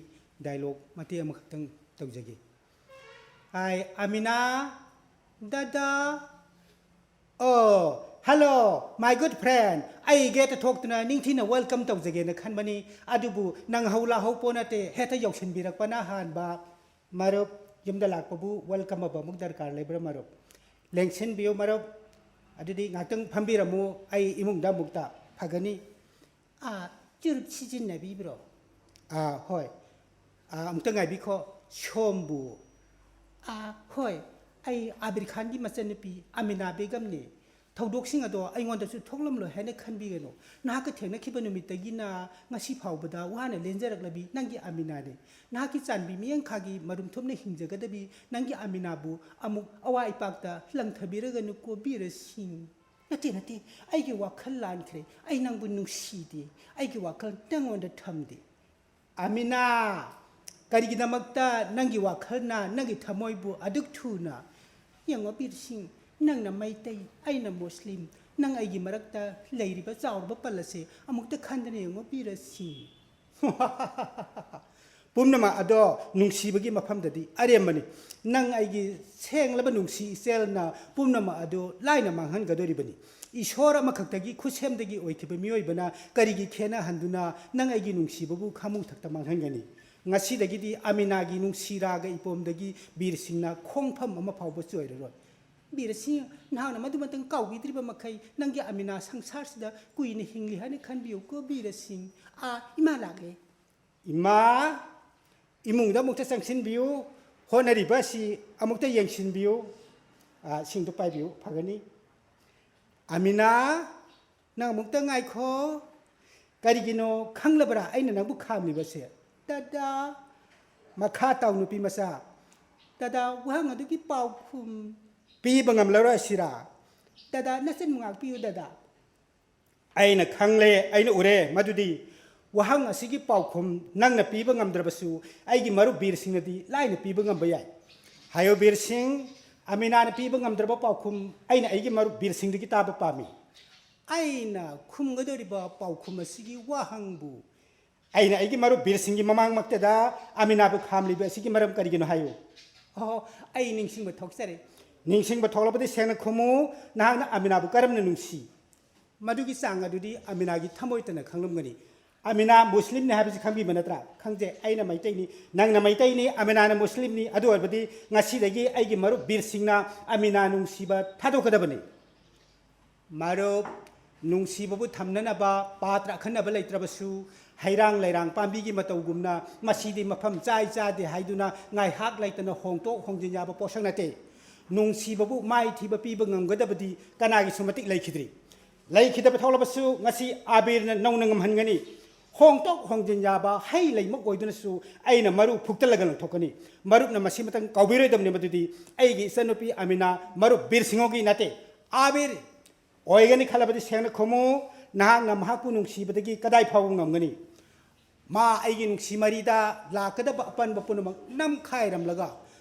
dialogue ꯃꯇꯦꯛ ꯑꯃꯈꯛꯇꯪ ꯇꯧꯖꯒꯦ꯫ ꯑꯥꯏ ꯑꯃꯤꯅꯥ, ꯗꯗꯥ, ꯑꯣ, hello, my good friend. ꯑꯩ gate ꯊꯣꯛꯇꯨꯅ ꯅꯤꯡꯊꯤꯅ welcome ꯇꯧꯖꯒꯦꯅ ꯈꯟꯕꯅꯤ, ꯑꯗꯨꯕꯨ ꯅꯪ ꯍꯧ ꯂꯥꯛꯍꯧ ꯄꯣꯠ ꯅꯠꯇꯦ, ꯍꯦꯛꯇ ꯌꯧꯁꯤꯟꯕꯤꯔꯛꯄꯅ ꯍꯥꯟꯕ꯫ ꯃꯔꯨꯞ, ꯌꯨꯝꯗ ꯂꯥꯛꯄꯕꯨ welcome ꯑꯃꯨꯛ ꯗꯔꯀꯥꯔ ꯂꯩꯕ꯭ꯔꯥ ꯃꯔꯨꯞ? ꯂꯦꯡꯁꯤꯟꯕꯤꯌꯨ ꯃꯔꯨꯞ꯫ ꯑꯗꯨꯗꯤ ꯉꯥꯛꯇꯪ ꯐꯝꯕꯤꯔꯝꯃꯨ, ꯑꯩ ꯏꯃꯨꯡꯗ ꯑꯃꯨꯛꯇ ꯐꯒꯅꯤ꯫ ꯑꯥ, ꯆꯨꯔꯨꯞ ꯁꯤꯖꯤꯟꯅꯕꯤꯕ꯭ꯔꯣ? ꯑꯥ, ꯍꯣꯏ꯫ ꯑꯥ, ꯑꯃꯨꯛꯇ ꯉꯥꯏꯕꯤꯈꯣ꯫ ꯁꯣꯝꯕꯨ? ꯑꯥ, ꯍꯣꯏ, ꯑꯩ ꯑꯥꯕꯤꯔ ꯈꯥꯟꯒꯤ ꯃꯆꯟꯅꯨꯄꯤ ꯑꯃꯤꯅꯥ ꯕꯦꯒꯝꯅꯤ꯫ ꯊꯧꯗꯣꯛꯁꯤꯡ ꯑꯗꯣ ꯑꯩꯉꯣꯟꯗꯁꯨ ꯊꯣꯛꯂꯝꯂꯣꯏ ꯍꯥꯏꯅ ꯈꯟꯕꯤꯒꯅꯨ꯫ ꯅꯍꯥꯛꯀ ꯊꯦꯡꯅꯈꯤꯕ ꯅꯨꯃꯤꯠꯇꯒꯤꯅ ꯉꯁꯤ ꯐꯥꯎꯕꯗ ꯋꯥꯅ ꯂꯦꯟꯖꯔꯛꯂꯕꯤ ꯅꯪꯒꯤ ꯑꯃꯤꯅꯥꯅꯤ꯫ ꯅꯍꯥꯛꯀꯤ ꯆꯥꯟꯕꯤ ꯃꯤꯠꯌꯦꯡꯈꯥꯒꯤ ꯃꯔꯨꯝ ꯊꯨꯞꯅ ꯍꯤꯡꯖꯒꯗꯕꯤ ꯅꯪꯒꯤ ꯑꯃꯤꯅꯥꯕꯨ ꯑꯃꯨꯛ ꯑꯋꯥ ꯏꯄꯥꯛꯇ ꯂꯪꯊꯕꯤꯔꯒꯅꯨꯀꯣ ꯕꯤꯔ ꯁꯤꯡ꯫ ꯅꯠꯇꯦ, ꯅꯠꯇꯦ, ꯑꯩꯒꯤ ꯋꯥꯈꯜ ꯂꯥꯟꯈ꯭ꯔꯦ꯫ ꯑꯩ ꯅꯪꯕꯨ ꯅꯨꯡꯁꯤꯗꯦ꯫ ꯑꯩꯒꯤ ꯋꯥꯈꯜ ꯅꯪꯉꯣꯟꯗ ꯊꯝꯗꯦ꯫ ꯑꯃꯤꯅꯥ, ꯀꯔꯤꯒꯤꯗꯃꯛꯇ ꯅꯪꯒꯤ ꯋꯥꯈꯜꯅ ꯅꯪꯒꯤ ꯊꯃꯣꯏꯕꯨ ꯑꯗꯨꯛ ꯊꯨꯅ? ꯌꯦꯡꯉꯣ ꯕꯤꯔ ꯁꯤꯡ, ꯅꯪꯅ ꯃꯩꯇꯩ, ꯑꯩꯅ ꯃꯨꯁꯂꯤꯝ, ꯅꯪ ꯑꯩꯒꯤ ꯃꯔꯛꯇ ꯂꯩꯔꯤꯕ ꯆꯥꯎꯔꯕ ꯄꯜ ꯑꯁꯦ ꯑꯃꯨꯛꯇ ꯈꯟꯗꯅ ꯌꯦꯡꯉꯣ ꯕꯤꯔ ꯁꯤꯡ꯫ ꯄꯨꯝꯅꯃꯛ ꯑꯗꯣ ꯅꯨꯡꯁꯤꯕꯒꯤ ꯃꯐꯝꯗꯗꯤ ꯑꯔꯦꯝꯕꯅꯤ꯫ ꯅꯪ ꯑꯩꯒꯤ ꯁꯦꯡꯂꯕ ꯅꯨꯡꯁꯤ ꯏꯆꯦꯜꯅ ꯄꯨꯝꯅꯃꯛ ꯑꯗꯨ ꯂꯥꯏꯅ ꯃꯥꯡꯍꯟꯒꯗꯣꯔꯤꯕꯅꯤ꯫ ꯏꯁꯣꯔ ꯑꯃꯈꯛꯇꯒꯤ ꯈꯨꯠꯁꯦꯝꯗꯒꯤ ꯑꯣꯏꯈꯤꯕ ꯃꯤꯑꯣꯏꯕꯅ ꯀꯔꯤꯒꯤ ꯈꯦꯠꯅꯍꯟꯗꯨꯅ ꯅꯪ ꯑꯩꯒꯤ ꯅꯨꯡꯁꯤꯕꯕꯨ ꯈꯥꯃꯨ ꯊꯛꯇ ꯃꯥꯡꯍꯟꯒꯅꯤ? ꯉꯁꯤꯗꯒꯤꯗꯤ ꯑꯃꯤꯅꯥꯒꯤ ꯅꯨꯡꯁꯤ ꯔꯥꯒ ꯏꯄꯣꯝꯗꯒꯤ ꯕꯤꯔ ꯁꯤꯡꯅ ꯈꯣꯡꯐꯝ ꯑꯃ ꯐꯥꯎꯕ ꯆꯣꯏꯔꯔꯣꯏ꯫ ꯕꯤꯔ ꯁꯤꯡ, ꯅꯍꯥꯛꯅ ꯃꯗꯨꯃꯇꯪ ꯀꯥꯎꯕꯤꯗ꯭ꯔꯤꯕ ꯃꯈꯩ ꯅꯪꯒꯤ ꯑꯃꯤꯅꯥ ꯁꯪꯁꯥꯔꯁꯤꯗ ꯀꯨꯏꯅ ꯍꯤꯡꯂꯤ ꯍꯥꯏꯅ ꯈꯟꯕꯤꯌꯨꯀꯣ ꯕꯤꯔ ꯁꯤꯡ꯫ ꯑꯥ, ꯏꯃꯥ ꯂꯥꯛꯂꯦ꯫ ꯏꯃꯥ, ꯏꯃꯨꯡꯗ ꯑꯃꯨꯛꯇ ꯆꯪꯁꯤꯟꯕꯤꯌꯨ꯫ ꯍꯣꯠꯅꯔꯤꯕ ꯑꯁꯤ ꯑꯃꯨꯛꯇ ꯌꯦꯡꯁꯤꯟꯕꯤꯌꯨ꯫ ꯑꯥ, ꯁꯤꯡꯗꯨ ꯄꯥꯏꯕꯤꯌꯨ, ꯐꯒꯅꯤ꯫ ꯑꯃꯤꯅꯥ, ꯅꯪ ꯑꯃꯨꯛꯇ ꯉꯥꯏꯈꯣ꯫ ꯀꯔꯤꯒꯤꯅꯣ ꯈꯪꯂꯕ꯭ꯔꯥ ꯑꯩꯅ ꯅꯪꯕꯨ ꯈꯥꯝꯂꯤꯕꯁꯦ? ꯗꯗꯥ, ꯃꯈꯥ ꯇꯥꯎ ꯅꯨꯄꯤ ꯃꯆꯥ꯫ ꯗꯗꯥ, ꯋꯥꯍꯪ ꯑꯗꯨꯒꯤ ꯄꯥꯎꯈꯨꯝ ꯄꯤꯕ ꯉꯝꯂꯔꯣꯏ ꯑꯁꯤꯔꯥ? ꯗꯗꯥ, ꯅꯆꯤꯟ ꯉꯥꯛꯄꯤꯌꯨ ꯗꯗꯥ꯫ ꯑꯩꯅ ꯈꯪꯂꯦ, ꯑꯩꯅ ꯎꯔꯦ ꯃꯗꯨꯗꯤ꯫ ꯋꯥꯍꯪ ꯑꯁꯤꯒꯤ ꯄꯥꯎꯈꯨꯝ ꯅꯪꯅ ꯄꯤꯕ ꯉꯝꯗ꯭ꯔꯕꯁꯨ ꯑꯩꯒꯤ ꯃꯔꯨꯞ ꯕꯤꯔ ꯁꯤꯡꯅꯗꯤ ꯂꯥꯏꯅ ꯄꯤꯕ ꯉꯝꯕ ꯌꯥꯏ꯫ ꯍꯥꯏꯌꯣ ꯕꯤꯔ ꯁꯤꯡ, ꯑꯃꯤꯅꯥꯅ ꯄꯤꯕ ꯉꯝꯗ꯭ꯔꯕ ꯄꯥꯎꯈꯨꯝ ꯑꯩꯅ ꯑꯩꯒꯤ ꯃꯔꯨꯞ ꯕꯤꯔ ꯁꯤꯡꯗꯒꯤ ꯇꯥꯕ ꯄꯥꯝꯃꯤ꯫ ꯑꯩꯅ ꯈꯨꯝꯒꯗꯧꯔꯤꯕ ꯄꯥꯎꯈꯨꯝ ꯑꯁꯤꯒꯤ ꯋꯥꯍꯪꯕꯨ ꯑꯩꯅ ꯑꯩꯒꯤ ꯃꯔꯨꯞ ꯕꯤꯔ ꯁꯤꯡꯒꯤ ꯃꯃꯥꯡꯃꯛꯇꯗ ꯑꯃꯤꯅꯥꯕꯨ ꯈꯥꯝꯂꯤꯕ ꯑꯁꯤꯒꯤ ꯃꯔꯝ ꯀꯔꯤꯒꯤꯅꯣ ꯍꯥꯏꯌꯨ꯫ ꯑꯣ, ꯑꯩ ꯅꯤꯡꯁꯤꯡꯕ ꯊꯣꯛꯆꯔꯦ꯫ ꯅꯤꯡꯁꯤꯡꯕ ꯊꯣꯛꯂꯕꯗꯤ ꯁꯦꯡꯅ ꯈꯨꯝꯃꯨ, ꯅꯍꯥꯛꯅ ꯑꯃꯤꯅꯥꯕꯨ ꯀꯔꯝꯅ ꯅꯨꯡꯁꯤ? ꯃꯗꯨꯒꯤ ꯆꯥꯡ ꯑꯗꯨꯗꯤ ꯑꯃꯤꯅꯥꯒꯤ ꯊꯃꯣꯏꯇꯅ ꯈꯪꯂꯝꯒꯅꯤ꯫ ꯑꯃꯤꯅꯥ ꯃꯨꯁꯂꯤꯝꯅꯤ ꯍꯥꯏꯕꯁꯤ ꯈꯪꯕꯤꯕ ꯅꯠꯇ꯭ꯔꯥ? ꯈꯪꯖꯩ, ꯑꯩꯅ ꯃꯩꯇꯩꯅꯤ, ꯅꯪꯅ ꯃꯩꯇꯩꯅꯤ, ꯑꯃꯤꯅꯥꯅ ꯃꯨꯁꯂꯤꯝꯅꯤ꯫ ꯑꯗꯨ ꯑꯣꯏꯔꯕꯗꯤ ꯉꯁꯤꯗꯒꯤ ꯑꯩꯒꯤ ꯃꯔꯨꯞ ꯕꯤꯔ ꯁꯤꯡꯅ ꯑꯃꯤꯅꯥ ꯅꯨꯡꯁꯤꯕ ꯊꯥꯗꯣꯛꯀꯗꯕꯅꯤ꯫ ꯃꯔꯨꯞ, ꯅꯨꯡꯁꯤꯕꯕꯨ ꯊꯝꯅꯅꯕ ꯄꯥꯇ꯭ꯔ ꯑꯈꯟꯅꯕ ꯂꯩꯇ꯭ꯔꯕꯁꯨ, ꯍꯩꯔꯥꯡ ꯂꯩꯔꯥꯡ ꯄꯥꯝꯕꯤꯒꯤ ꯃꯇꯧꯒꯨꯝꯅ ꯃꯁꯤꯗꯤ ꯃꯐꯝ ꯆꯥꯏ ꯆꯥꯗꯦ ꯍꯥꯏꯗꯨꯅ ꯉꯥꯏꯍꯥꯛ ꯂꯩꯇꯅ ꯍꯣꯡꯗꯣꯛ ꯍꯣꯡꯖꯤꯟ ꯌꯥꯕ ꯄꯣꯠꯁꯛ ꯅꯠꯇꯦ꯫ ꯅꯨꯡꯁꯤꯕꯕꯨ ꯃꯥꯏ ꯊꯤꯕ ꯄꯤꯕ ꯉꯝꯒꯗꯕꯗꯤ ꯀꯅꯥꯒꯤꯁꯨ ꯃꯇꯤꯛ ꯂꯩꯈꯤꯗ꯭ꯔꯤ꯫ ꯂꯩꯈꯤꯗꯕ ꯊꯣꯛꯂꯕꯁꯨ ꯉꯁꯤ ꯑꯕꯤꯔꯅ ꯅꯧꯅ ꯉꯝꯍꯟꯒꯅꯤ꯫ ꯍꯣꯡꯗꯣꯛ ꯍꯣꯡꯖꯤꯟ ꯌꯥꯕ ꯍꯩ ꯂꯩꯃꯛ ꯑꯣꯏꯗꯨꯅꯁꯨ ꯑꯩꯅ ꯃꯔꯨ ꯐꯨꯛꯇꯠꯂꯒ ꯂꯪꯊꯣꯛꯀꯅꯤ꯫ ꯃꯔꯨꯞꯅ ꯃꯁꯤꯃꯇꯪ ꯀꯥꯎꯕꯤꯔꯣꯏꯗꯕꯅꯤ, ꯃꯗꯨꯗꯤ ꯑꯩꯒꯤ ꯏꯆꯟꯅꯨꯄꯤ ꯑꯃꯤꯅꯥ ꯃꯔꯨꯞ ꯕꯤꯔ ꯁꯤꯡꯍꯣꯒꯤ ꯅꯠꯇꯦ꯫ ꯑꯕꯤꯔ ꯑꯣꯏꯒꯅꯤ ꯈꯜꯂꯕꯗꯤ ꯁꯦꯡꯅ ꯈꯨꯝꯃꯨ, ꯅꯍꯥꯛꯅ ꯃꯍꯥꯛꯄꯨ ꯅꯨꯡꯁꯤꯕꯗꯒꯤ ꯀꯗꯥꯏ ꯐꯥꯎꯕ ꯉꯝꯒꯅꯤ? ꯃꯥ ꯑꯩꯒꯤ ꯅꯨꯡꯁꯤ ꯃꯔꯤꯗ ꯂꯥꯛꯀꯗꯕ ꯑꯄꯟꯕ ꯄꯨꯝꯅꯃꯛ ꯅꯝꯈꯥꯏꯔꯝꯂꯒ,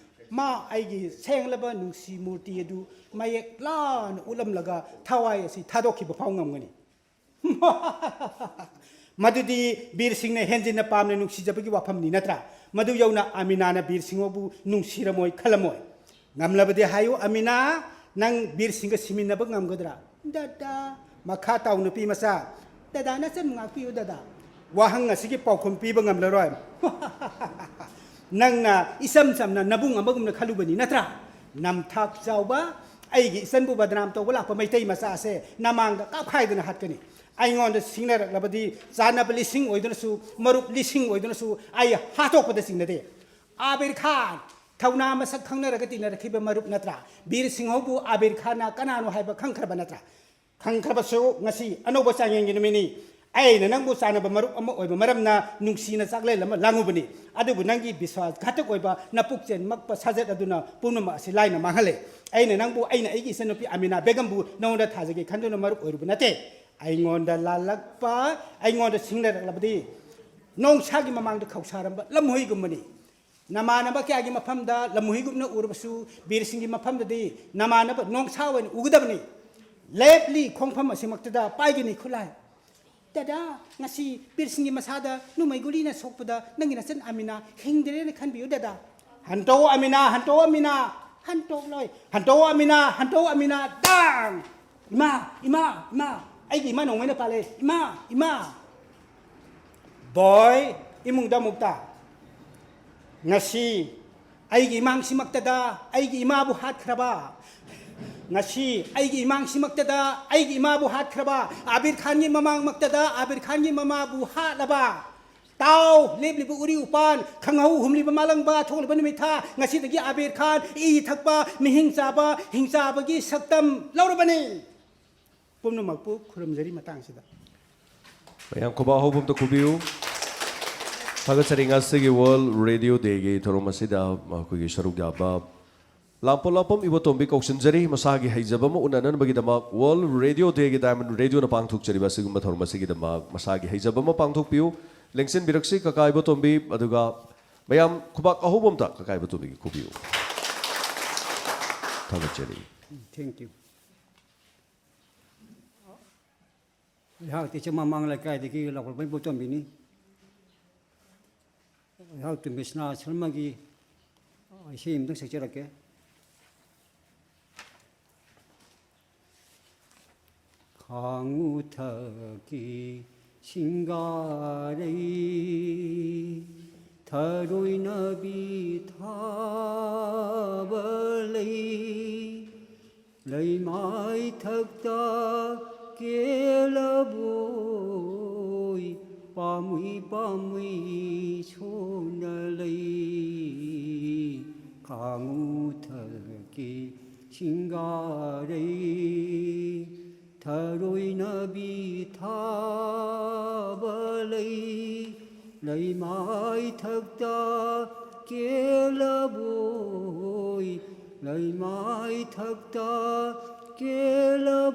ꯃꯥ ꯑꯩꯒꯤ ꯁꯦꯡꯂꯕ ꯅꯨꯡꯁꯤ ꯃꯨꯔꯇꯤ ꯑꯗꯨ ꯃꯌꯦꯛ ꯂꯥꯅ ꯎꯠꯂꯝꯂꯒ ꯊꯋꯥꯏ ꯑꯁꯤ ꯊꯥꯗꯣꯛꯈꯤꯕ ꯐꯥꯎ ꯉꯝꯒꯅꯤ꯫ ꯃꯗꯨꯗꯤ ꯕꯤꯔ ꯁꯤꯡꯅ ꯍꯦꯟꯖꯤꯟꯅ ꯄꯥꯝꯅ ꯅꯨꯡꯁꯤꯖꯕꯒꯤ ꯋꯥꯐꯝꯅꯤ ꯅꯠꯇ꯭ꯔꯥ? ꯃꯗꯨ ꯌꯧꯅ ꯑꯃꯤꯅꯥꯅ ꯕꯤꯔ ꯁꯤꯡꯍꯕꯨ ꯅꯨꯡꯁꯤꯔꯝꯃꯣꯏ ꯈꯜꯂꯝꯃꯣꯏ꯫ ꯉꯝꯂꯕꯗꯤ ꯍꯥꯏꯌꯨ ꯑꯃꯤꯅꯥ, ꯅꯪ ꯕꯤꯔ ꯁꯤꯡꯒ ꯁꯤꯃꯤꯟꯅꯕ ꯉꯝꯒꯗ꯭ꯔꯥ? ꯗꯗꯥ, ꯃꯈꯥ ꯇꯥꯎ ꯅꯨꯄꯤ ꯃꯆꯥ, ꯗꯗꯥ ꯅꯆꯟ ꯉꯥꯛꯄꯤꯌꯨ ꯗꯗꯥ꯫ ꯋꯥꯍꯪ ꯑꯁꯤꯒꯤ ꯄꯥꯎꯈꯨꯝ ꯄꯤꯕ ꯉꯝꯂꯔꯣꯏ꯫ ꯅꯪꯅ ꯏꯆꯝ ꯆꯝꯅ ꯅꯕꯨꯡ ꯑꯃꯒꯨꯝꯅ ꯈꯜꯂꯨꯕꯅꯤ ꯅꯠꯇ꯭ꯔꯥ? ꯅꯝꯊꯥꯛ ꯆꯥꯎꯕ, ꯑꯩꯒꯤ ꯏꯆꯟꯕꯨ ꯕꯗꯅꯥꯝ ꯇꯧꯕ ꯂꯥꯛꯄ ꯃꯩꯇꯩ ꯃꯆꯥ ꯑꯁꯦ ꯅꯃꯥꯡꯗ ꯀꯥꯞꯈꯥꯏꯗꯅ ꯍꯥꯠꯀꯅꯤ꯫ ꯑꯩꯉꯣꯟꯗ ꯁꯤꯡꯅꯔꯛꯂꯕꯗꯤ ꯆꯥꯅꯕ ꯂꯤꯁꯤꯡ ꯑꯣꯏꯗꯨꯅꯁꯨ, ꯃꯔꯨꯞ ꯂꯤꯁꯤꯡ ꯑꯣꯏꯗꯨꯅꯁꯨ ꯑꯩ ꯍꯥꯠꯇꯣꯛꯄꯗ ꯆꯤꯡꯅꯗꯦ꯫ ꯑꯥꯕꯤꯔ ꯈꯥꯟ, ꯊꯧꯅꯥ ꯃꯁꯛ ꯈꯪꯅꯔꯒ ꯇꯤꯟꯅꯔꯛꯈꯤꯕ ꯃꯔꯨꯞ ꯅꯠꯇ꯭ꯔꯥ? ꯕꯤꯔ ꯁꯤꯡꯍꯕꯨ ꯑꯥꯕꯤꯔ ꯈꯥꯟꯅ ꯀꯅꯥꯅꯣ ꯍꯥꯏꯕ ꯈꯪꯈ꯭ꯔꯕ ꯅꯠꯇ꯭ꯔꯥ? ꯈꯪꯈ꯭ꯔꯕꯁꯨ ꯉꯁꯤ ꯑꯅꯧꯕ ꯆꯥꯡꯌꯦꯡꯒꯤ ꯅꯨꯃꯤꯠꯅꯤ꯫ ꯑꯩꯅ ꯅꯪꯕꯨ ꯆꯥꯟꯅꯕ ꯃꯔꯨꯞ ꯑꯃ ꯑꯣꯏꯕ ꯃꯔꯝꯅ ꯅꯨꯡꯁꯤꯅ ꯆꯥꯛꯂꯦꯟ ꯑꯃ ꯂꯥꯡꯉꯨꯕꯅꯤ꯫ ꯑꯗꯨꯕꯨ ꯅꯪꯒꯤ ꯕꯤꯁ꯭ꯋꯥꯁ ꯘꯥꯇꯛ ꯑꯣꯏꯕ ꯅꯄꯨꯛꯆꯦꯜ ꯃꯛꯄ ꯁꯥꯖꯠ ꯑꯗꯨꯅ ꯄꯨꯝꯅꯃꯛ ꯑꯁꯤ ꯂꯥꯏꯅ ꯃꯥꯡꯍꯜꯂꯦ꯫ ꯑꯩꯅ ꯅꯪꯕꯨ, ꯑꯩꯅ ꯑꯩꯒꯤ ꯏꯆꯟꯅꯨꯄꯤ ꯑꯃꯤꯅꯥ ꯕꯦꯒꯝꯕꯨ ꯅꯉꯣꯟꯗ ꯊꯥꯖꯒꯦ ꯈꯟꯗꯨꯅ ꯃꯔꯨꯞ ꯑꯣꯏꯔꯨꯕ ꯅꯠꯇꯦ꯫ ꯑꯩꯉꯣꯟꯗ ꯂꯥꯜꯂꯛꯄ, ꯑꯩꯉꯣꯟꯗ ꯁꯤꯡꯅꯔꯛꯂꯕꯗꯤ ꯅꯣꯡꯁꯥꯒꯤ ꯃꯃꯥꯡꯗ ꯈꯧꯁꯥꯔꯝꯕ ꯂꯝꯍꯨꯏꯒꯨꯝꯕꯅꯤ꯫ ꯅꯃꯥꯟꯅꯕ ꯀꯌꯥꯒꯤ ꯃꯐꯝꯗ ꯂꯝꯍꯨꯏꯒꯨꯝꯅ ꯎꯔꯕꯁꯨ ꯕꯤꯔꯁꯤꯡꯒꯤ ꯃꯐꯝꯗꯗꯤ ꯅꯃꯥꯟꯅꯕ ꯅꯣꯡꯁꯥ ꯑꯣꯏꯅ ꯎꯒꯗꯕꯅꯤ꯫ ꯂꯦꯞꯂꯤ ꯈꯣꯡꯐꯝ ꯑꯁꯤꯃꯛꯇꯗ ꯄꯥꯏꯒꯅꯤ ꯈꯨꯠꯂꯥꯏ꯫ ꯗꯗꯥ, ꯉꯁꯤ ꯕꯤꯔꯁꯤꯡꯒꯤ ꯃꯁꯥꯗ ꯅꯣꯡꯃꯩ ꯒꯨꯂꯤꯅ ꯁꯣꯛꯄꯗ ꯅꯪꯒꯤ ꯅꯆꯟ ꯑꯃꯤꯅꯥ ꯍꯤꯡꯗ꯭ꯔꯦꯅ ꯈꯟꯕꯤꯌꯨ ꯗꯗꯥ꯫ ꯍꯟꯇꯣ ꯑꯃꯤꯅꯥ, ꯍꯟꯇꯣ ꯑꯃꯤꯅꯥ꯫ ꯍꯟꯇꯣꯛꯂꯣꯏ꯫ ꯍꯟꯇꯣ ꯑꯃꯤꯅꯥ, ꯍꯟꯇꯣ ꯑꯃꯤꯅꯥ, ꯗꯥꯡ! ꯏꯃꯥ, ꯏꯃꯥ, ꯏꯃꯥ! ꯑꯩꯒꯤ ꯏꯃꯥ ꯅꯣꯡꯃꯩꯅ ꯄꯥꯜꯂꯦ꯫ ꯏꯃꯥ, ꯏꯃꯥ! ꯕꯣꯏ, ꯏꯃꯨꯡꯗ ꯑꯃꯨꯛꯇ꯫ ꯉꯁꯤ ꯑꯩꯒꯤ ꯏꯃꯥꯡꯁꯤꯃꯛꯇꯗ ꯑꯩꯒꯤ ꯏꯃꯥꯕꯨ ꯍꯥꯠꯈ꯭ꯔꯕ, ꯉꯁꯤ ꯑꯩꯒꯤ ꯏꯃꯥꯡꯁꯤꯃꯛꯇꯗ ꯑꯩꯒꯤ ꯏꯃꯥꯕꯨ ꯍꯥꯠꯈ꯭ꯔꯕ, ꯑꯥꯕꯤꯔ ꯈꯥꯟꯒꯤ ꯃꯃꯥꯡꯃꯛꯇꯗ ꯑꯥꯕꯤꯔ ꯈꯥꯟꯒꯤ ꯃꯃꯥꯕꯨ ꯍꯥꯠꯂꯕ꯫ ꯇꯥꯎ, ꯂꯦꯞꯂꯤꯕ ꯎꯔꯤ ꯎꯄꯥꯟ, ꯈꯪꯍꯧ ꯍꯨꯝꯂꯤꯕ ꯃꯥꯂꯪꯕ, ꯊꯣꯛꯂꯤꯕ ꯅꯨꯃꯤꯠ ꯊꯥ, ꯉꯁꯤꯗꯒꯤ ꯑꯥꯕꯤꯔ ꯈꯥꯟ ꯏ ꯊꯛꯄ, ꯃꯤꯍꯤꯡ ꯆꯥꯕ, ꯍꯤꯡꯆꯥꯕꯒꯤ ꯁꯛꯇꯝ ꯂꯧꯔꯕꯅꯤ꯫ ꯄꯨꯝꯅꯃꯛꯄꯨ ꯈꯨꯔꯨꯝꯖꯔꯤ ꯃꯇꯥꯡꯁꯤꯗ꯫ ꯃꯌꯥꯝ ꯈꯨꯕꯥꯛ ꯍꯧꯕ ꯑꯝꯇ ꯈꯨꯕꯤꯌꯨ꯫ ꯊꯥꯒꯠꯆꯔꯤ ꯉꯁꯤꯒꯤ World Radio Day ꯒꯤ ꯊꯧꯔꯝ ꯑꯁꯤꯗ ꯃꯈꯣꯏꯒꯤ ꯁꯔꯨꯛ ꯌꯥꯕ ꯂꯥꯡꯄꯣꯛ ꯂꯥꯛꯄꯝ ꯏꯕꯣꯇꯣꯝꯕꯤ ꯀꯧꯁꯤꯟꯖꯔꯤ꯫ ꯃꯁꯥꯒꯤ ꯍꯩꯖꯕ ꯑꯃ ꯎꯠꯅꯅꯕꯒꯤꯗꯃꯛ World Radio Day ꯒꯤ Diamond Radio ꯅ ꯄꯥꯡꯊꯣꯛꯆꯔꯤꯕ ꯑꯁꯤꯒꯨꯝꯕ ꯊꯧꯔꯝ ꯑꯁꯤꯒꯤꯗꯃꯛ ꯃꯁꯥꯒꯤ ꯍꯩꯖꯕ ꯑꯃ ꯄꯥꯡꯊꯣꯛꯄꯤꯌꯨ꯫ ꯂꯦꯡꯁꯤꯟꯕꯤꯔꯛꯁꯤ ꯀꯀꯥ ꯏꯕꯣꯇꯣꯝꯕꯤ꯫ ꯑꯗꯨꯒ ꯃꯌꯥꯝ ꯈꯨꯕꯥꯛ ꯑꯍꯧꯕ ꯑꯝꯇ ꯀꯀꯥ ꯏꯕꯣꯇꯣꯝꯕꯤꯒꯤ ꯈꯨꯕꯤꯌꯨ꯫ ꯊꯥꯒꯠꯆꯔꯤ꯫ Thank you. ꯑꯩꯍꯥꯛ ꯇꯤꯆꯝ ꯃꯃꯥꯡ ꯂꯩꯀꯥꯏꯗꯒꯤ ꯂꯥꯎꯈꯠꯄ ꯏꯕꯣꯇꯣꯝꯕꯤꯅꯤ꯫ ꯑꯩꯍꯥꯛ ꯇꯨꯃꯤꯁꯅꯥ ꯁꯔꯃꯒꯤ ꯏꯁꯩ ꯑꯃꯇꯪ ꯁꯛꯆꯔꯛꯀꯦ꯫ ꯈꯥꯉꯨꯊꯛꯀꯤ ꯁꯤꯡꯒꯥꯔꯩ ꯊꯔꯣꯏꯅꯕꯤ ꯊꯥꯕ ꯂꯩ꯫ ꯂꯩꯃꯥꯏ ꯊꯛꯇ ꯀꯦꯜꯂꯕꯣꯏ ꯄꯥꯝꯃꯨꯏ ꯄꯥꯝꯃꯨꯏ ꯁꯣꯟꯅ ꯂꯩ꯫ ꯈꯥꯉꯨꯊꯛꯀꯤ ꯁꯤꯡꯒꯥꯔꯩ ꯊꯔꯣꯏꯅꯕꯤ ꯊꯥꯕ ꯂꯩ꯫ ꯂꯩꯃꯥꯏ ꯊꯛꯇ ꯀꯦꯜꯂꯕꯣꯏ ꯂꯩꯃꯥꯏ ꯊꯛꯇ ꯀꯦꯜꯂꯕꯣꯏ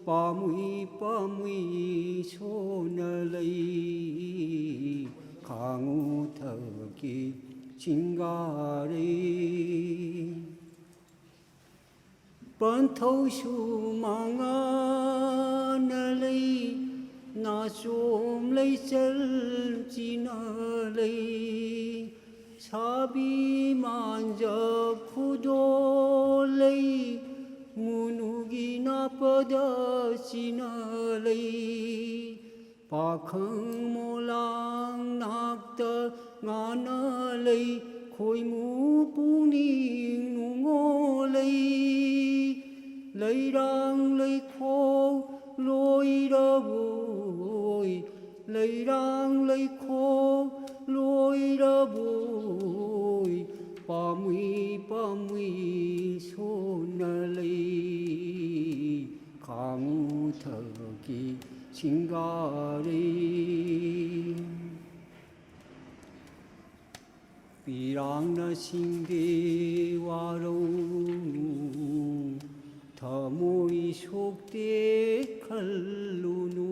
ꯄꯥꯝꯃꯨꯏ ꯄꯥꯝꯃꯨꯏ ꯁꯣꯟꯅ ꯂꯩ꯫ ꯈꯥꯉꯨꯊꯛꯀꯤ ꯁꯤꯡꯒꯥꯔꯩ ꯄꯟꯊꯧꯁꯨ ꯃꯉꯥꯅ ꯂꯩ꯫ ꯅꯥꯆꯣꯝ ꯂꯩꯆꯜ ꯆꯤꯅ ꯂꯩ꯫ ꯁꯥꯕꯤ ꯃꯥꯟꯖ ꯈꯨꯗꯣꯜ ꯂꯩ꯫ ꯃꯨꯅꯨꯒꯤ ꯅꯥꯄꯗ ꯆꯤꯅ ꯂꯩ꯫ ꯄꯥꯈꯪ ꯃꯣꯂꯥꯡ ꯅꯥꯛꯇ ꯉꯥꯅ ꯂꯩ꯫ ꯈꯣꯏꯃꯨ ꯄꯨꯛꯅꯤꯡ ꯅꯨꯡꯉꯣ ꯂꯩ꯫ ꯂꯩꯔꯥꯡ ꯂꯩꯈꯣꯡ ꯂꯣꯏꯔꯕꯣꯏ ꯂꯩꯔꯥꯡ ꯂꯩꯈꯣꯡ ꯂꯣꯏꯔꯕꯣꯏ ꯄꯥꯝꯃꯨꯏ ꯄꯥꯝꯃꯨꯏ ꯁꯣꯟꯅ ꯂꯩ꯫ ꯈꯥꯉꯨꯊꯛꯀꯤ ꯁꯤꯡꯒꯥꯔꯩ ꯄꯤꯔꯥꯡꯅ ꯁꯤꯡꯗꯦ ꯋꯥꯔꯧꯅꯨ꯫ ꯊꯃꯣꯏ ꯁꯣꯛꯇꯦ ꯈꯜꯂꯨꯅꯨ꯫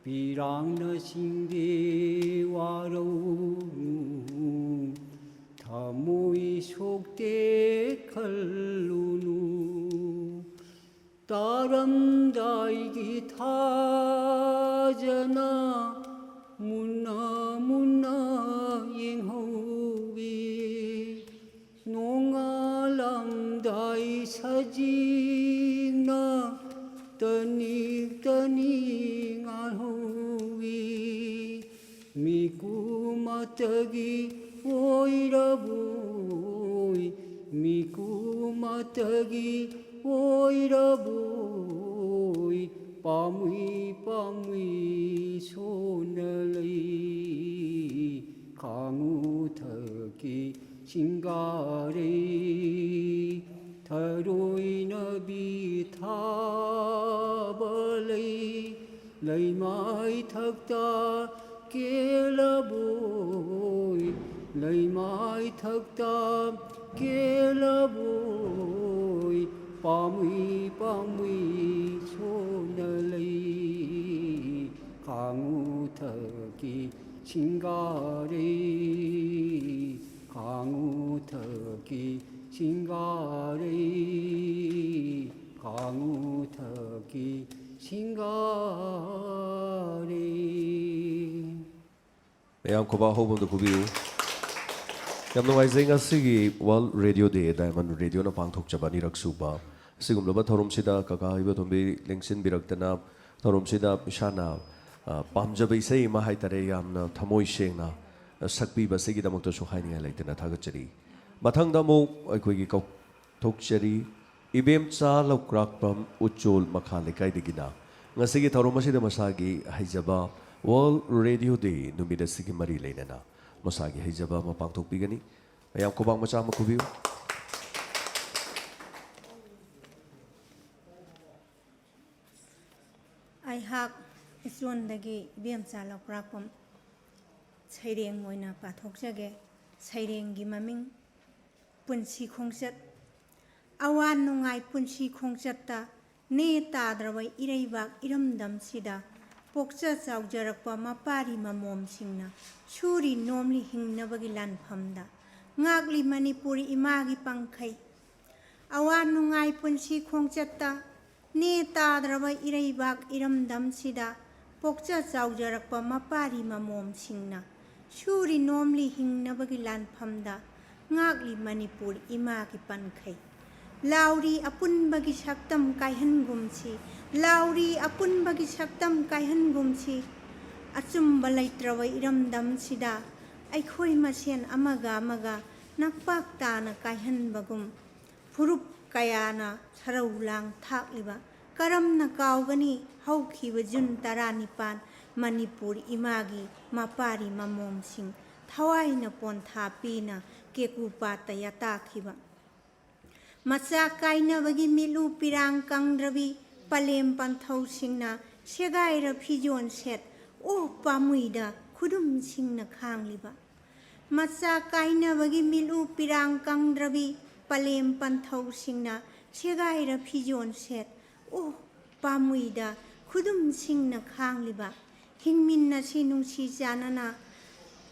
ꯄꯤꯔꯥꯡꯅ ꯁꯤꯡꯗꯦ ꯋꯥꯔꯧꯅꯨ꯫ ꯊꯃꯣꯏ ꯁꯣꯛꯇꯦ ꯈꯜꯂꯨꯅꯨ꯫ ꯇꯥꯔꯝꯗꯥꯏꯒꯤ ꯊꯥꯖꯅ ꯃꯨꯟꯅ ꯃꯨꯟꯅ ꯌꯦꯡꯍꯧꯏ꯫ ꯅꯣꯡꯉꯥꯜꯂꯝꯗꯥꯏ ꯁꯖꯤ ꯉꯥꯜꯍꯧꯋꯤ꯫ ꯃꯤꯀꯨꯃꯇꯒꯤ ꯑꯣꯏꯔꯕꯣꯏ, ꯃꯤꯀꯨꯃꯇꯒꯤ ꯑꯣꯏꯔꯕꯣꯏ, ꯄꯥꯝꯃꯨꯏ ꯄꯥꯝꯃꯨꯏ ꯁꯣꯟꯅ ꯂꯩ꯫ ꯈꯥꯉꯨ ꯊꯛꯀꯤ ꯁꯤꯡꯒꯥꯔꯩ, ꯊꯔꯣꯏꯅ ꯕꯤꯊꯥꯕ ꯂꯩ꯫ ꯂꯩꯃꯥꯏ ꯊꯛꯇ ꯀꯦꯜꯂꯕꯣꯏ, ꯂꯩꯃꯥꯏ ꯊꯛꯇ ꯀꯦꯜꯂꯕꯣꯏ, ꯄꯥꯝꯃꯨꯏ ꯄꯥꯝꯃꯨꯏ ꯁꯣꯟꯅ ꯂꯩ꯫ ꯈꯥꯉꯨ ꯊꯛꯀꯤ ꯁꯤꯡꯒꯥꯔꯩ, ꯈꯥꯉꯨ ꯊꯛꯀꯤ ꯁꯤꯡꯒꯥꯔꯩ, ꯈꯥꯉꯨ ꯊꯛꯀꯤ ꯁꯤꯡꯒꯥꯔꯩ꯫ ꯃꯌꯥꯝ ꯈꯨꯕꯥꯛ ꯍꯧꯕ ꯑꯝꯗ ꯈꯨꯕꯤꯌꯨ꯫ ꯌꯥꯝ ꯅꯨꯡꯉꯥꯏꯖꯩ, ꯉꯁꯤꯒꯤ World Radio Day, Diamond Radioꯅ ꯄꯥꯡꯊꯣꯛꯆꯕ ꯑꯅꯤꯔꯛ ꯁꯨꯕ ꯑꯁꯤꯒꯨꯝꯂꯕ ꯊꯧꯔꯝꯁꯤꯗ ꯀꯀꯥ ꯏꯕꯣꯇꯣꯝꯕꯤ ꯂꯦꯡꯁꯤꯟꯕꯤꯔꯛꯇꯅ, ꯊꯧꯔꯝꯁꯤꯗ ꯏꯁꯥꯅ, ꯑ, ꯄꯥꯝꯖꯕ ꯏꯁꯩ ꯑꯃ ꯍꯥꯏꯇꯥꯔꯦ, ꯌꯥꯝꯅ ꯊꯃꯣꯏ ꯁꯦꯡꯅ, ꯑ, ꯁꯛꯄꯤꯕ ꯑꯁꯤꯒꯤꯗꯃꯛꯇꯁꯨ ꯍꯥꯏꯅꯤꯡꯉꯥꯏ ꯂꯩꯇꯅ ꯊꯥꯒꯠꯆꯔꯤ꯫ ꯃꯊꯪꯗ ꯑꯃꯨꯛ ꯑꯩꯈꯣꯏꯒꯤ ꯀꯧ-, ꯊꯣꯛꯆꯔꯤ ꯏꯕꯦꯝꯆꯥ ꯂꯧꯀ꯭ꯔꯥꯛꯄꯝ ꯎꯆꯣꯜ ꯃꯈꯥ ꯂꯩꯀꯥꯏꯗꯒꯤꯅ꯫ ꯉꯁꯤꯒꯤ ꯊꯧꯔꯝ ꯑꯁꯤꯗ ꯃꯁꯥꯒꯤ ꯍꯩꯖꯕ World Radio Day ꯅꯨꯃꯤꯠ ꯑꯁꯤꯒꯤ ꯃꯔꯤ ꯂꯩꯅꯅ ꯃꯁꯥꯒꯤ ꯍꯩꯖꯕ ꯑꯃ ꯄꯥꯡꯊꯣꯛꯄꯤꯒꯅꯤ꯫ ꯃꯌꯥꯝ ꯈꯨꯕꯥꯛ ꯃꯆꯥ ꯑꯃ ꯈꯨꯕꯤꯌꯨ꯫ ꯑꯩꯍꯥꯛ ꯏꯆꯣꯟꯗꯒꯤ ꯏꯕꯦꯝꯆꯥ ꯂꯧꯀ꯭ꯔꯥꯛꯄꯝ ꯁꯩꯔꯦꯡ ꯑꯣꯏꯅ ꯄꯥꯊꯣꯛꯆꯒꯦ꯫ ꯁꯩꯔꯦꯡꯒꯤ ꯃꯃꯤꯡ ꯄꯨꯟꯁꯤ ꯈꯣꯡꯆꯠ꯫ ꯑꯋꯥ ꯅꯨꯡꯉꯥꯏ ꯄꯨꯟꯁꯤ ꯈꯣꯡꯆꯠꯇ ꯅꯦ ꯇꯥꯗ꯭ꯔꯕ ꯏꯔꯩꯕꯥꯛ ꯏꯔꯝꯗꯝꯁꯤꯗ ꯄꯣꯛꯆ ꯆꯥꯎꯖꯔꯛꯄ ꯃꯄꯥꯔꯤ ꯃꯃꯣꯝꯁꯤꯡꯅ ꯁꯨꯔꯤ ꯅꯣꯝꯂꯤ ꯍꯤꯡꯅꯕꯒꯤ ꯂꯥꯟꯐꯝꯗ ꯉꯥꯛꯂꯤ ꯃꯅꯤꯄꯨꯔ ꯏꯃꯥꯒꯤ ꯄꯪꯈꯩ꯫ ꯑꯋꯥ ꯅꯨꯡꯉꯥꯏ ꯄꯨꯟꯁꯤ ꯈꯣꯡꯆꯠꯇ ꯅꯦ ꯇꯥꯗ꯭ꯔꯕ ꯏꯔꯩꯕꯥꯛ ꯏꯔꯝꯗꯝꯁꯤꯗ ꯄꯣꯛꯆ ꯆꯥꯎꯖꯔꯛꯄ ꯃꯄꯥꯔꯤ ꯃꯃꯣꯝꯁꯤꯡꯅ ꯁꯨꯔꯤ ꯅꯣꯝꯂꯤ ꯍꯤꯡꯅꯕꯒꯤ ꯂꯥꯟꯐꯝꯗ ꯉꯥꯛꯂꯤ ꯃꯅꯤꯄꯨꯔ ꯏꯃꯥꯒꯤ ꯄꯟꯈꯩ꯫ ꯂꯥꯎꯔꯤ ꯑꯄꯨꯟꯕꯒꯤ ꯁꯛꯇꯝ ꯀꯥꯏꯍꯟꯒꯨꯝꯁꯤ, ꯂꯥꯎꯔꯤ ꯑꯄꯨꯟꯕꯒꯤ ꯁꯛꯇꯝ ꯀꯥꯏꯍꯟꯒꯨꯝꯁꯤ꯫ ꯑꯆꯨꯝꯕ ꯂꯩꯇ꯭ꯔꯕ ꯏꯔꯝꯗꯝꯁꯤꯗ ꯑꯩꯈꯣꯏ ꯃꯁꯦꯟ ꯑꯃꯒ ꯑꯃꯒ ꯅꯛꯄꯥꯛ ꯇꯥꯅ ꯀꯥꯏꯍꯟꯕꯒꯨꯝ, ꯐꯨꯔꯨꯞ ꯀꯌꯥꯅ ꯁꯔꯧ ꯂꯥꯡ ꯊꯥꯛꯂꯤꯕ ꯀꯔꯝꯅ ꯀꯥꯎꯒꯅꯤ ꯍꯧꯈꯤꯕ ꯖꯨꯟ ꯇꯔꯥꯅꯤꯄꯥꯟ ꯃꯅꯤꯄꯨꯔ ꯏꯃꯥꯒꯤ ꯃꯄꯥꯔꯤ ꯃꯃꯣꯝꯁꯤꯡ ꯊꯋꯥꯏꯅ ꯄꯣꯟꯊꯥ ꯄꯤꯅ ꯀꯦꯀꯨ ꯄꯥꯠꯇ ꯌꯥꯇꯥꯈꯤꯕ? ꯃꯆꯥ ꯀꯥꯏꯅꯕꯒꯤ ꯃꯤꯠꯂꯨ ꯄꯤꯔꯥꯡ ꯀꯪꯗ꯭ꯔꯕꯤ ꯄꯂꯦꯝ ꯄꯟꯊꯧꯁꯤꯡꯅ ꯁꯦꯒꯥꯏꯔ ꯐꯤꯖꯣꯟ ꯁꯦꯠ ꯑꯣ ꯄꯥꯝꯃꯨꯏꯗ ꯈꯨꯗꯨꯝꯁꯤꯡꯅ ꯈꯥꯡꯂꯤꯕ? ꯃꯆꯥ ꯀꯥꯏꯅꯕꯒꯤ ꯃꯤꯠꯂꯨ ꯄꯤꯔꯥꯡ ꯀꯪꯗ꯭ꯔꯕꯤ ꯄꯂꯦꯝ ꯄꯟꯊꯧꯁꯤꯡꯅ ꯁꯦꯒꯥꯏꯔ ꯐꯤꯖꯣꯟ ꯁꯦꯠ ꯑꯣ ꯄꯥꯝꯃꯨꯏꯗ ꯈꯨꯗꯨꯝꯁꯤꯡꯅ ꯈꯥꯡꯂꯤꯕ? ꯍꯤꯡꯃꯤꯟꯅꯁꯤ ꯅꯨꯡꯁꯤ ꯆꯥꯟꯅꯅ,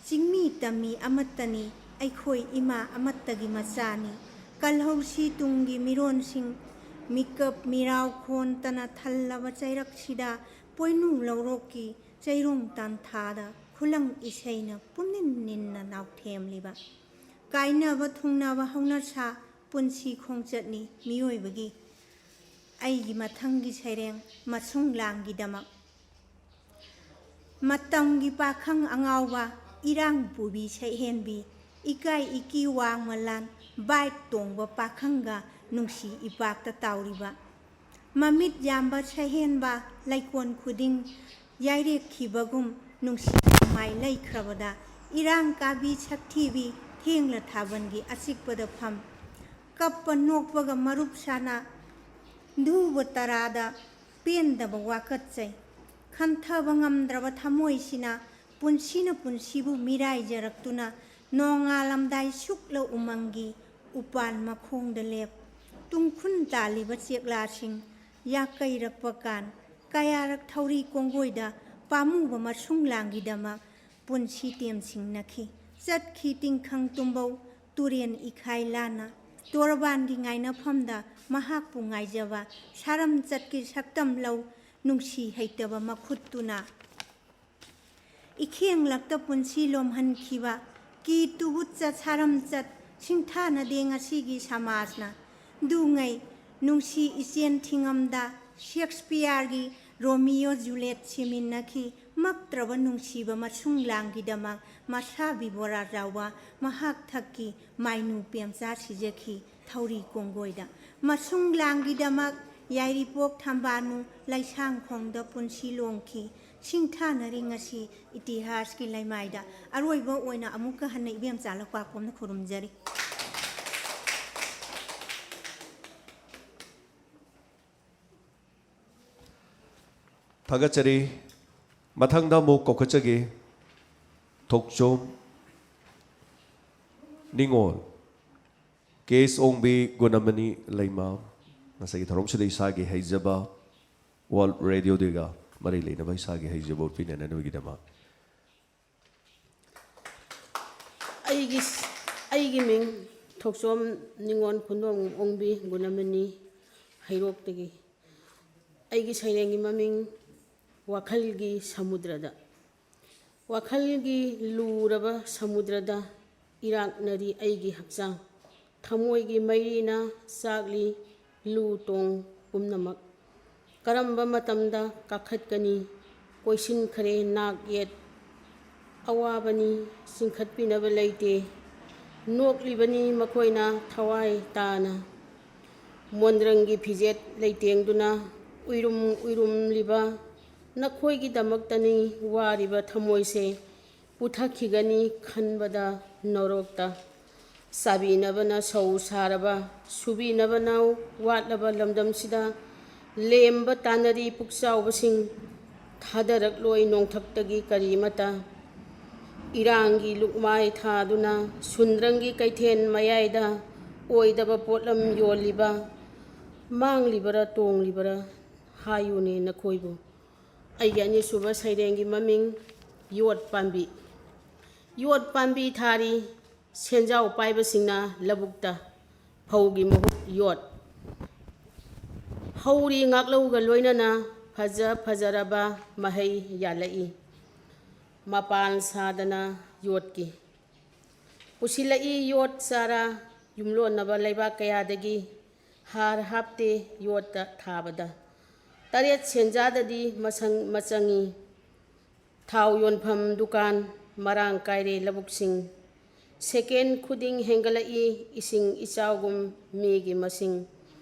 ꯆꯤꯡꯃꯤ ꯇꯝꯃꯤ ꯑꯃꯠꯇꯅꯤ, ꯑꯩꯈꯣꯏ ꯏꯃꯥ ꯑꯃꯠꯇꯒꯤ ꯃꯆꯥꯅꯤ꯫ ꯀꯜꯍꯧꯁꯤ ꯇꯨꯡꯒꯤ ꯃꯤꯔꯣꯟꯁꯤꯡ, ꯃꯤꯀꯞ ꯃꯤꯔꯥꯎ ꯈꯣꯟꯇꯅ ꯊꯜꯂꯕ ꯆꯩꯔꯛꯁꯤꯗ ꯄꯣꯏꯅꯨ ꯂꯧꯔꯣꯛꯀꯤ ꯆꯩꯔꯣꯡ ꯇꯥꯟꯊꯥꯗ ꯈꯨꯂꯪ ꯏꯁꯩꯅ ꯄꯨꯝꯅꯤꯟ ꯅꯤꯟꯅ ꯅꯥꯎꯊꯦꯝꯂꯤꯕ꯫ ꯀꯥꯏꯅꯕ ꯊꯨꯡꯅꯕ ꯍꯧꯅꯁꯥ ꯄꯨꯟꯁꯤ ꯈꯣꯡꯆꯠꯅꯤ ꯃꯤꯑꯣꯏꯕꯒꯤ꯫ ꯑꯩꯒꯤ ꯃꯊꯪꯒꯤ ꯁꯩꯔꯦꯡ ꯃꯁꯨꯡ ꯂꯥꯡꯒꯤꯗꯃꯛ꯫ ꯃꯇꯝꯒꯤ ꯄꯥꯈꯪ ꯑꯉꯥꯎꯕ, ꯏꯔꯥꯡ ꯄꯨꯕꯤ ꯁꯛꯍꯦꯟꯕꯤ, ꯏꯀꯥꯏ ꯏꯀꯤ ꯋꯥꯡꯃ ꯂꯥꯟ, ꯕꯥꯏꯛ ꯇꯣꯡꯕ ꯄꯥꯈꯪꯒ ꯅꯨꯡꯁꯤ ꯏꯄꯥꯛꯇ ꯇꯥꯎꯔꯤꯕ꯫ ꯃꯃꯤꯠ ꯌꯥꯝꯕ ꯁꯛꯍꯦꯟꯕ ꯂꯩꯀꯣꯟ ꯈꯨꯗꯤꯡ ꯌꯥꯏꯔꯦꯛꯈꯤꯕꯒꯨꯝ ꯅꯨꯡꯁꯤ ꯃꯥꯏ ꯂꯩꯈ꯭ꯔꯕꯗ ꯏꯔꯥꯡ ꯀꯥꯕꯤ ꯁꯛꯊꯤꯕꯤ ꯊꯦꯡꯂ ꯊꯥꯕꯜꯒꯤ ꯑꯆꯤꯛꯄꯗ ꯐꯝ꯫ ꯀꯞꯄ ꯅꯣꯛꯄꯒ ꯃꯔꯨꯞ ꯁꯥꯅ ꯙꯨꯕ ꯇꯔꯥꯗ ꯄꯦꯟꯗꯕ ꯋꯥꯀꯠꯆꯩ꯫ ꯈꯟꯊꯕ ꯉꯝꯗ꯭ꯔꯕ ꯊꯃꯣꯏꯁꯤꯅ ꯄꯨꯟꯁꯤꯅ ꯄꯨꯟꯁꯤꯕꯨ ꯃꯤꯔꯥꯏꯖꯔꯛꯇꯨꯅ ꯅꯣꯡꯉꯥꯜꯂꯝꯗꯥꯏ ꯁꯨꯛꯂ ꯎꯃꯪꯒꯤ ꯎꯄꯥꯜ ꯃꯈꯣꯡꯗ ꯂꯦꯞ꯫ ꯇꯨꯡꯈꯨꯟ ꯇꯥꯜꯂꯤꯕ ꯆꯦꯛꯂꯥꯁꯤꯡ ꯌꯥꯀꯩꯔꯛꯄ ꯀꯥꯟ ꯀꯌꯥꯔꯛ ꯊꯧꯔꯤ ꯀꯣꯡꯒꯣꯏꯗ ꯄꯥꯝꯃꯨꯕ ꯃꯁꯨꯡ ꯂꯥꯡꯒꯤꯗꯃꯛ ꯄꯨꯟꯁꯤ ꯇꯦꯝꯁꯤꯡꯅꯈꯤ꯫ ꯆꯠꯈꯤ ꯇꯤꯡꯈꯪ ꯇꯨꯝꯕꯧ ꯇꯨꯔꯦꯟ ꯏꯈꯥꯏ ꯂꯥꯟꯅ꯫ ꯇꯣꯔꯕꯥꯟꯒꯤ ꯉꯥꯏꯅꯐꯝꯗ ꯃꯍꯥꯛꯄꯨ ꯉꯥꯏꯖꯕ ꯁꯥꯔꯝꯆꯠꯀꯤ ꯁꯛꯇꯝ ꯂꯧ ꯅꯨꯡꯁꯤ ꯍꯩꯇꯕ ꯃꯈꯨꯠꯇꯨꯅ꯫ ꯏꯈꯦꯡꯂꯛꯇ ꯄꯨꯟꯁꯤ ꯂꯣꯝꯍꯟꯈꯤꯕ ꯀꯤ ꯇꯨꯕꯨꯠꯆꯠ ꯁꯥꯔꯝꯆꯠ ꯁꯤꯡꯊꯥꯅꯗꯦ ꯉꯁꯤꯒꯤ ꯁꯃꯥꯖꯅ꯫ ꯗꯨꯉꯩ ꯅꯨꯡꯁꯤ ꯏꯆꯦꯟ ꯊꯤꯉꯝꯗ ꯁꯦꯛꯁꯄꯤꯌꯥꯔꯒꯤ ꯔꯣꯃꯤꯑꯣ ꯖꯨꯂꯤꯌꯦꯠ ꯁꯤꯃꯤꯟꯅꯈꯤ꯫ ꯃꯛꯇ꯭ꯔꯕ ꯅꯨꯡꯁꯤꯕ ꯃꯁꯨꯡ ꯂꯥꯡꯒꯤꯗꯃꯛ ꯃꯁꯥ ꯕꯤꯕꯣꯔꯥ ꯆꯥꯎꯕ ꯃꯍꯥꯛ ꯊꯛꯀꯤ ꯃꯥꯏꯅꯨ ꯄꯦꯝꯆꯥ ꯁꯤꯖꯈꯤ ꯊꯧꯔꯤ ꯀꯣꯡꯒꯣꯏꯗ꯫ ꯃꯁꯨꯡ ꯂꯥꯡꯒꯤꯗꯃꯛ ꯌꯥꯏꯔꯤꯄꯣꯛ ꯊꯝꯕꯥꯜꯅꯨ ꯂꯩꯁꯥꯡꯈꯣꯡꯗ ꯄꯨꯟꯁꯤ ꯂꯣꯡꯈꯤ꯫ ꯁꯤꯡꯊꯥꯅꯔꯤ ꯉꯁꯤ ꯏꯇꯤꯍꯥꯁꯀꯤ ꯂꯩꯃꯥꯏꯗ꯫ ꯑꯔꯣꯏꯕ ꯑꯣꯏꯅ ꯑꯃꯨꯛꯀ ꯍꯟꯅ ꯏꯕꯦꯝꯆꯥ ꯂꯧꯄꯥꯛꯄꯝꯅ ꯈꯨꯔꯨꯝꯖꯔꯤ꯫ ꯊꯥꯒꯠꯆꯔꯤ꯫ ꯃꯊꯪꯗ ꯑꯃꯨꯛ ꯀꯧꯈꯠꯆꯒꯦ꯫ ꯊꯣꯛꯆꯣꯝ ꯅꯤꯉꯣꯜ ꯀꯦ ꯑꯦꯁ ꯑꯣꯡꯕꯤ ꯒꯨꯅꯃꯅꯤ ꯂꯩꯃ꯫ ꯉꯁꯥꯏꯒꯤ ꯊꯧꯔꯝꯁꯤꯗ ꯏꯁꯥꯒꯤ ꯍꯩꯖꯕ, ꯋꯥꯔꯜ ꯔꯦꯗꯤꯑꯣꯗꯨꯒ ꯃꯔꯤ ꯂꯩꯅꯕ ꯏꯁꯥꯒꯤ ꯍꯩꯖꯕ ꯎꯠꯄꯤꯅꯅꯕꯒꯤꯗꯃꯛ꯫ ꯑꯩꯒꯤ ꯑꯩꯒꯤ ꯃꯤꯡ ꯊꯣꯛꯆꯣꯝ ꯅꯤꯉꯣꯜ ꯈꯨꯟꯗꯣꯡ ꯑꯣꯡꯕꯤ ꯒꯨꯅꯃꯅꯤ ꯍꯩꯔꯣꯛꯇꯒꯤ꯫ ꯑꯩꯒꯤ ꯁꯩꯔꯦꯡꯒꯤ ꯃꯃꯤꯡ ꯋꯥꯈꯜꯒꯤ ꯁꯃꯨꯗ꯭ꯔꯗ꯫ ꯋꯥꯈꯜꯒꯤ ꯂꯨꯔꯕ ꯁꯃꯨꯗ꯭ꯔꯗ ꯏꯔꯥꯛꯅꯔꯤ ꯑꯩꯒꯤ ꯍꯛꯆꯥꯡ꯫ ꯊꯃꯣꯏꯒꯤ ꯃꯩꯔꯤꯅ ꯆꯥꯛꯂꯤ ꯂꯨ ꯇꯣꯡ ꯄꯨꯝꯅꯃꯛ꯫ ꯀꯔꯝꯕ ꯃꯇꯝꯗ ꯀꯥꯈꯠꯀꯅꯤ? ꯀꯣꯏꯁꯤꯟꯈ꯭ꯔꯦ ꯅꯥꯛ ꯌꯦꯠ꯫ ꯑꯋꯥꯕꯅꯤ ꯆꯤꯡꯈꯠꯄꯤꯅꯕ ꯂꯩꯇꯦ꯫ ꯅꯣꯛꯂꯤꯕꯅꯤ ꯃꯈꯣꯏꯅ ꯊꯋꯥꯏ ꯇꯥꯅ꯫ ꯃꯣꯟꯗ꯭ꯔꯪꯒꯤ ꯐꯤꯖꯦꯠ ꯂꯩꯇꯦꯡꯗꯨꯅ ꯎꯏꯔꯨꯝ ꯎꯏꯔꯨꯝꯂꯤꯕ ꯅꯈꯣꯏꯒꯤꯗꯃꯛꯇꯅꯤ ꯋꯥꯔꯤꯕ ꯊꯃꯣꯏꯁꯦ꯫ ꯄꯨꯊꯈꯤꯒꯅꯤ ꯈꯟꯕꯗ ꯅꯣꯔꯣꯛꯇ꯫ ꯆꯥꯕꯤꯅꯕꯅ ꯁꯧ ꯁꯥꯔꯕ, ꯁꯨꯕꯤꯅꯕꯅ ꯋꯥꯠꯂꯕ ꯂꯝꯗꯝꯁꯤꯗ ꯂꯦꯝꯕ ꯇꯥꯟꯅꯔꯤ ꯄꯨꯛꯆꯥꯎꯕꯁꯤꯡ꯫ ꯊꯥꯗꯔꯛꯂꯣꯏ ꯅꯣꯡꯊꯛꯇꯒꯤ ꯀꯔꯤꯃꯇ꯫ ꯏꯔꯥꯡꯒꯤ ꯂꯨꯛꯃꯥꯏ ꯊꯥꯗꯨꯅ ꯁꯨꯟꯗ꯭ꯔꯪꯒꯤ ꯀꯩꯊꯦꯜ ꯃꯌꯥꯏꯗ ꯑꯣꯏꯗꯕ ꯄꯣꯠꯂꯝ ꯌꯣꯜꯂꯤꯕ, ꯃꯥꯡꯂꯤꯕꯔꯥ ꯇꯣꯡꯂꯤꯕꯔꯥ ꯍꯥꯏꯌꯨꯅꯦ ꯅꯈꯣꯏꯕꯨ꯫ ꯑꯩꯒꯤ ꯑꯅꯤꯁꯨꯕ ꯁꯩꯔꯦꯡꯒꯤ ꯃꯃꯤꯡ ꯌꯣꯠ ꯄꯥꯝꯕꯤ꯫ ꯌꯣꯠ ꯄꯥꯝꯕꯤ ꯊꯥꯔꯤ ꯁꯦꯟꯖꯥꯎ ꯄꯥꯏꯕꯁꯤꯡꯅ ꯂꯧꯕꯨꯛꯇ, ꯐꯧꯒꯤ ꯃꯍꯨꯠ ꯌꯣꯠ꯫ ꯍꯧꯔꯤ ꯉꯥꯛꯂꯧꯒ ꯂꯣꯏꯅꯅ ꯐꯖ ꯐꯖꯔꯕ ꯃꯍꯩ ꯌꯥꯜꯂꯛꯏ꯫ ꯃꯄꯥꯟ ꯁꯥꯗꯅ ꯌꯣꯠꯀꯤ ꯄꯨꯁꯤꯜꯂꯛꯏ ꯌꯣꯠ ꯆꯥꯔꯥ꯫ ꯌꯨꯝꯂꯣꯟꯅꯕ ꯂꯩꯕꯥꯛ ꯀꯌꯥꯗꯒꯤ ꯍꯥꯔ ꯍꯥꯞꯇꯦ ꯌꯣꯠꯇ ꯊꯥꯕꯗ꯫ ꯇꯔꯦꯠ ꯁꯦꯟꯖꯥꯗꯗꯤ ꯃꯁꯪ ꯃꯆꯪꯏ꯫ ꯊꯥꯎ ꯌꯣꯟꯐꯝ ꯗꯨꯀꯥꯟ ꯃꯔꯥꯡ ꯀꯥꯏꯔꯦ ꯂꯧꯕꯨꯛꯁꯤꯡ꯫ ꯁꯦꯀꯦꯟ ꯈꯨꯗꯤꯡ ꯍꯦꯟꯒꯠꯂꯛꯏ ꯏꯁꯤꯡ ꯏꯆꯥꯎꯒꯨꯝ ꯃꯤꯒꯤ ꯃꯁꯤꯡ꯫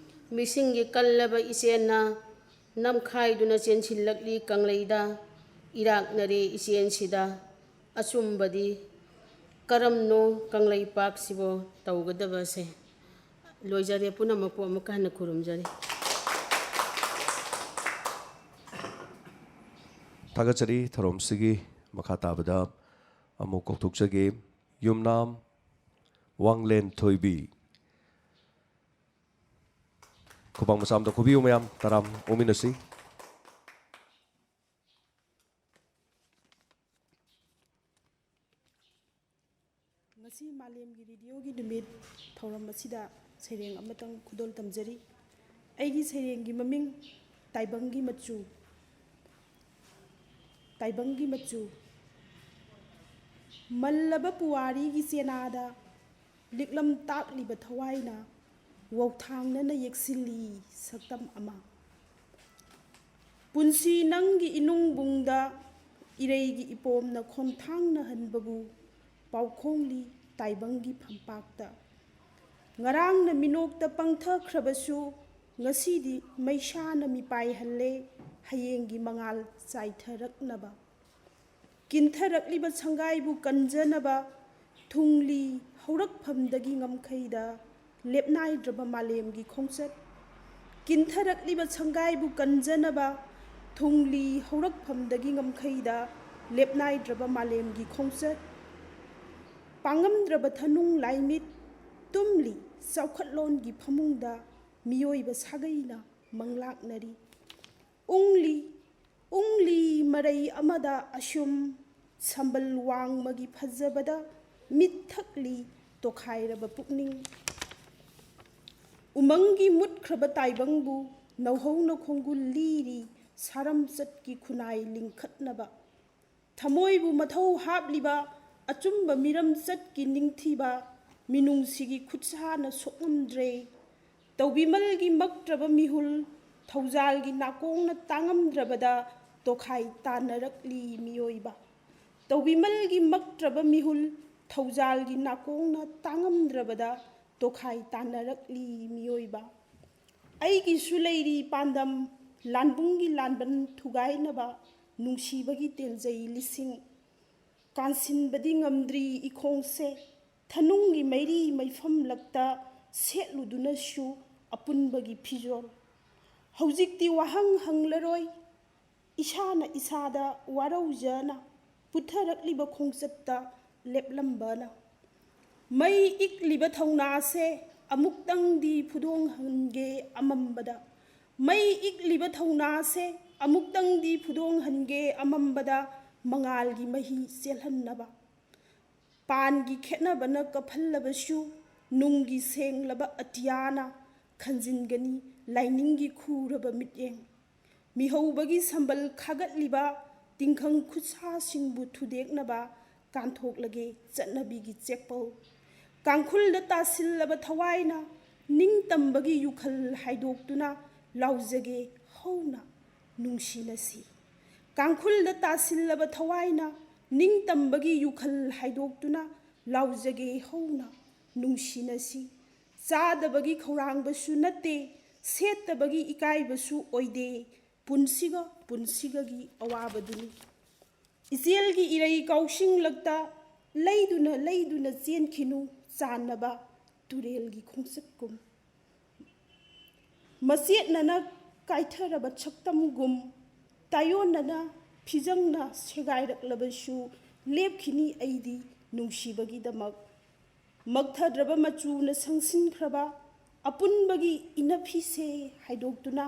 ꯃꯤꯁꯤꯡꯒꯤ ꯀꯜꯂꯕ ꯏꯆꯦꯟꯅ ꯅꯝꯈꯥꯏꯗꯨꯅ ꯆꯦꯟꯁꯤꯜꯂꯛꯂꯤ ꯀꯪꯂꯩꯗ꯫ ꯏꯔꯥꯛꯅꯔꯦ ꯏꯆꯦꯟꯁꯤꯗ ꯑꯆꯨꯝꯕꯗꯤ ꯀꯔꯝꯅꯣ ꯀꯪꯂꯩꯄꯥꯛꯁꯤꯕꯨ ꯇꯧꯒꯗꯕꯁꯦ? ꯂꯣꯏꯖꯔꯦ꯫ ꯄꯨꯝꯅꯃꯛꯄꯨ ꯑꯃꯨꯛꯀ ꯍꯟꯅ ꯈꯨꯔꯨꯝꯖꯔꯤ꯫ ꯊꯥꯒꯠꯆꯔꯤ꯫ ꯊꯧꯔꯝꯁꯤꯒꯤ ꯃꯈꯥ ꯇꯥꯕꯗ ꯑꯃꯨꯛ ꯀꯧꯊꯣꯛꯆꯒꯦ꯫ ꯌꯨꯝꯅꯥꯝ ꯋꯥꯡꯂꯦꯟ ꯊꯣꯏꯕꯤ꯫ ꯈꯨꯕꯥꯛ ꯃꯆꯥ ꯑꯃꯗ ꯈꯨꯕꯤꯌꯨ ꯃꯌꯥꯝ꯫ ꯇꯔꯥꯝ ꯑꯣꯛꯃꯤꯟꯅꯁꯤ꯫ ꯉꯁꯤ ꯃꯥꯂꯦꯝꯒꯤ ꯔꯦꯗꯤꯑꯣꯒꯤ ꯅꯨꯃꯤꯠ ꯊꯧꯔꯝ ꯑꯁꯤꯗ ꯁꯩꯔꯦꯡ ꯑꯃꯇꯪ ꯈꯨꯗꯣꯜ ꯇꯝꯖꯔꯤ꯫ ꯑꯩꯒꯤ ꯁꯩꯔꯦꯡꯒꯤ ꯃꯃꯤꯡ ꯇꯥꯏꯕꯪꯒꯤ ꯃꯆꯨ꯫ ꯇꯥꯏꯕꯪꯒꯤ ꯃꯆꯨ꯫ ꯃꯜꯂꯕ ꯄꯨꯋꯥꯔꯤꯒꯤ ꯆꯦꯅꯥꯗ ꯂꯤꯛꯂꯝ ꯇꯥꯛꯂꯤꯕ ꯊꯋꯥꯏꯅ ꯋꯧꯊꯥꯡꯅꯅ ꯌꯦꯛꯁꯤꯜꯂꯤ ꯁꯛꯇꯝ ꯑꯃ꯫ ꯄꯨꯟꯁꯤ ꯅꯪꯒꯤ ꯏꯅꯨꯡꯕꯨꯡꯗ ꯏꯔꯩꯒꯤ ꯏꯄꯣꯝꯅ ꯈꯣꯡꯊꯥꯡꯅꯍꯟꯕꯕꯨ ꯄꯥꯎꯈꯣꯡꯂꯤ ꯇꯥꯏꯕꯪꯒꯤ ꯐꯝꯄꯥꯛꯇ꯫ ꯉꯔꯥꯡꯅ ꯃꯤꯅꯣꯛꯇ ꯄꯪꯊꯈ꯭ꯔꯕꯁꯨ ꯉꯁꯤꯗꯤ ꯃꯩꯁꯥꯅ ꯃꯤꯄꯥꯏꯍꯜꯂꯦ ꯍꯌꯦꯡꯒꯤ ꯃꯉꯥꯜ ꯆꯥꯏꯊꯔꯛꯅꯕ꯫ ꯀꯤꯟꯊꯔꯛꯂꯤꯕ ꯁꯪꯒꯥꯏꯕꯨ ꯀꯟꯖꯅꯕ ꯊꯨꯡꯂꯤ ꯍꯧꯔꯛꯐꯝꯗꯒꯤ ꯉꯝꯈꯩꯗ ꯂꯦꯞꯅꯥꯏꯗ꯭ꯔꯕ ꯃꯥꯂꯦꯝꯒꯤ ꯈꯣꯡꯆꯠ꯫ ꯀꯤꯟꯊꯔꯛꯂꯤꯕ ꯁꯪꯒꯥꯏꯕꯨ ꯀꯟꯖꯅꯕ ꯊꯨꯡꯂꯤ ꯍꯧꯔꯛꯐꯝꯗꯒꯤ ꯉꯝꯈꯩꯗ ꯂꯦꯞꯅꯥꯏꯗ꯭ꯔꯕ ꯃꯥꯂꯦꯝꯒꯤ ꯈꯣꯡꯆꯠ꯫ ꯄꯥꯡꯉꯝꯗ꯭ꯔꯕ ꯊꯅꯨꯡ ꯂꯥꯏꯃꯤꯠ ꯇꯨꯝꯂꯤ ꯆꯥꯎꯈꯠꯂꯣꯟꯒꯤ ꯐꯃꯨꯡꯗ ꯃꯤꯑꯣꯏꯕ ꯁꯥꯒꯩꯅ ꯃꯪꯂꯥꯛꯅꯔꯤ꯫ ꯎꯪꯂꯤ ꯎꯪꯂꯤ ꯃꯔꯩ ꯑꯃꯗ ꯑꯁꯨꯝ ꯁꯝꯕꯜ ꯋꯥꯡꯃꯒꯤ ꯐꯖꯕꯗ ꯃꯤꯠ ꯊꯛꯂꯤ ꯇꯣꯈꯥꯏꯔꯕ ꯄꯨꯛꯅꯤꯡ꯫ ꯎꯃꯪꯒꯤ ꯃꯨꯠꯈ꯭ꯔꯕ ꯇꯥꯏꯕꯪꯕꯨ ꯅꯧꯍꯧꯅ ꯈꯣꯡꯒꯨꯜ ꯂꯤꯔꯤ ꯁꯥꯔꯝꯆꯠꯀꯤ ꯈꯨꯟꯅꯥꯏ ꯂꯤꯡꯈꯠꯅꯕ꯫ ꯊꯃꯣꯏꯕꯨ ꯃꯊꯧ ꯍꯥꯞꯂꯤꯕ ꯑꯆꯨꯝꯕ ꯃꯤꯔꯝꯆꯠꯀꯤ ꯅꯤꯡꯊꯤꯕ ꯃꯤꯅꯨꯡꯁꯤꯒꯤ ꯈꯨꯠꯁꯥꯅ ꯁꯣꯛꯉꯝꯗ꯭ꯔꯦ꯫ ꯇꯧꯕꯤꯃꯜꯒꯤ ꯃꯛꯇ꯭ꯔꯕ ꯃꯤꯍꯨꯜ ꯊꯧꯖꯥꯜꯒꯤ ꯅꯥꯀꯣꯡꯅ ꯇꯥꯉꯝꯗ꯭ꯔꯕꯗ ꯇꯣꯈꯥꯏ ꯇꯥꯟꯅꯔꯛꯂꯤ ꯃꯤꯑꯣꯏꯕ꯫ ꯇꯧꯕꯤꯃꯜꯒꯤ ꯃꯛꯇ꯭ꯔꯕ ꯃꯤꯍꯨꯜ ꯊꯧꯖꯥꯜꯒꯤ ꯅꯥꯀꯣꯡꯅ ꯇꯥꯉꯝꯗ꯭ꯔꯕꯗ ꯇꯣꯈꯥꯏ ꯇꯥꯟꯅꯔꯛꯂꯤ ꯃꯤꯑꯣꯏꯕ꯫ ꯑꯩꯒꯤꯁꯨ ꯂꯩꯔꯤ ꯄꯥꯟꯗꯝ ꯂꯥꯟꯕꯨꯡꯒꯤ ꯂꯥꯟꯕꯟ ꯊꯨꯒꯥꯏꯅꯕ ꯅꯨꯡꯁꯤꯕꯒꯤ ꯇꯦꯜꯖꯩ ꯂꯤꯁꯤꯡ꯫ ꯀꯥꯟꯁꯤꯟꯕꯗꯤ ꯉꯝꯗ꯭ꯔꯤ ꯏꯈꯣꯡꯁꯦ ꯊꯅꯨꯡꯒꯤ ꯃꯩꯔꯤ ꯃꯩꯐꯝꯂꯛꯇ ꯁꯦꯠꯂꯨꯗꯨꯅꯁꯨ ꯑꯄꯨꯟꯕꯒꯤ ꯐꯤꯖꯣꯜ꯫ ꯍꯧꯖꯤꯛꯇꯤ ꯋꯥꯍꯪ ꯍꯪꯂꯔꯣꯏ ꯏꯁꯥꯅ ꯏꯁꯥꯗ ꯋꯥꯔꯧꯖꯅ ꯄꯨꯊꯔꯛꯂꯤꯕ ꯈꯣꯡꯆꯠꯇ ꯂꯦꯞꯂꯝꯕꯅ꯫ ꯃꯩ ꯏꯛꯂꯤꯕ ꯊꯧꯅꯥꯁꯦ ꯑꯃꯨꯛꯇꯪꯗꯤ ꯐꯨꯗꯣꯡꯍꯟꯒꯦ ꯑꯃꯝꯕꯗ꯫ ꯃꯩ ꯏꯛꯂꯤꯕ ꯊꯧꯅꯥꯁꯦ ꯑꯃꯨꯛꯇꯪꯗꯤ ꯐꯨꯗꯣꯡꯍꯟꯒꯦ ꯑꯃꯝꯕꯗ ꯃꯉꯥꯜꯒꯤ ꯃꯍꯤ ꯆꯦꯜꯍꯟꯅꯕ꯫ ꯄꯥꯟꯒꯤ ꯈꯦꯠꯅꯕꯅ ꯀꯞꯍꯜꯂꯕꯁꯨ ꯅꯨꯡꯒꯤ ꯁꯦꯡꯂꯕ ꯑꯇꯤꯌꯥꯅ ꯈꯟꯖꯤꯟꯒꯅꯤ ꯂꯥꯏꯅꯤꯡꯒꯤ ꯈꯨꯔꯕ ꯃꯤꯠꯌꯦꯡ꯫ ꯃꯤꯍꯧꯕꯒꯤ ꯁꯝꯕꯜ ꯈꯥꯒꯠꯂꯤꯕ ꯇꯤꯡꯈꯪ ꯈꯨꯠꯁꯥꯁꯤꯡꯕꯨ ꯊꯨꯗꯦꯛꯅꯕ ꯀꯥꯟꯊꯣꯛꯂꯒꯦ ꯆꯠꯅꯕꯤꯒꯤ ꯆꯦꯛꯄꯜ꯫ ꯀꯥꯡꯈꯨꯜꯗ ꯇꯥꯁꯤꯜꯂꯕ ꯊꯋꯥꯏꯅ ꯅꯤꯡꯇꯝꯕꯒꯤ ꯌꯨꯈꯜ ꯍꯥꯏꯗꯣꯛꯇꯨꯅ ꯂꯥꯎꯖꯒꯦ ꯍꯧꯅ ꯅꯨꯡꯁꯤꯅꯁꯤ꯫ ꯀꯥꯡꯈꯨꯜꯗ ꯇꯥꯁꯤꯜꯂꯕ ꯊꯋꯥꯏꯅ ꯅꯤꯡꯇꯝꯕꯒꯤ ꯌꯨꯈꯜ ꯍꯥꯏꯗꯣꯛꯇꯨꯅ ꯂꯥꯎꯖꯒꯦ ꯍꯧꯅ ꯅꯨꯡꯁꯤꯅꯁꯤ꯫ ꯆꯥꯗꯕꯒꯤ ꯈꯧꯔꯥꯡꯕꯁꯨ ꯅꯠꯇꯦ, ꯁꯦꯠꯇꯕꯒꯤ ꯏꯀꯥꯏꯕꯁꯨ ꯑꯣꯏꯗꯦ, ꯄꯨꯟꯁꯤꯒ ꯄꯨꯟꯁꯤꯒꯒꯤ ꯑꯋꯥꯕꯗꯨꯅꯤ꯫ ꯏꯆꯦꯜꯒꯤ ꯏꯔꯩ ꯀꯥꯎꯁꯤꯡꯂꯛꯇ ꯂꯩꯗꯨꯅ ꯂꯩꯗꯨꯅ ꯆꯦꯟꯈꯤꯅꯨ ꯆꯥꯟꯅꯕ ꯇꯨꯔꯦꯜꯒꯤ ꯈꯣꯡꯆꯠꯀꯨꯝ꯫ ꯃꯆꯦꯠꯅꯅ ꯀꯥꯏꯊꯔꯕ ꯁꯛꯇꯝꯒꯨꯝ ꯇꯥꯏꯌꯣꯟꯅꯅ ꯐꯤꯖꯪꯅ ꯁꯦꯒꯥꯏꯔꯛꯂꯕꯁꯨ ꯂꯦꯞꯈꯤꯅꯤ ꯑꯩꯗꯤ ꯅꯨꯡꯁꯤꯕꯒꯤꯗꯃꯛ꯫ ꯃꯛꯊꯗ꯭ꯔꯕ ꯃꯆꯨꯅ ꯁꯪꯁꯤꯟꯈ꯭ꯔꯕ ꯑꯄꯨꯟꯕꯒꯤ ꯏꯅꯐꯤꯁꯦ ꯍꯥꯏꯗꯣꯛꯇꯨꯅ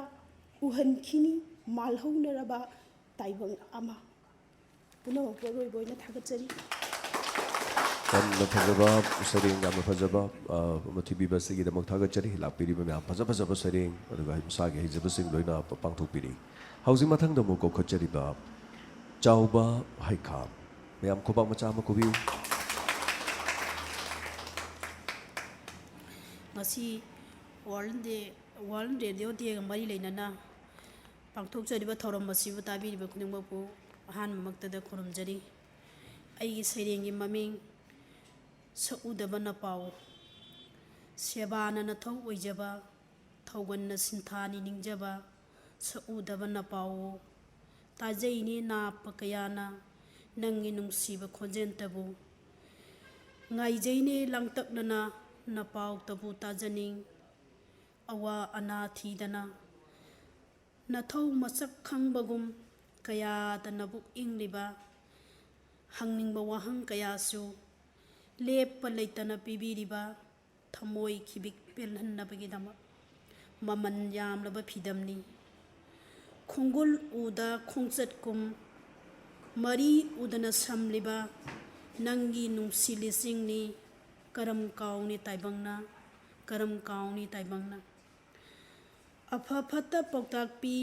ꯎꯍꯟꯈꯤꯅꯤ ꯃꯥꯜꯍꯧꯅꯔꯕ ꯇꯥꯏꯕꯪ ꯑꯃ꯫ ꯄꯨꯝꯅꯃꯛꯄꯨ ꯑꯔꯣꯏꯕ ꯑꯣꯏꯅ ꯊꯥꯒꯠꯆꯔꯤ꯫ ꯌꯥꯝꯅ ꯐꯖꯕ ꯁꯩꯔꯦꯡ, ꯌꯥꯝꯅ ꯐꯖꯕ, ꯑ, ꯑꯃ ꯊꯤꯕꯤꯕ ꯑꯁꯤꯒꯤꯗꯃꯛ ꯊꯥꯒꯠꯆꯔꯤ꯫ ꯂꯥꯛꯄꯤꯔꯤꯕ ꯃꯌꯥꯝ ꯐꯖ ꯐꯖꯕ ꯁꯩꯔꯦꯡ ꯑꯗꯨꯒ ꯃꯁꯥꯒꯤ ꯍꯩꯖꯕꯁꯤꯡ ꯂꯣꯏꯅ ꯄ-, ꯄꯥꯡꯊꯣꯛꯄꯤꯔꯤ꯫ ꯍꯧꯖꯤꯛ ꯃꯊꯪꯗ ꯑꯃꯨꯛ ꯀꯧꯈꯠꯆꯔꯤꯕ ꯆꯥꯎꯕ ꯍꯩꯈꯥ꯫ ꯃꯌꯥꯝ ꯈꯨꯕꯥꯛ ꯃꯆꯥ ꯑꯃ ꯈꯨꯕꯤꯌꯨ꯫ ꯉꯁꯤ World Day World Radio Day-ꯒ ꯃꯔꯤ ꯂꯩꯅꯅ ꯄꯥꯡꯊꯣꯛꯆꯔꯤꯕ ꯊꯧꯔꯝ ꯑꯁꯤꯕꯨ ꯇꯥꯕꯤꯔꯤꯕ ꯈꯨꯗꯤꯡꯃꯛꯄꯨ ꯑꯍꯥꯟꯕꯃꯛꯇꯗ ꯈꯨꯔꯨꯝꯖꯔꯤ꯫ ꯑꯩꯒꯤ ꯁꯩꯔꯦꯡꯒꯤ ꯃꯃꯤꯡ ꯁꯛꯎꯗꯕ ꯅꯄꯥꯎ꯫ ꯁꯦꯕꯥꯅ ꯅꯊꯧ ꯑꯣꯏꯖꯕ, ꯊꯧꯒꯟꯅ ꯁꯤꯟꯊꯥꯅꯤ ꯅꯤꯡꯖꯕ, ꯁꯛꯎꯗꯕ ꯅꯄꯥꯎ꯫ ꯇꯥꯖꯩꯅꯦ ꯅꯥꯞꯄ ꯀꯌꯥꯅ ꯅꯪꯒꯤ ꯅꯨꯡꯁꯤꯕ ꯈꯣꯟꯖꯦꯜꯇꯕꯨ꯫ ꯉꯥꯏꯖꯩꯅꯦ ꯂꯥꯡꯇꯛꯅꯅ ꯅꯄꯥꯎꯇꯕꯨ ꯇꯥꯖꯅꯤꯡ꯫ ꯑꯋꯥ ꯑꯅꯥ ꯊꯤꯗꯅ ꯅꯊꯧ ꯃꯁꯛ ꯈꯪꯕꯒꯨꯝ ꯀꯌꯥꯗ ꯅꯕꯨꯛ ꯏꯪꯂꯤꯕ꯫ ꯍꯪꯅꯤꯡꯕ ꯋꯥꯍꯪ ꯀꯌꯥꯁꯨ ꯂꯦꯞꯄ ꯂꯩꯇꯅ ꯄꯤꯕꯤꯔꯤꯕ꯫ ꯊꯃꯣꯏ ꯈꯤꯕꯤꯛ ꯄꯦꯜꯍꯟꯅꯕꯒꯤꯗꯃꯛ ꯃꯃꯜ ꯌꯥꯝꯂꯕ ꯐꯤꯗꯝꯅꯤ꯫ ꯈꯣꯡꯒꯨꯜ ꯎꯗ ꯈꯣꯡꯆꯠꯀꯨꯝ ꯃꯔꯤ ꯎꯗꯅ ꯁꯝꯂꯤꯕ ꯅꯪꯒꯤ ꯅꯨꯡꯁꯤ ꯂꯤꯆꯤꯡꯅꯤ꯫ ꯀꯔꯝ ꯀꯥꯎꯅꯤ ꯇꯥꯏꯕꯪꯅ, ꯀꯔꯝ ꯀꯥꯎꯅꯤ ꯇꯥꯏꯕꯪꯅ꯫ ꯑꯐ ꯐꯠꯇ ꯄꯥꯎꯇꯥꯛ ꯄꯤ,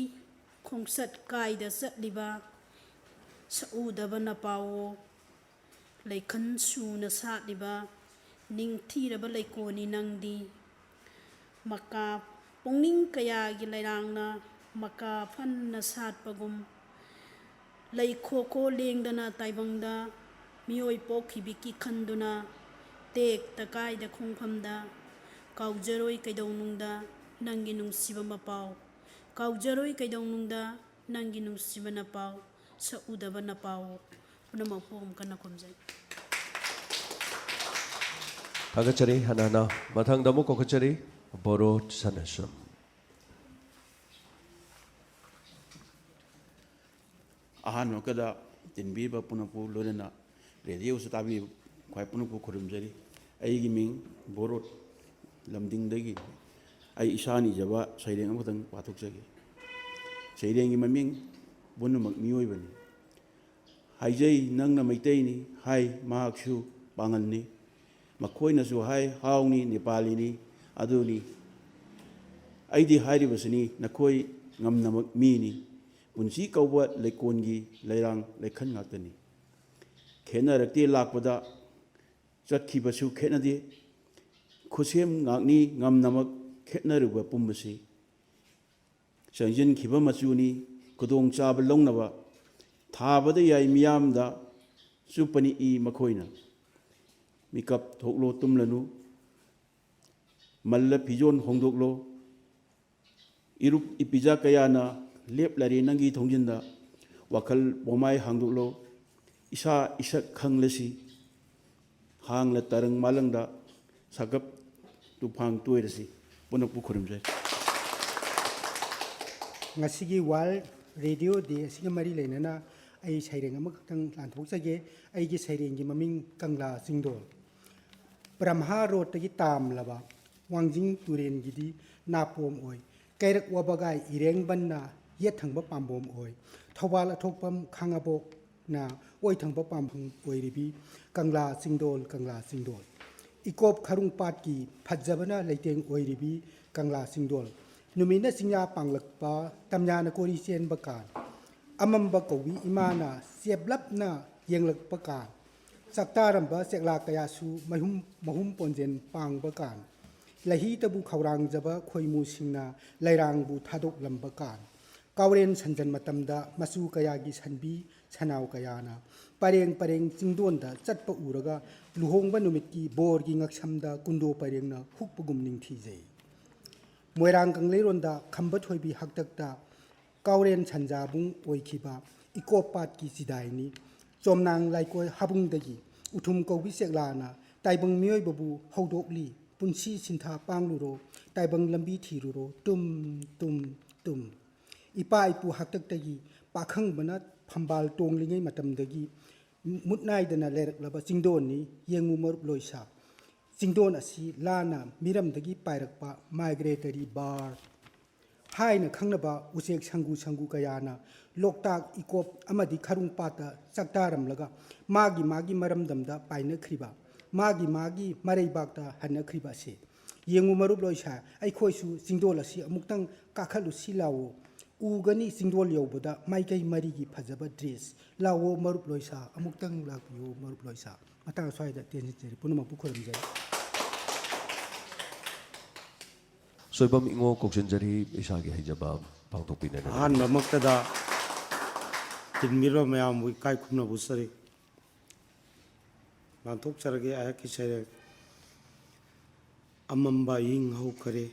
ꯈꯣꯡꯆꯠ ꯀꯥꯏꯗ ꯆꯠꯂꯤꯕ ꯁꯛꯎꯗꯕ ꯅꯄꯥꯎꯋꯣ꯫ ꯂꯩꯈꯟ ꯁꯨꯅ ꯁꯥꯠꯂꯤꯕ ꯅꯤꯡꯊꯤꯔꯕ ꯂꯩꯀꯣꯜꯅꯤ ꯅꯪꯗꯤ꯫ ꯃꯀꯥ ꯄꯨꯛꯅꯤꯡ ꯀꯌꯥꯒꯤ ꯂꯩꯔꯥꯡꯅ ꯃꯀꯥ ꯐꯟꯅ ꯁꯥꯠꯄꯒꯨꯝ, ꯂꯩꯈꯣꯈꯣ ꯂꯦꯡꯗꯅ ꯇꯥꯏꯕꯪꯗ ꯃꯤꯑꯣꯏ ꯄꯣꯛꯈꯤꯕꯤꯒꯤ ꯈꯟꯗꯨꯅ, ꯇꯦꯛꯇ ꯀꯥꯏꯗ ꯈꯣꯡꯐꯝꯗ ꯀꯥꯎꯖꯔꯣꯏ ꯀꯩꯗꯧꯅꯨꯡꯗ ꯅꯪꯒꯤ ꯅꯨꯡꯁꯤꯕ ꯃꯄꯥꯎ꯫ ꯀꯥꯎꯖꯔꯣꯏ ꯀꯩꯗꯧꯅꯨꯡꯗ ꯅꯪꯒꯤ ꯅꯨꯡꯁꯤꯕ ꯅꯄꯥꯎ, ꯁꯛꯎꯗꯕ ꯅꯄꯥꯎ꯫ ꯄꯨꯝꯅꯃꯛꯄꯨ ꯑꯃꯨꯛ ꯀꯟꯅ ꯈꯨꯔꯨꯝꯖꯔꯤ꯫ ꯊꯥꯒꯠꯆꯔꯤ꯫ ꯍꯟꯅ ꯍꯟꯅ ꯃꯊꯪꯗ ꯑꯃꯨꯛ ꯀꯧꯈꯠꯆꯔꯤ, ꯕꯣꯔꯣ ꯁꯅꯥꯁꯨꯝ꯫ ꯑꯍꯥꯟꯕꯃꯛꯇꯗ ꯇꯤꯟꯕꯤꯔꯤꯕ ꯄꯨꯝꯅꯃꯛꯄꯨ, ꯂꯣꯏꯅꯅ ꯔꯦꯗꯤꯑꯣꯁꯨ ꯇꯥꯕꯤꯔꯤꯕ ꯈ꯭ꯋꯥꯏ ꯄꯨꯝꯅꯃꯛꯄꯨ ꯈꯨꯔꯨꯝꯖꯔꯤ꯫ ꯑꯩꯒꯤ ꯃꯤꯡ ꯕꯣꯔꯣꯠ ꯂꯝꯗꯤꯡꯗꯒꯤ꯫ ꯑꯩ ꯏꯁꯥꯅ ꯏꯖꯕ ꯁꯩꯔꯦꯡ ꯑꯃꯈꯛꯇꯪ ꯄꯥꯊꯣꯛꯆꯒꯦ꯫ ꯁꯩꯔꯦꯡꯒꯤ ꯃꯃꯤꯡ ꯄꯨꯝꯅꯃꯛ ꯃꯤꯑꯣꯏꯕꯅꯤ꯫ ꯍꯥꯏꯖꯩ ꯅꯪꯅ ꯃꯩꯇꯩꯅꯤ, ꯍꯥꯏ ꯃꯍꯥꯛꯁꯨ ꯄꯥꯡꯒꯜꯅꯤ꯫ ꯃꯈꯣꯏꯅꯁꯨ ꯍꯥꯏ ꯍꯥꯎꯅꯤ, ꯅꯦꯄꯥꯂꯤꯅꯤ, ꯑꯗꯨꯅꯤ꯫ ꯑꯩꯗꯤ ꯍꯥꯏꯔꯤꯕꯁꯤꯅꯤ, ꯅꯈꯣꯏ ꯉꯝꯅꯃꯛ ꯃꯤꯅꯤ꯫ ꯄꯨꯟꯁꯤ ꯀꯧꯕ ꯂꯩꯀꯣꯜꯒꯤ ꯂꯩꯔꯥꯡ ꯂꯩꯈꯟ ꯉꯥꯛꯇꯅꯤ꯫ ꯈꯦꯠꯅꯔꯛꯇꯦ ꯂꯥꯛꯄꯗ, ꯆꯠꯈꯤꯕꯁꯨ ꯈꯦꯠꯅꯗꯦ꯫ ꯈꯨꯠꯁꯦꯝ ꯉꯥꯛꯅꯤ ꯉꯝꯅꯃꯛ, ꯈꯦꯠꯅꯔꯤꯕ ꯄꯨꯝꯕꯁꯤ ꯆꯪꯁꯤꯟꯈꯤꯕ ꯃꯆꯨꯅꯤ꯫ ꯈꯨꯗꯣꯡꯆꯥꯕ ꯂꯧꯅꯕ ꯊꯥꯕꯗ ꯌꯥꯏ ꯃꯤꯌꯥꯝꯗ ꯆꯨꯞꯄꯅꯤ ꯏ ꯃꯈꯣꯏꯅ꯫ ꯃꯤꯀꯞ ꯊꯣꯛꯂꯣ ꯇꯨꯝꯂꯅꯨ, ꯃꯜꯂ ꯐꯤꯖꯣꯜ ꯍꯣꯡꯗꯣꯛꯂꯣ꯫ ꯏꯔꯨꯞ ꯏꯄꯤꯖꯥ ꯀꯌꯥꯅ ꯂꯦꯞꯂꯔꯦ ꯅꯪꯒꯤ ꯊꯣꯡꯖꯤꯟꯗ꯫ ꯋꯥꯈꯜ ꯄꯣꯃꯥꯏ ꯍꯥꯡꯗꯣꯛꯂꯣ꯫ ꯏꯁꯥ ꯏꯁꯛ ꯈꯪꯂꯁꯤ꯫ ꯍꯥꯡꯂ ꯇꯔꯪ ꯃꯥꯂꯪꯗ ꯁꯥꯒꯞ ꯇꯨꯐꯥꯡ ꯇꯣꯏꯔꯁꯤ꯫ ꯄꯨꯝꯅꯃꯛꯄꯨ ꯈꯨꯔꯨꯝꯖꯔꯤ꯫ ꯉꯁꯤꯒꯤ World Radio Day ꯑꯁꯤꯒ ꯃꯔꯤ ꯂꯩꯅꯅ ꯑꯩ ꯁꯩꯔꯦꯡ ꯑꯃꯈꯛꯇꯪ ꯂꯥꯟꯊꯣꯛꯆꯒꯦ꯫ ꯑꯩꯒꯤ ꯁꯩꯔꯦꯡꯒꯤ ꯃꯃꯤꯡ ꯀꯪꯂꯥ ꯆꯤꯡꯗꯣꯜ꯫ ꯕ꯭ꯔꯍ꯭ꯃꯥ ꯔꯣꯗꯇꯒꯤ ꯇꯥꯝꯂꯕ ꯋꯥꯡꯖꯤꯡ ꯇꯨꯔꯦꯟꯒꯤꯗꯤ ꯅꯥꯄꯣꯝ ꯑꯣꯏ꯫ ꯀꯩꯔꯛ ꯋꯥꯕꯒꯥꯏ ꯏꯔꯦꯡꯕꯟꯅ ꯌꯦꯠ ꯊꯪꯕ ꯄꯥꯝꯕꯣꯝ ꯑꯣꯏ꯫ ꯊꯧꯕꯥꯜ ꯑꯊꯣꯛꯄꯝ ꯈꯥꯉꯕꯣꯛꯅ ꯑꯣꯏ ꯊꯪꯕ ꯄꯥꯝꯕꯣꯝ ꯑꯣꯏꯔꯤꯕꯤ ꯀꯪꯂꯥ ꯆꯤꯡꯗꯣꯜ, ꯀꯪꯂꯥ ꯆꯤꯡꯗꯣꯜ꯫ ꯏꯀꯣꯞ ꯈꯔꯨꯡ ꯄꯥꯠꯀꯤ ꯐꯖꯕꯅ ꯂꯩꯇꯦꯡ ꯑꯣꯏꯔꯤꯕꯤ ꯀꯪꯂꯥ ꯆꯤꯡꯗꯣꯜ꯫ ꯅꯨꯃꯤꯠꯅ ꯆꯤꯡꯌꯥ ꯄꯥꯡꯂꯛꯄ, ꯇꯝꯌꯥꯅ ꯀꯣꯔꯤ ꯆꯦꯟꯕ ꯀꯥꯟ, ꯑꯃꯝꯕ ꯀꯧꯕꯤ ꯏꯃꯥꯅ ꯆꯦꯞꯂꯞꯅ ꯌꯦꯡꯂꯛꯄ ꯀꯥꯟ, ꯆꯥꯛꯇꯥꯔꯝꯕ ꯆꯦꯛꯂꯥ ꯀꯌꯥꯁꯨ ꯃꯍꯨꯝ, ꯃꯍꯨꯝ ꯄꯣꯟꯖꯦꯟ ꯄꯥꯡꯕ ꯀꯥꯟ, ꯂꯍꯤꯇꯕꯨ ꯈꯧꯔꯥꯡꯖꯕ ꯈꯣꯏꯃꯨꯁꯤꯡꯅ ꯂꯩꯔꯥꯡꯕꯨ ꯊꯥꯗꯣꯛꯂꯝꯕ ꯀꯥꯟ, ꯀꯥꯎꯔꯦꯟ ꯁꯟꯖꯟ ꯃꯇꯝꯗ ꯃꯆꯨ ꯀꯌꯥꯒꯤ ꯁꯟꯕꯤ ꯁꯟꯅꯥꯎ ꯀꯌꯥꯅ ꯄꯔꯦꯡ ꯄꯔꯦꯡ ꯆꯤꯡꯗꯣꯟꯗ ꯆꯠꯄ ꯎꯔꯒ ꯂꯨꯍꯣꯡꯕ ꯅꯨꯃꯤꯠꯀꯤ ꯕꯣꯔꯒꯤ ꯉꯛꯁꯝꯗ ꯀꯨꯟꯗꯣ ꯄꯔꯦꯡꯅ ꯍꯨꯛꯄꯒꯨꯝ ꯅꯤꯡꯊꯤꯖꯩ꯫ ꯃꯣꯏꯔꯥꯡ ꯀꯪꯂꯩꯔꯣꯟꯗ ꯈꯝꯕ ꯊꯣꯏꯕꯤ ꯍꯥꯛꯇꯛꯇ ꯀꯥꯎꯔꯦꯟ ꯁꯟꯖꯥꯕꯨꯡ ꯑꯣꯏꯈꯤꯕ ꯏꯀꯣꯞ ꯄꯥꯠꯀꯤ ꯆꯤꯗꯥꯏꯅꯤ꯫ ꯆꯣꯝꯅꯥꯡ ꯂꯥꯏꯀꯣꯏ ꯍꯥꯕꯨꯡꯗꯒꯤ ꯎꯊꯨꯝ ꯀꯧꯕꯤ ꯆꯦꯛꯂꯥꯅ ꯇꯥꯏꯕꯪ ꯃꯤꯑꯣꯏꯕꯕꯨ ꯍꯧꯗꯣꯛꯂꯤ, ꯄꯨꯟꯁꯤ ꯁꯤꯟꯊꯥ ꯄꯥꯡꯂꯨꯔꯣ, ꯇꯥꯏꯕꯪ ꯂꯝꯕꯤ ꯊꯤꯔꯨꯔꯣ, ꯇꯨꯝ, ꯇꯨꯝ, ꯇꯨꯝ꯫ ꯏꯄꯥ ꯏꯄꯨ ꯍꯥꯛꯇꯛꯇꯒꯤ ꯄꯥꯈꯪꯕꯅ ꯐꯝꯕꯥꯜ ꯇꯣꯡꯂꯤꯉꯩ ꯃꯇꯝꯗꯒꯤ ꯃꯨꯠ ꯅꯥꯏꯗꯅ ꯂꯩꯔꯛꯂꯕ ꯆꯤꯡꯗꯣꯟꯅꯤ, ꯌꯦꯡꯉꯨ ꯃꯔꯨꯞ ꯂꯣꯏꯁꯥ꯫ ꯆꯤꯡꯗꯣꯟ ꯑꯁꯤ ꯂꯥꯟꯅ ꯃꯤꯔꯝꯗꯒꯤ ꯄꯥꯏꯔꯛꯄ migratory bird ꯍꯥꯏꯅ ꯈꯪꯅꯕ ꯎꯆꯦꯛ ꯁꯪꯒꯨ ꯁꯪꯒꯨ ꯀꯌꯥꯅ ꯂꯣꯛꯇꯥꯛ, ꯏꯀꯣꯞ ꯑꯃꯗꯤ ꯈꯔꯨꯡ ꯄꯥꯠꯇ ꯆꯥꯛꯇꯥꯔꯝꯂꯒ ꯃꯥꯒꯤ ꯃꯥꯒꯤ ꯃꯔꯝꯗꯝꯗ ꯄꯥꯏꯅꯈ꯭ꯔꯤꯕ, ꯃꯥꯒꯤ ꯃꯥꯒꯤ ꯃꯔꯩꯕꯥꯛꯇ ꯍꯟꯅꯈ꯭ꯔꯤꯕ ꯑꯁꯤ꯫ ꯌꯦꯡꯉꯨ ꯃꯔꯨꯞ ꯂꯣꯏꯁꯥ, ꯑꯩꯈꯣꯏꯁꯨ ꯆꯤꯡꯗꯣꯜ ꯑꯁꯤ ꯑꯃꯨꯛꯇꯪ ꯀꯥꯈꯠꯂꯨꯁꯤ ꯂꯥꯛꯑꯣ꯫ ꯎꯒꯅꯤ ꯆꯤꯡꯗꯣꯜ ꯌꯧꯕꯗ ꯃꯥꯏꯀꯩ ꯃꯔꯤꯒꯤ ꯐꯖꯕ ꯗ꯭ꯔꯦꯁ꯫ ꯂꯥꯛꯑꯣ ꯃꯔꯨꯞ ꯂꯣꯏꯁꯥ, ꯑꯃꯨꯛꯇꯪ ꯂꯥꯛꯄꯤꯌꯣ ꯃꯔꯨꯞ ꯂꯣꯏꯁꯥ꯫ ꯃꯇꯥꯡ ꯑꯁ꯭ꯋꯥꯏꯗ ꯇꯦꯟꯁꯤꯟꯖꯔꯤ꯫ ꯄꯨꯝꯅꯃꯛꯄꯨ ꯈꯨꯔꯨꯝꯖꯔꯤ꯫ ꯁꯣꯏꯕꯝ ꯏꯉꯣ ꯀꯧꯁꯤꯟꯖꯔꯤ, ꯏꯁꯥꯒꯤ ꯍꯩꯖꯕ ꯄꯥꯡꯊꯣꯛꯄꯤꯅꯅꯕ꯫ ꯑꯍꯥꯟꯕꯃꯛꯇꯗ ꯇꯤꯟꯕꯤꯔꯕ ꯃꯌꯥꯝꯕꯨ ꯏꯀꯥꯏ ꯈꯨꯝꯅꯕ ꯎꯠꯆꯔꯤ꯫ ꯂꯥꯟꯊꯣꯛꯆꯔꯒꯦ ꯑꯩꯍꯥꯛꯀꯤ ꯁꯩꯔꯦꯡ꯫ ꯑꯃꯝꯕ ꯑꯍꯤꯡ ꯍꯧꯈꯔꯦ,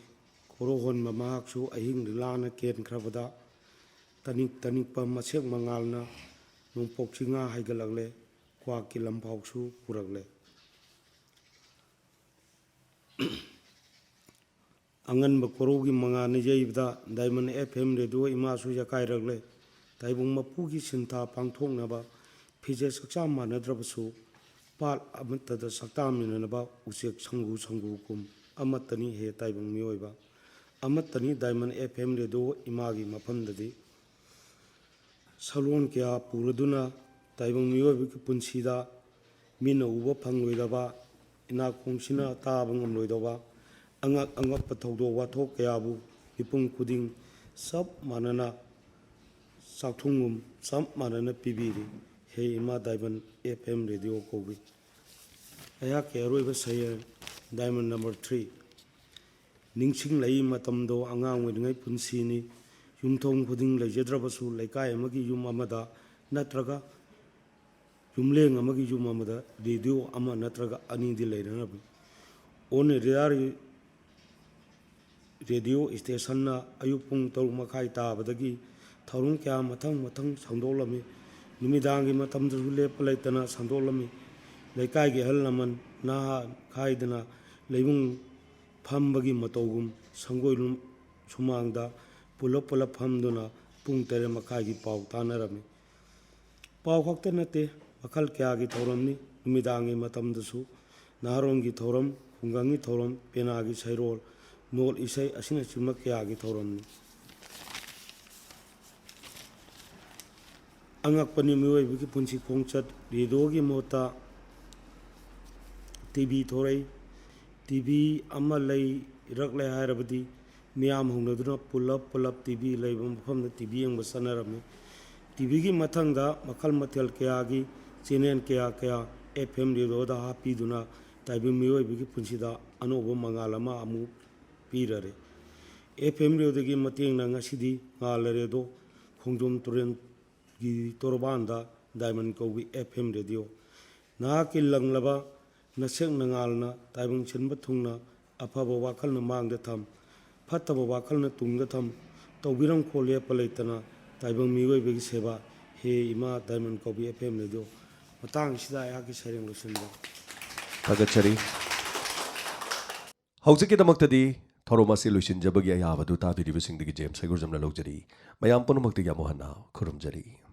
ꯀꯣꯔꯧ ꯍꯣꯟꯕ ꯃꯍꯥꯛꯁꯨ ꯑꯍꯤꯡ ꯂꯤꯂꯥꯅ ꯀꯦꯟꯈ꯭ꯔꯕꯗ, ꯇꯅꯤꯛ ꯇꯅꯤꯛꯄ ꯃꯁꯦꯛ ꯃꯉꯥꯜꯅ ꯅꯣꯡꯄꯣꯛ ꯆꯤꯡꯉꯥ ꯍꯥꯏꯒꯠꯂꯛꯂꯦ, ꯀ꯭ꯋꯥꯛꯀꯤ ꯂꯝꯐꯥꯎꯁꯨ ꯄꯨꯔꯛꯂꯦ꯫ ꯑꯉꯟꯕ ꯀꯣꯔꯧꯒꯤ ꯃꯉꯥꯜꯅ ꯌꯩꯕꯗ Diamond F M ꯔꯦꯗꯤꯑꯣ ꯏꯃꯥꯁꯨ ꯌꯥꯀꯥꯏꯔꯛꯂꯦ꯫ ꯇꯥꯏꯕꯪ ꯃꯄꯨꯒꯤ ꯁꯤꯟꯊꯥ ꯄꯥꯡꯊꯣꯛꯅꯕ ꯐꯤꯖꯦꯠ ꯆꯛꯆꯥ ꯃꯥꯟꯅꯗ꯭ꯔꯕꯁꯨ, ꯄꯥꯠ ꯑꯃꯠꯇꯗ ꯁꯛꯇꯥꯃꯤꯟꯅꯅꯕ ꯎꯆꯦꯛ ꯁꯪꯒꯨ ꯁꯪꯒꯨ ꯀꯨꯝ ꯑꯃꯠꯇꯅꯤ ꯍꯦ ꯇꯥꯏꯕꯪ ꯃꯤꯑꯣꯏꯕ꯫ ꯑꯃꯠꯇꯅꯤ Diamond F M ꯔꯦꯗꯤꯑꯣ ꯏꯃꯥꯒꯤ ꯃꯐꯝꯗꯗꯤ꯫ ꯁꯛꯂꯣꯟ ꯀꯌꯥ ꯄꯨꯔꯗꯨꯅ ꯇꯥꯏꯕꯪ ꯃꯤꯑꯣꯏꯕꯒꯤ ꯄꯨꯟꯁꯤꯗ ꯃꯤꯠꯅ ꯎꯕ ꯐꯪꯂꯣꯏꯗꯕ, ꯏꯅꯥꯀꯣꯡꯁꯤꯅ ꯇꯥꯕ ꯉꯝꯂꯣꯏꯗꯕ ꯑꯉꯛ ꯑꯉꯛꯄ ꯊꯧꯗꯣꯛ ꯋꯥꯊꯣꯛ ꯀꯌꯥꯕꯨ ꯃꯤꯄꯨꯝ ꯈꯨꯗꯤꯡ ꯆꯞ ꯃꯥꯟꯅꯅ ꯆꯥꯛꯊꯨꯡꯒꯨꯝ ꯆꯞ ꯃꯥꯟꯅꯅ ꯄꯤꯕꯤꯔꯤ꯫ ꯍꯦ ꯏꯃꯥ Diamond F M ꯔꯦꯗꯤꯑꯣ ꯀꯧꯕꯤ꯫ ꯑꯩꯍꯥꯛꯀꯤ ꯑꯔꯣꯏꯕ ꯁꯩꯔꯦꯡ, Diamond number three꯫ ꯅꯤꯡꯁꯤꯡꯂꯛꯏ ꯃꯇꯝꯗꯣ ꯑꯉꯥꯡ ꯑꯣꯏꯔꯤꯉꯩ ꯄꯨꯟꯁꯤꯅꯤ꯫ ꯌꯨꯝꯊꯣꯡ ꯈꯨꯗꯤꯡ ꯂꯩꯖꯗ꯭ꯔꯕꯁꯨ, ꯂꯩꯀꯥꯏ ꯑꯃꯒꯤ ꯌꯨꯝ ꯑꯃꯗ ꯅꯠꯇ꯭ꯔꯒ ꯌꯨꯝꯂꯦꯡ ꯑꯃꯒꯤ ꯌꯨꯝ ꯑꯃꯗ ꯔꯦꯗꯤꯑꯣ ꯑꯃ ꯅꯠꯇ꯭ꯔꯒ ꯑꯅꯤꯗꯤ ꯂꯩꯅꯔꯝꯃꯤ꯫ On air ꯔꯦꯗꯤꯑꯣ ꯁ꯭ꯇꯦꯁꯟꯅ ꯑꯌꯨꯛ ꯄꯨꯡ ꯇꯔꯨꯛ ꯃꯈꯥꯏ ꯇꯥꯕꯗꯒꯤ ꯊꯧꯔꯝ ꯀꯌꯥ ꯃꯊꯪ ꯃꯊꯪ ꯁꯟꯗꯣꯛꯂꯝꯃꯤ꯫ ꯅꯨꯃꯤꯗꯥꯡꯒꯤ ꯃꯇꯝꯗꯁꯨ ꯂꯦꯞꯄ ꯂꯩꯇꯅ ꯁꯟꯗꯣꯛꯂꯝꯃꯤ꯫ ꯂꯩꯀꯥꯏꯒꯤ ꯑꯍꯜ ꯂꯃꯟ ꯅꯍꯥ ꯈꯥꯏꯗꯅ ꯂꯩꯕꯨꯡ ꯐꯝꯕꯒꯤ ꯃꯇꯧꯒꯨꯝ ꯁꯪꯒꯣꯏ ꯂꯨꯝ ꯁꯨꯃꯥꯡꯗ ꯄꯨꯂꯞ ꯄꯨꯂꯞ ꯐꯝꯗꯨꯅ ꯄꯨꯡ ꯇꯔꯦꯠ ꯃꯈꯥꯏꯒꯤ ꯄꯥꯎ ꯇꯥꯅꯔꯝꯃꯤ꯫ ꯄꯥꯎ ꯈꯛꯇ ꯅꯠꯇꯦ, ꯃꯈꯜ ꯀꯌꯥꯒꯤ ꯊꯧꯔꯝꯅꯤ꯫ ꯅꯨꯃꯤꯗꯥꯡꯒꯤ ꯃꯇꯝꯗꯁꯨ ꯅꯍꯥꯔꯣꯜꯒꯤ ꯊꯧꯔꯝ, ꯈꯨꯡꯒꯪꯒꯤ ꯊꯧꯔꯝ, ꯄꯦꯅꯥꯒꯤ ꯁꯩꯔꯣꯜ, ꯅꯣꯠ ꯏꯁꯩ ꯑꯁꯤꯅꯆꯤꯡꯕ ꯀꯌꯥꯒꯤ ꯊꯧꯔꯝꯅꯤ꯫ ꯑꯉꯛꯄꯅꯤ ꯃꯤꯑꯣꯏꯕꯒꯤ ꯄꯨꯟꯁꯤ ꯈꯣꯡꯆꯠ꯫ ꯔꯦꯗꯤꯑꯣꯒꯤ ꯃꯍꯨꯠꯇ ꯇꯤ ꯚꯤ ꯊꯣꯔꯛꯏ꯫ ꯇꯤ ꯚꯤ ꯑꯃ ꯂꯩꯔꯛꯂꯦ ꯍꯥꯏꯔꯕꯗꯤ ꯃꯤꯌꯥꯝ ꯍꯧꯅꯗꯨꯅ ꯄꯨꯂꯞ ꯄꯨꯂꯞ ꯇꯤ ꯚꯤ ꯂꯩꯕ ꯃꯐꯝꯗ ꯇꯤ ꯚꯤ ꯌꯦꯡꯕ ꯆꯠꯅꯔꯝꯃꯤ꯫ ꯇꯤ ꯚꯤꯒꯤ ꯃꯊꯪꯗ ꯃꯈꯜ ꯃꯊꯦꯜ ꯀꯌꯥꯒꯤ ꯆꯦꯅꯦꯜ ꯀꯌꯥ ꯀꯌꯥ ꯑꯦꯐ ꯑꯦꯝ ꯔꯦꯗꯤꯑꯣꯗ ꯍꯥꯞꯄꯤꯗꯨꯅ ꯇꯥꯏꯕꯪ ꯃꯤꯑꯣꯏꯕꯒꯤ ꯄꯨꯟꯁꯤꯗ ꯑꯅꯧꯕ ꯃꯉꯥꯜ ꯑꯃ ꯑꯃꯨꯛ ꯄꯤꯔꯔꯦ꯫ ꯑꯦꯐ ꯑꯦꯝ ꯔꯦꯗꯤꯑꯣꯗꯒꯤ ꯃꯇꯦꯡꯅ ꯉꯁꯤꯗꯤ ꯉꯥꯜꯂꯔꯦꯗꯣ ꯈꯣꯡꯖꯣꯝ ꯇꯨꯔꯦꯜꯒꯤ ꯇꯣꯔꯕꯥꯟꯗ ꯗꯥꯏꯃꯟ ꯀꯧꯕꯤ ꯑꯦꯐ ꯑꯦꯝ ꯔꯦꯗꯤꯑꯣ꯫ ꯅꯍꯥꯛꯀꯤ ꯂꯪꯂꯕ ꯅꯁꯦꯛ ꯅꯉꯥꯜꯅ ꯇꯥꯏꯕꯪ ꯁꯤꯟꯕ ꯊꯨꯡꯅ ꯑꯐꯕ ꯋꯥꯈꯜꯅ ꯃꯥꯡꯗ ꯊꯝ, ꯐꯠꯇꯕ ꯋꯥꯈꯜꯅ ꯇꯨꯡꯗ ꯊꯝ, ꯇꯧꯕꯤꯔꯝꯈꯣ ꯂꯦꯞꯄ ꯂꯩꯇꯅ ꯇꯥꯏꯕꯪ ꯃꯤꯑꯣꯏꯕꯒꯤ ꯁꯦꯕꯥ꯫ ꯍꯦ ꯏꯃꯥ ꯗꯥꯏꯃꯟ ꯀꯧꯕꯤ ꯑꯦꯐ ꯑꯦꯝ ꯔꯦꯗꯤꯑꯣ꯫ ꯃꯇꯥꯡꯁꯤꯗ ꯑꯩꯍꯥꯛꯀꯤ ꯁꯩꯔꯦꯡ ꯂꯣꯏꯁꯤꯟꯕ꯫ ꯊꯥꯒꯠꯆꯔꯤ꯫ ꯍꯧꯖꯤꯛꯀꯤꯗꯃꯛꯇꯗꯤ ꯊꯧꯔꯝ ꯑꯁꯤ ꯂꯣꯏꯁꯤꯟꯖꯕꯒꯤ ꯑꯌꯥꯕꯗꯨ ꯇꯥꯕꯤꯔꯤꯕꯁꯤꯡꯗꯒꯤ ꯖꯦꯝꯁ ꯁꯩꯒꯨꯔꯖꯝꯅ ꯂꯧꯖꯔꯤ꯫ ꯃꯌꯥꯝ ꯄꯨꯝꯅꯃꯛꯇꯒꯤ ꯑꯃꯨꯛ ꯍꯟꯅ ꯈꯨꯔꯨꯝꯖꯔꯤ꯫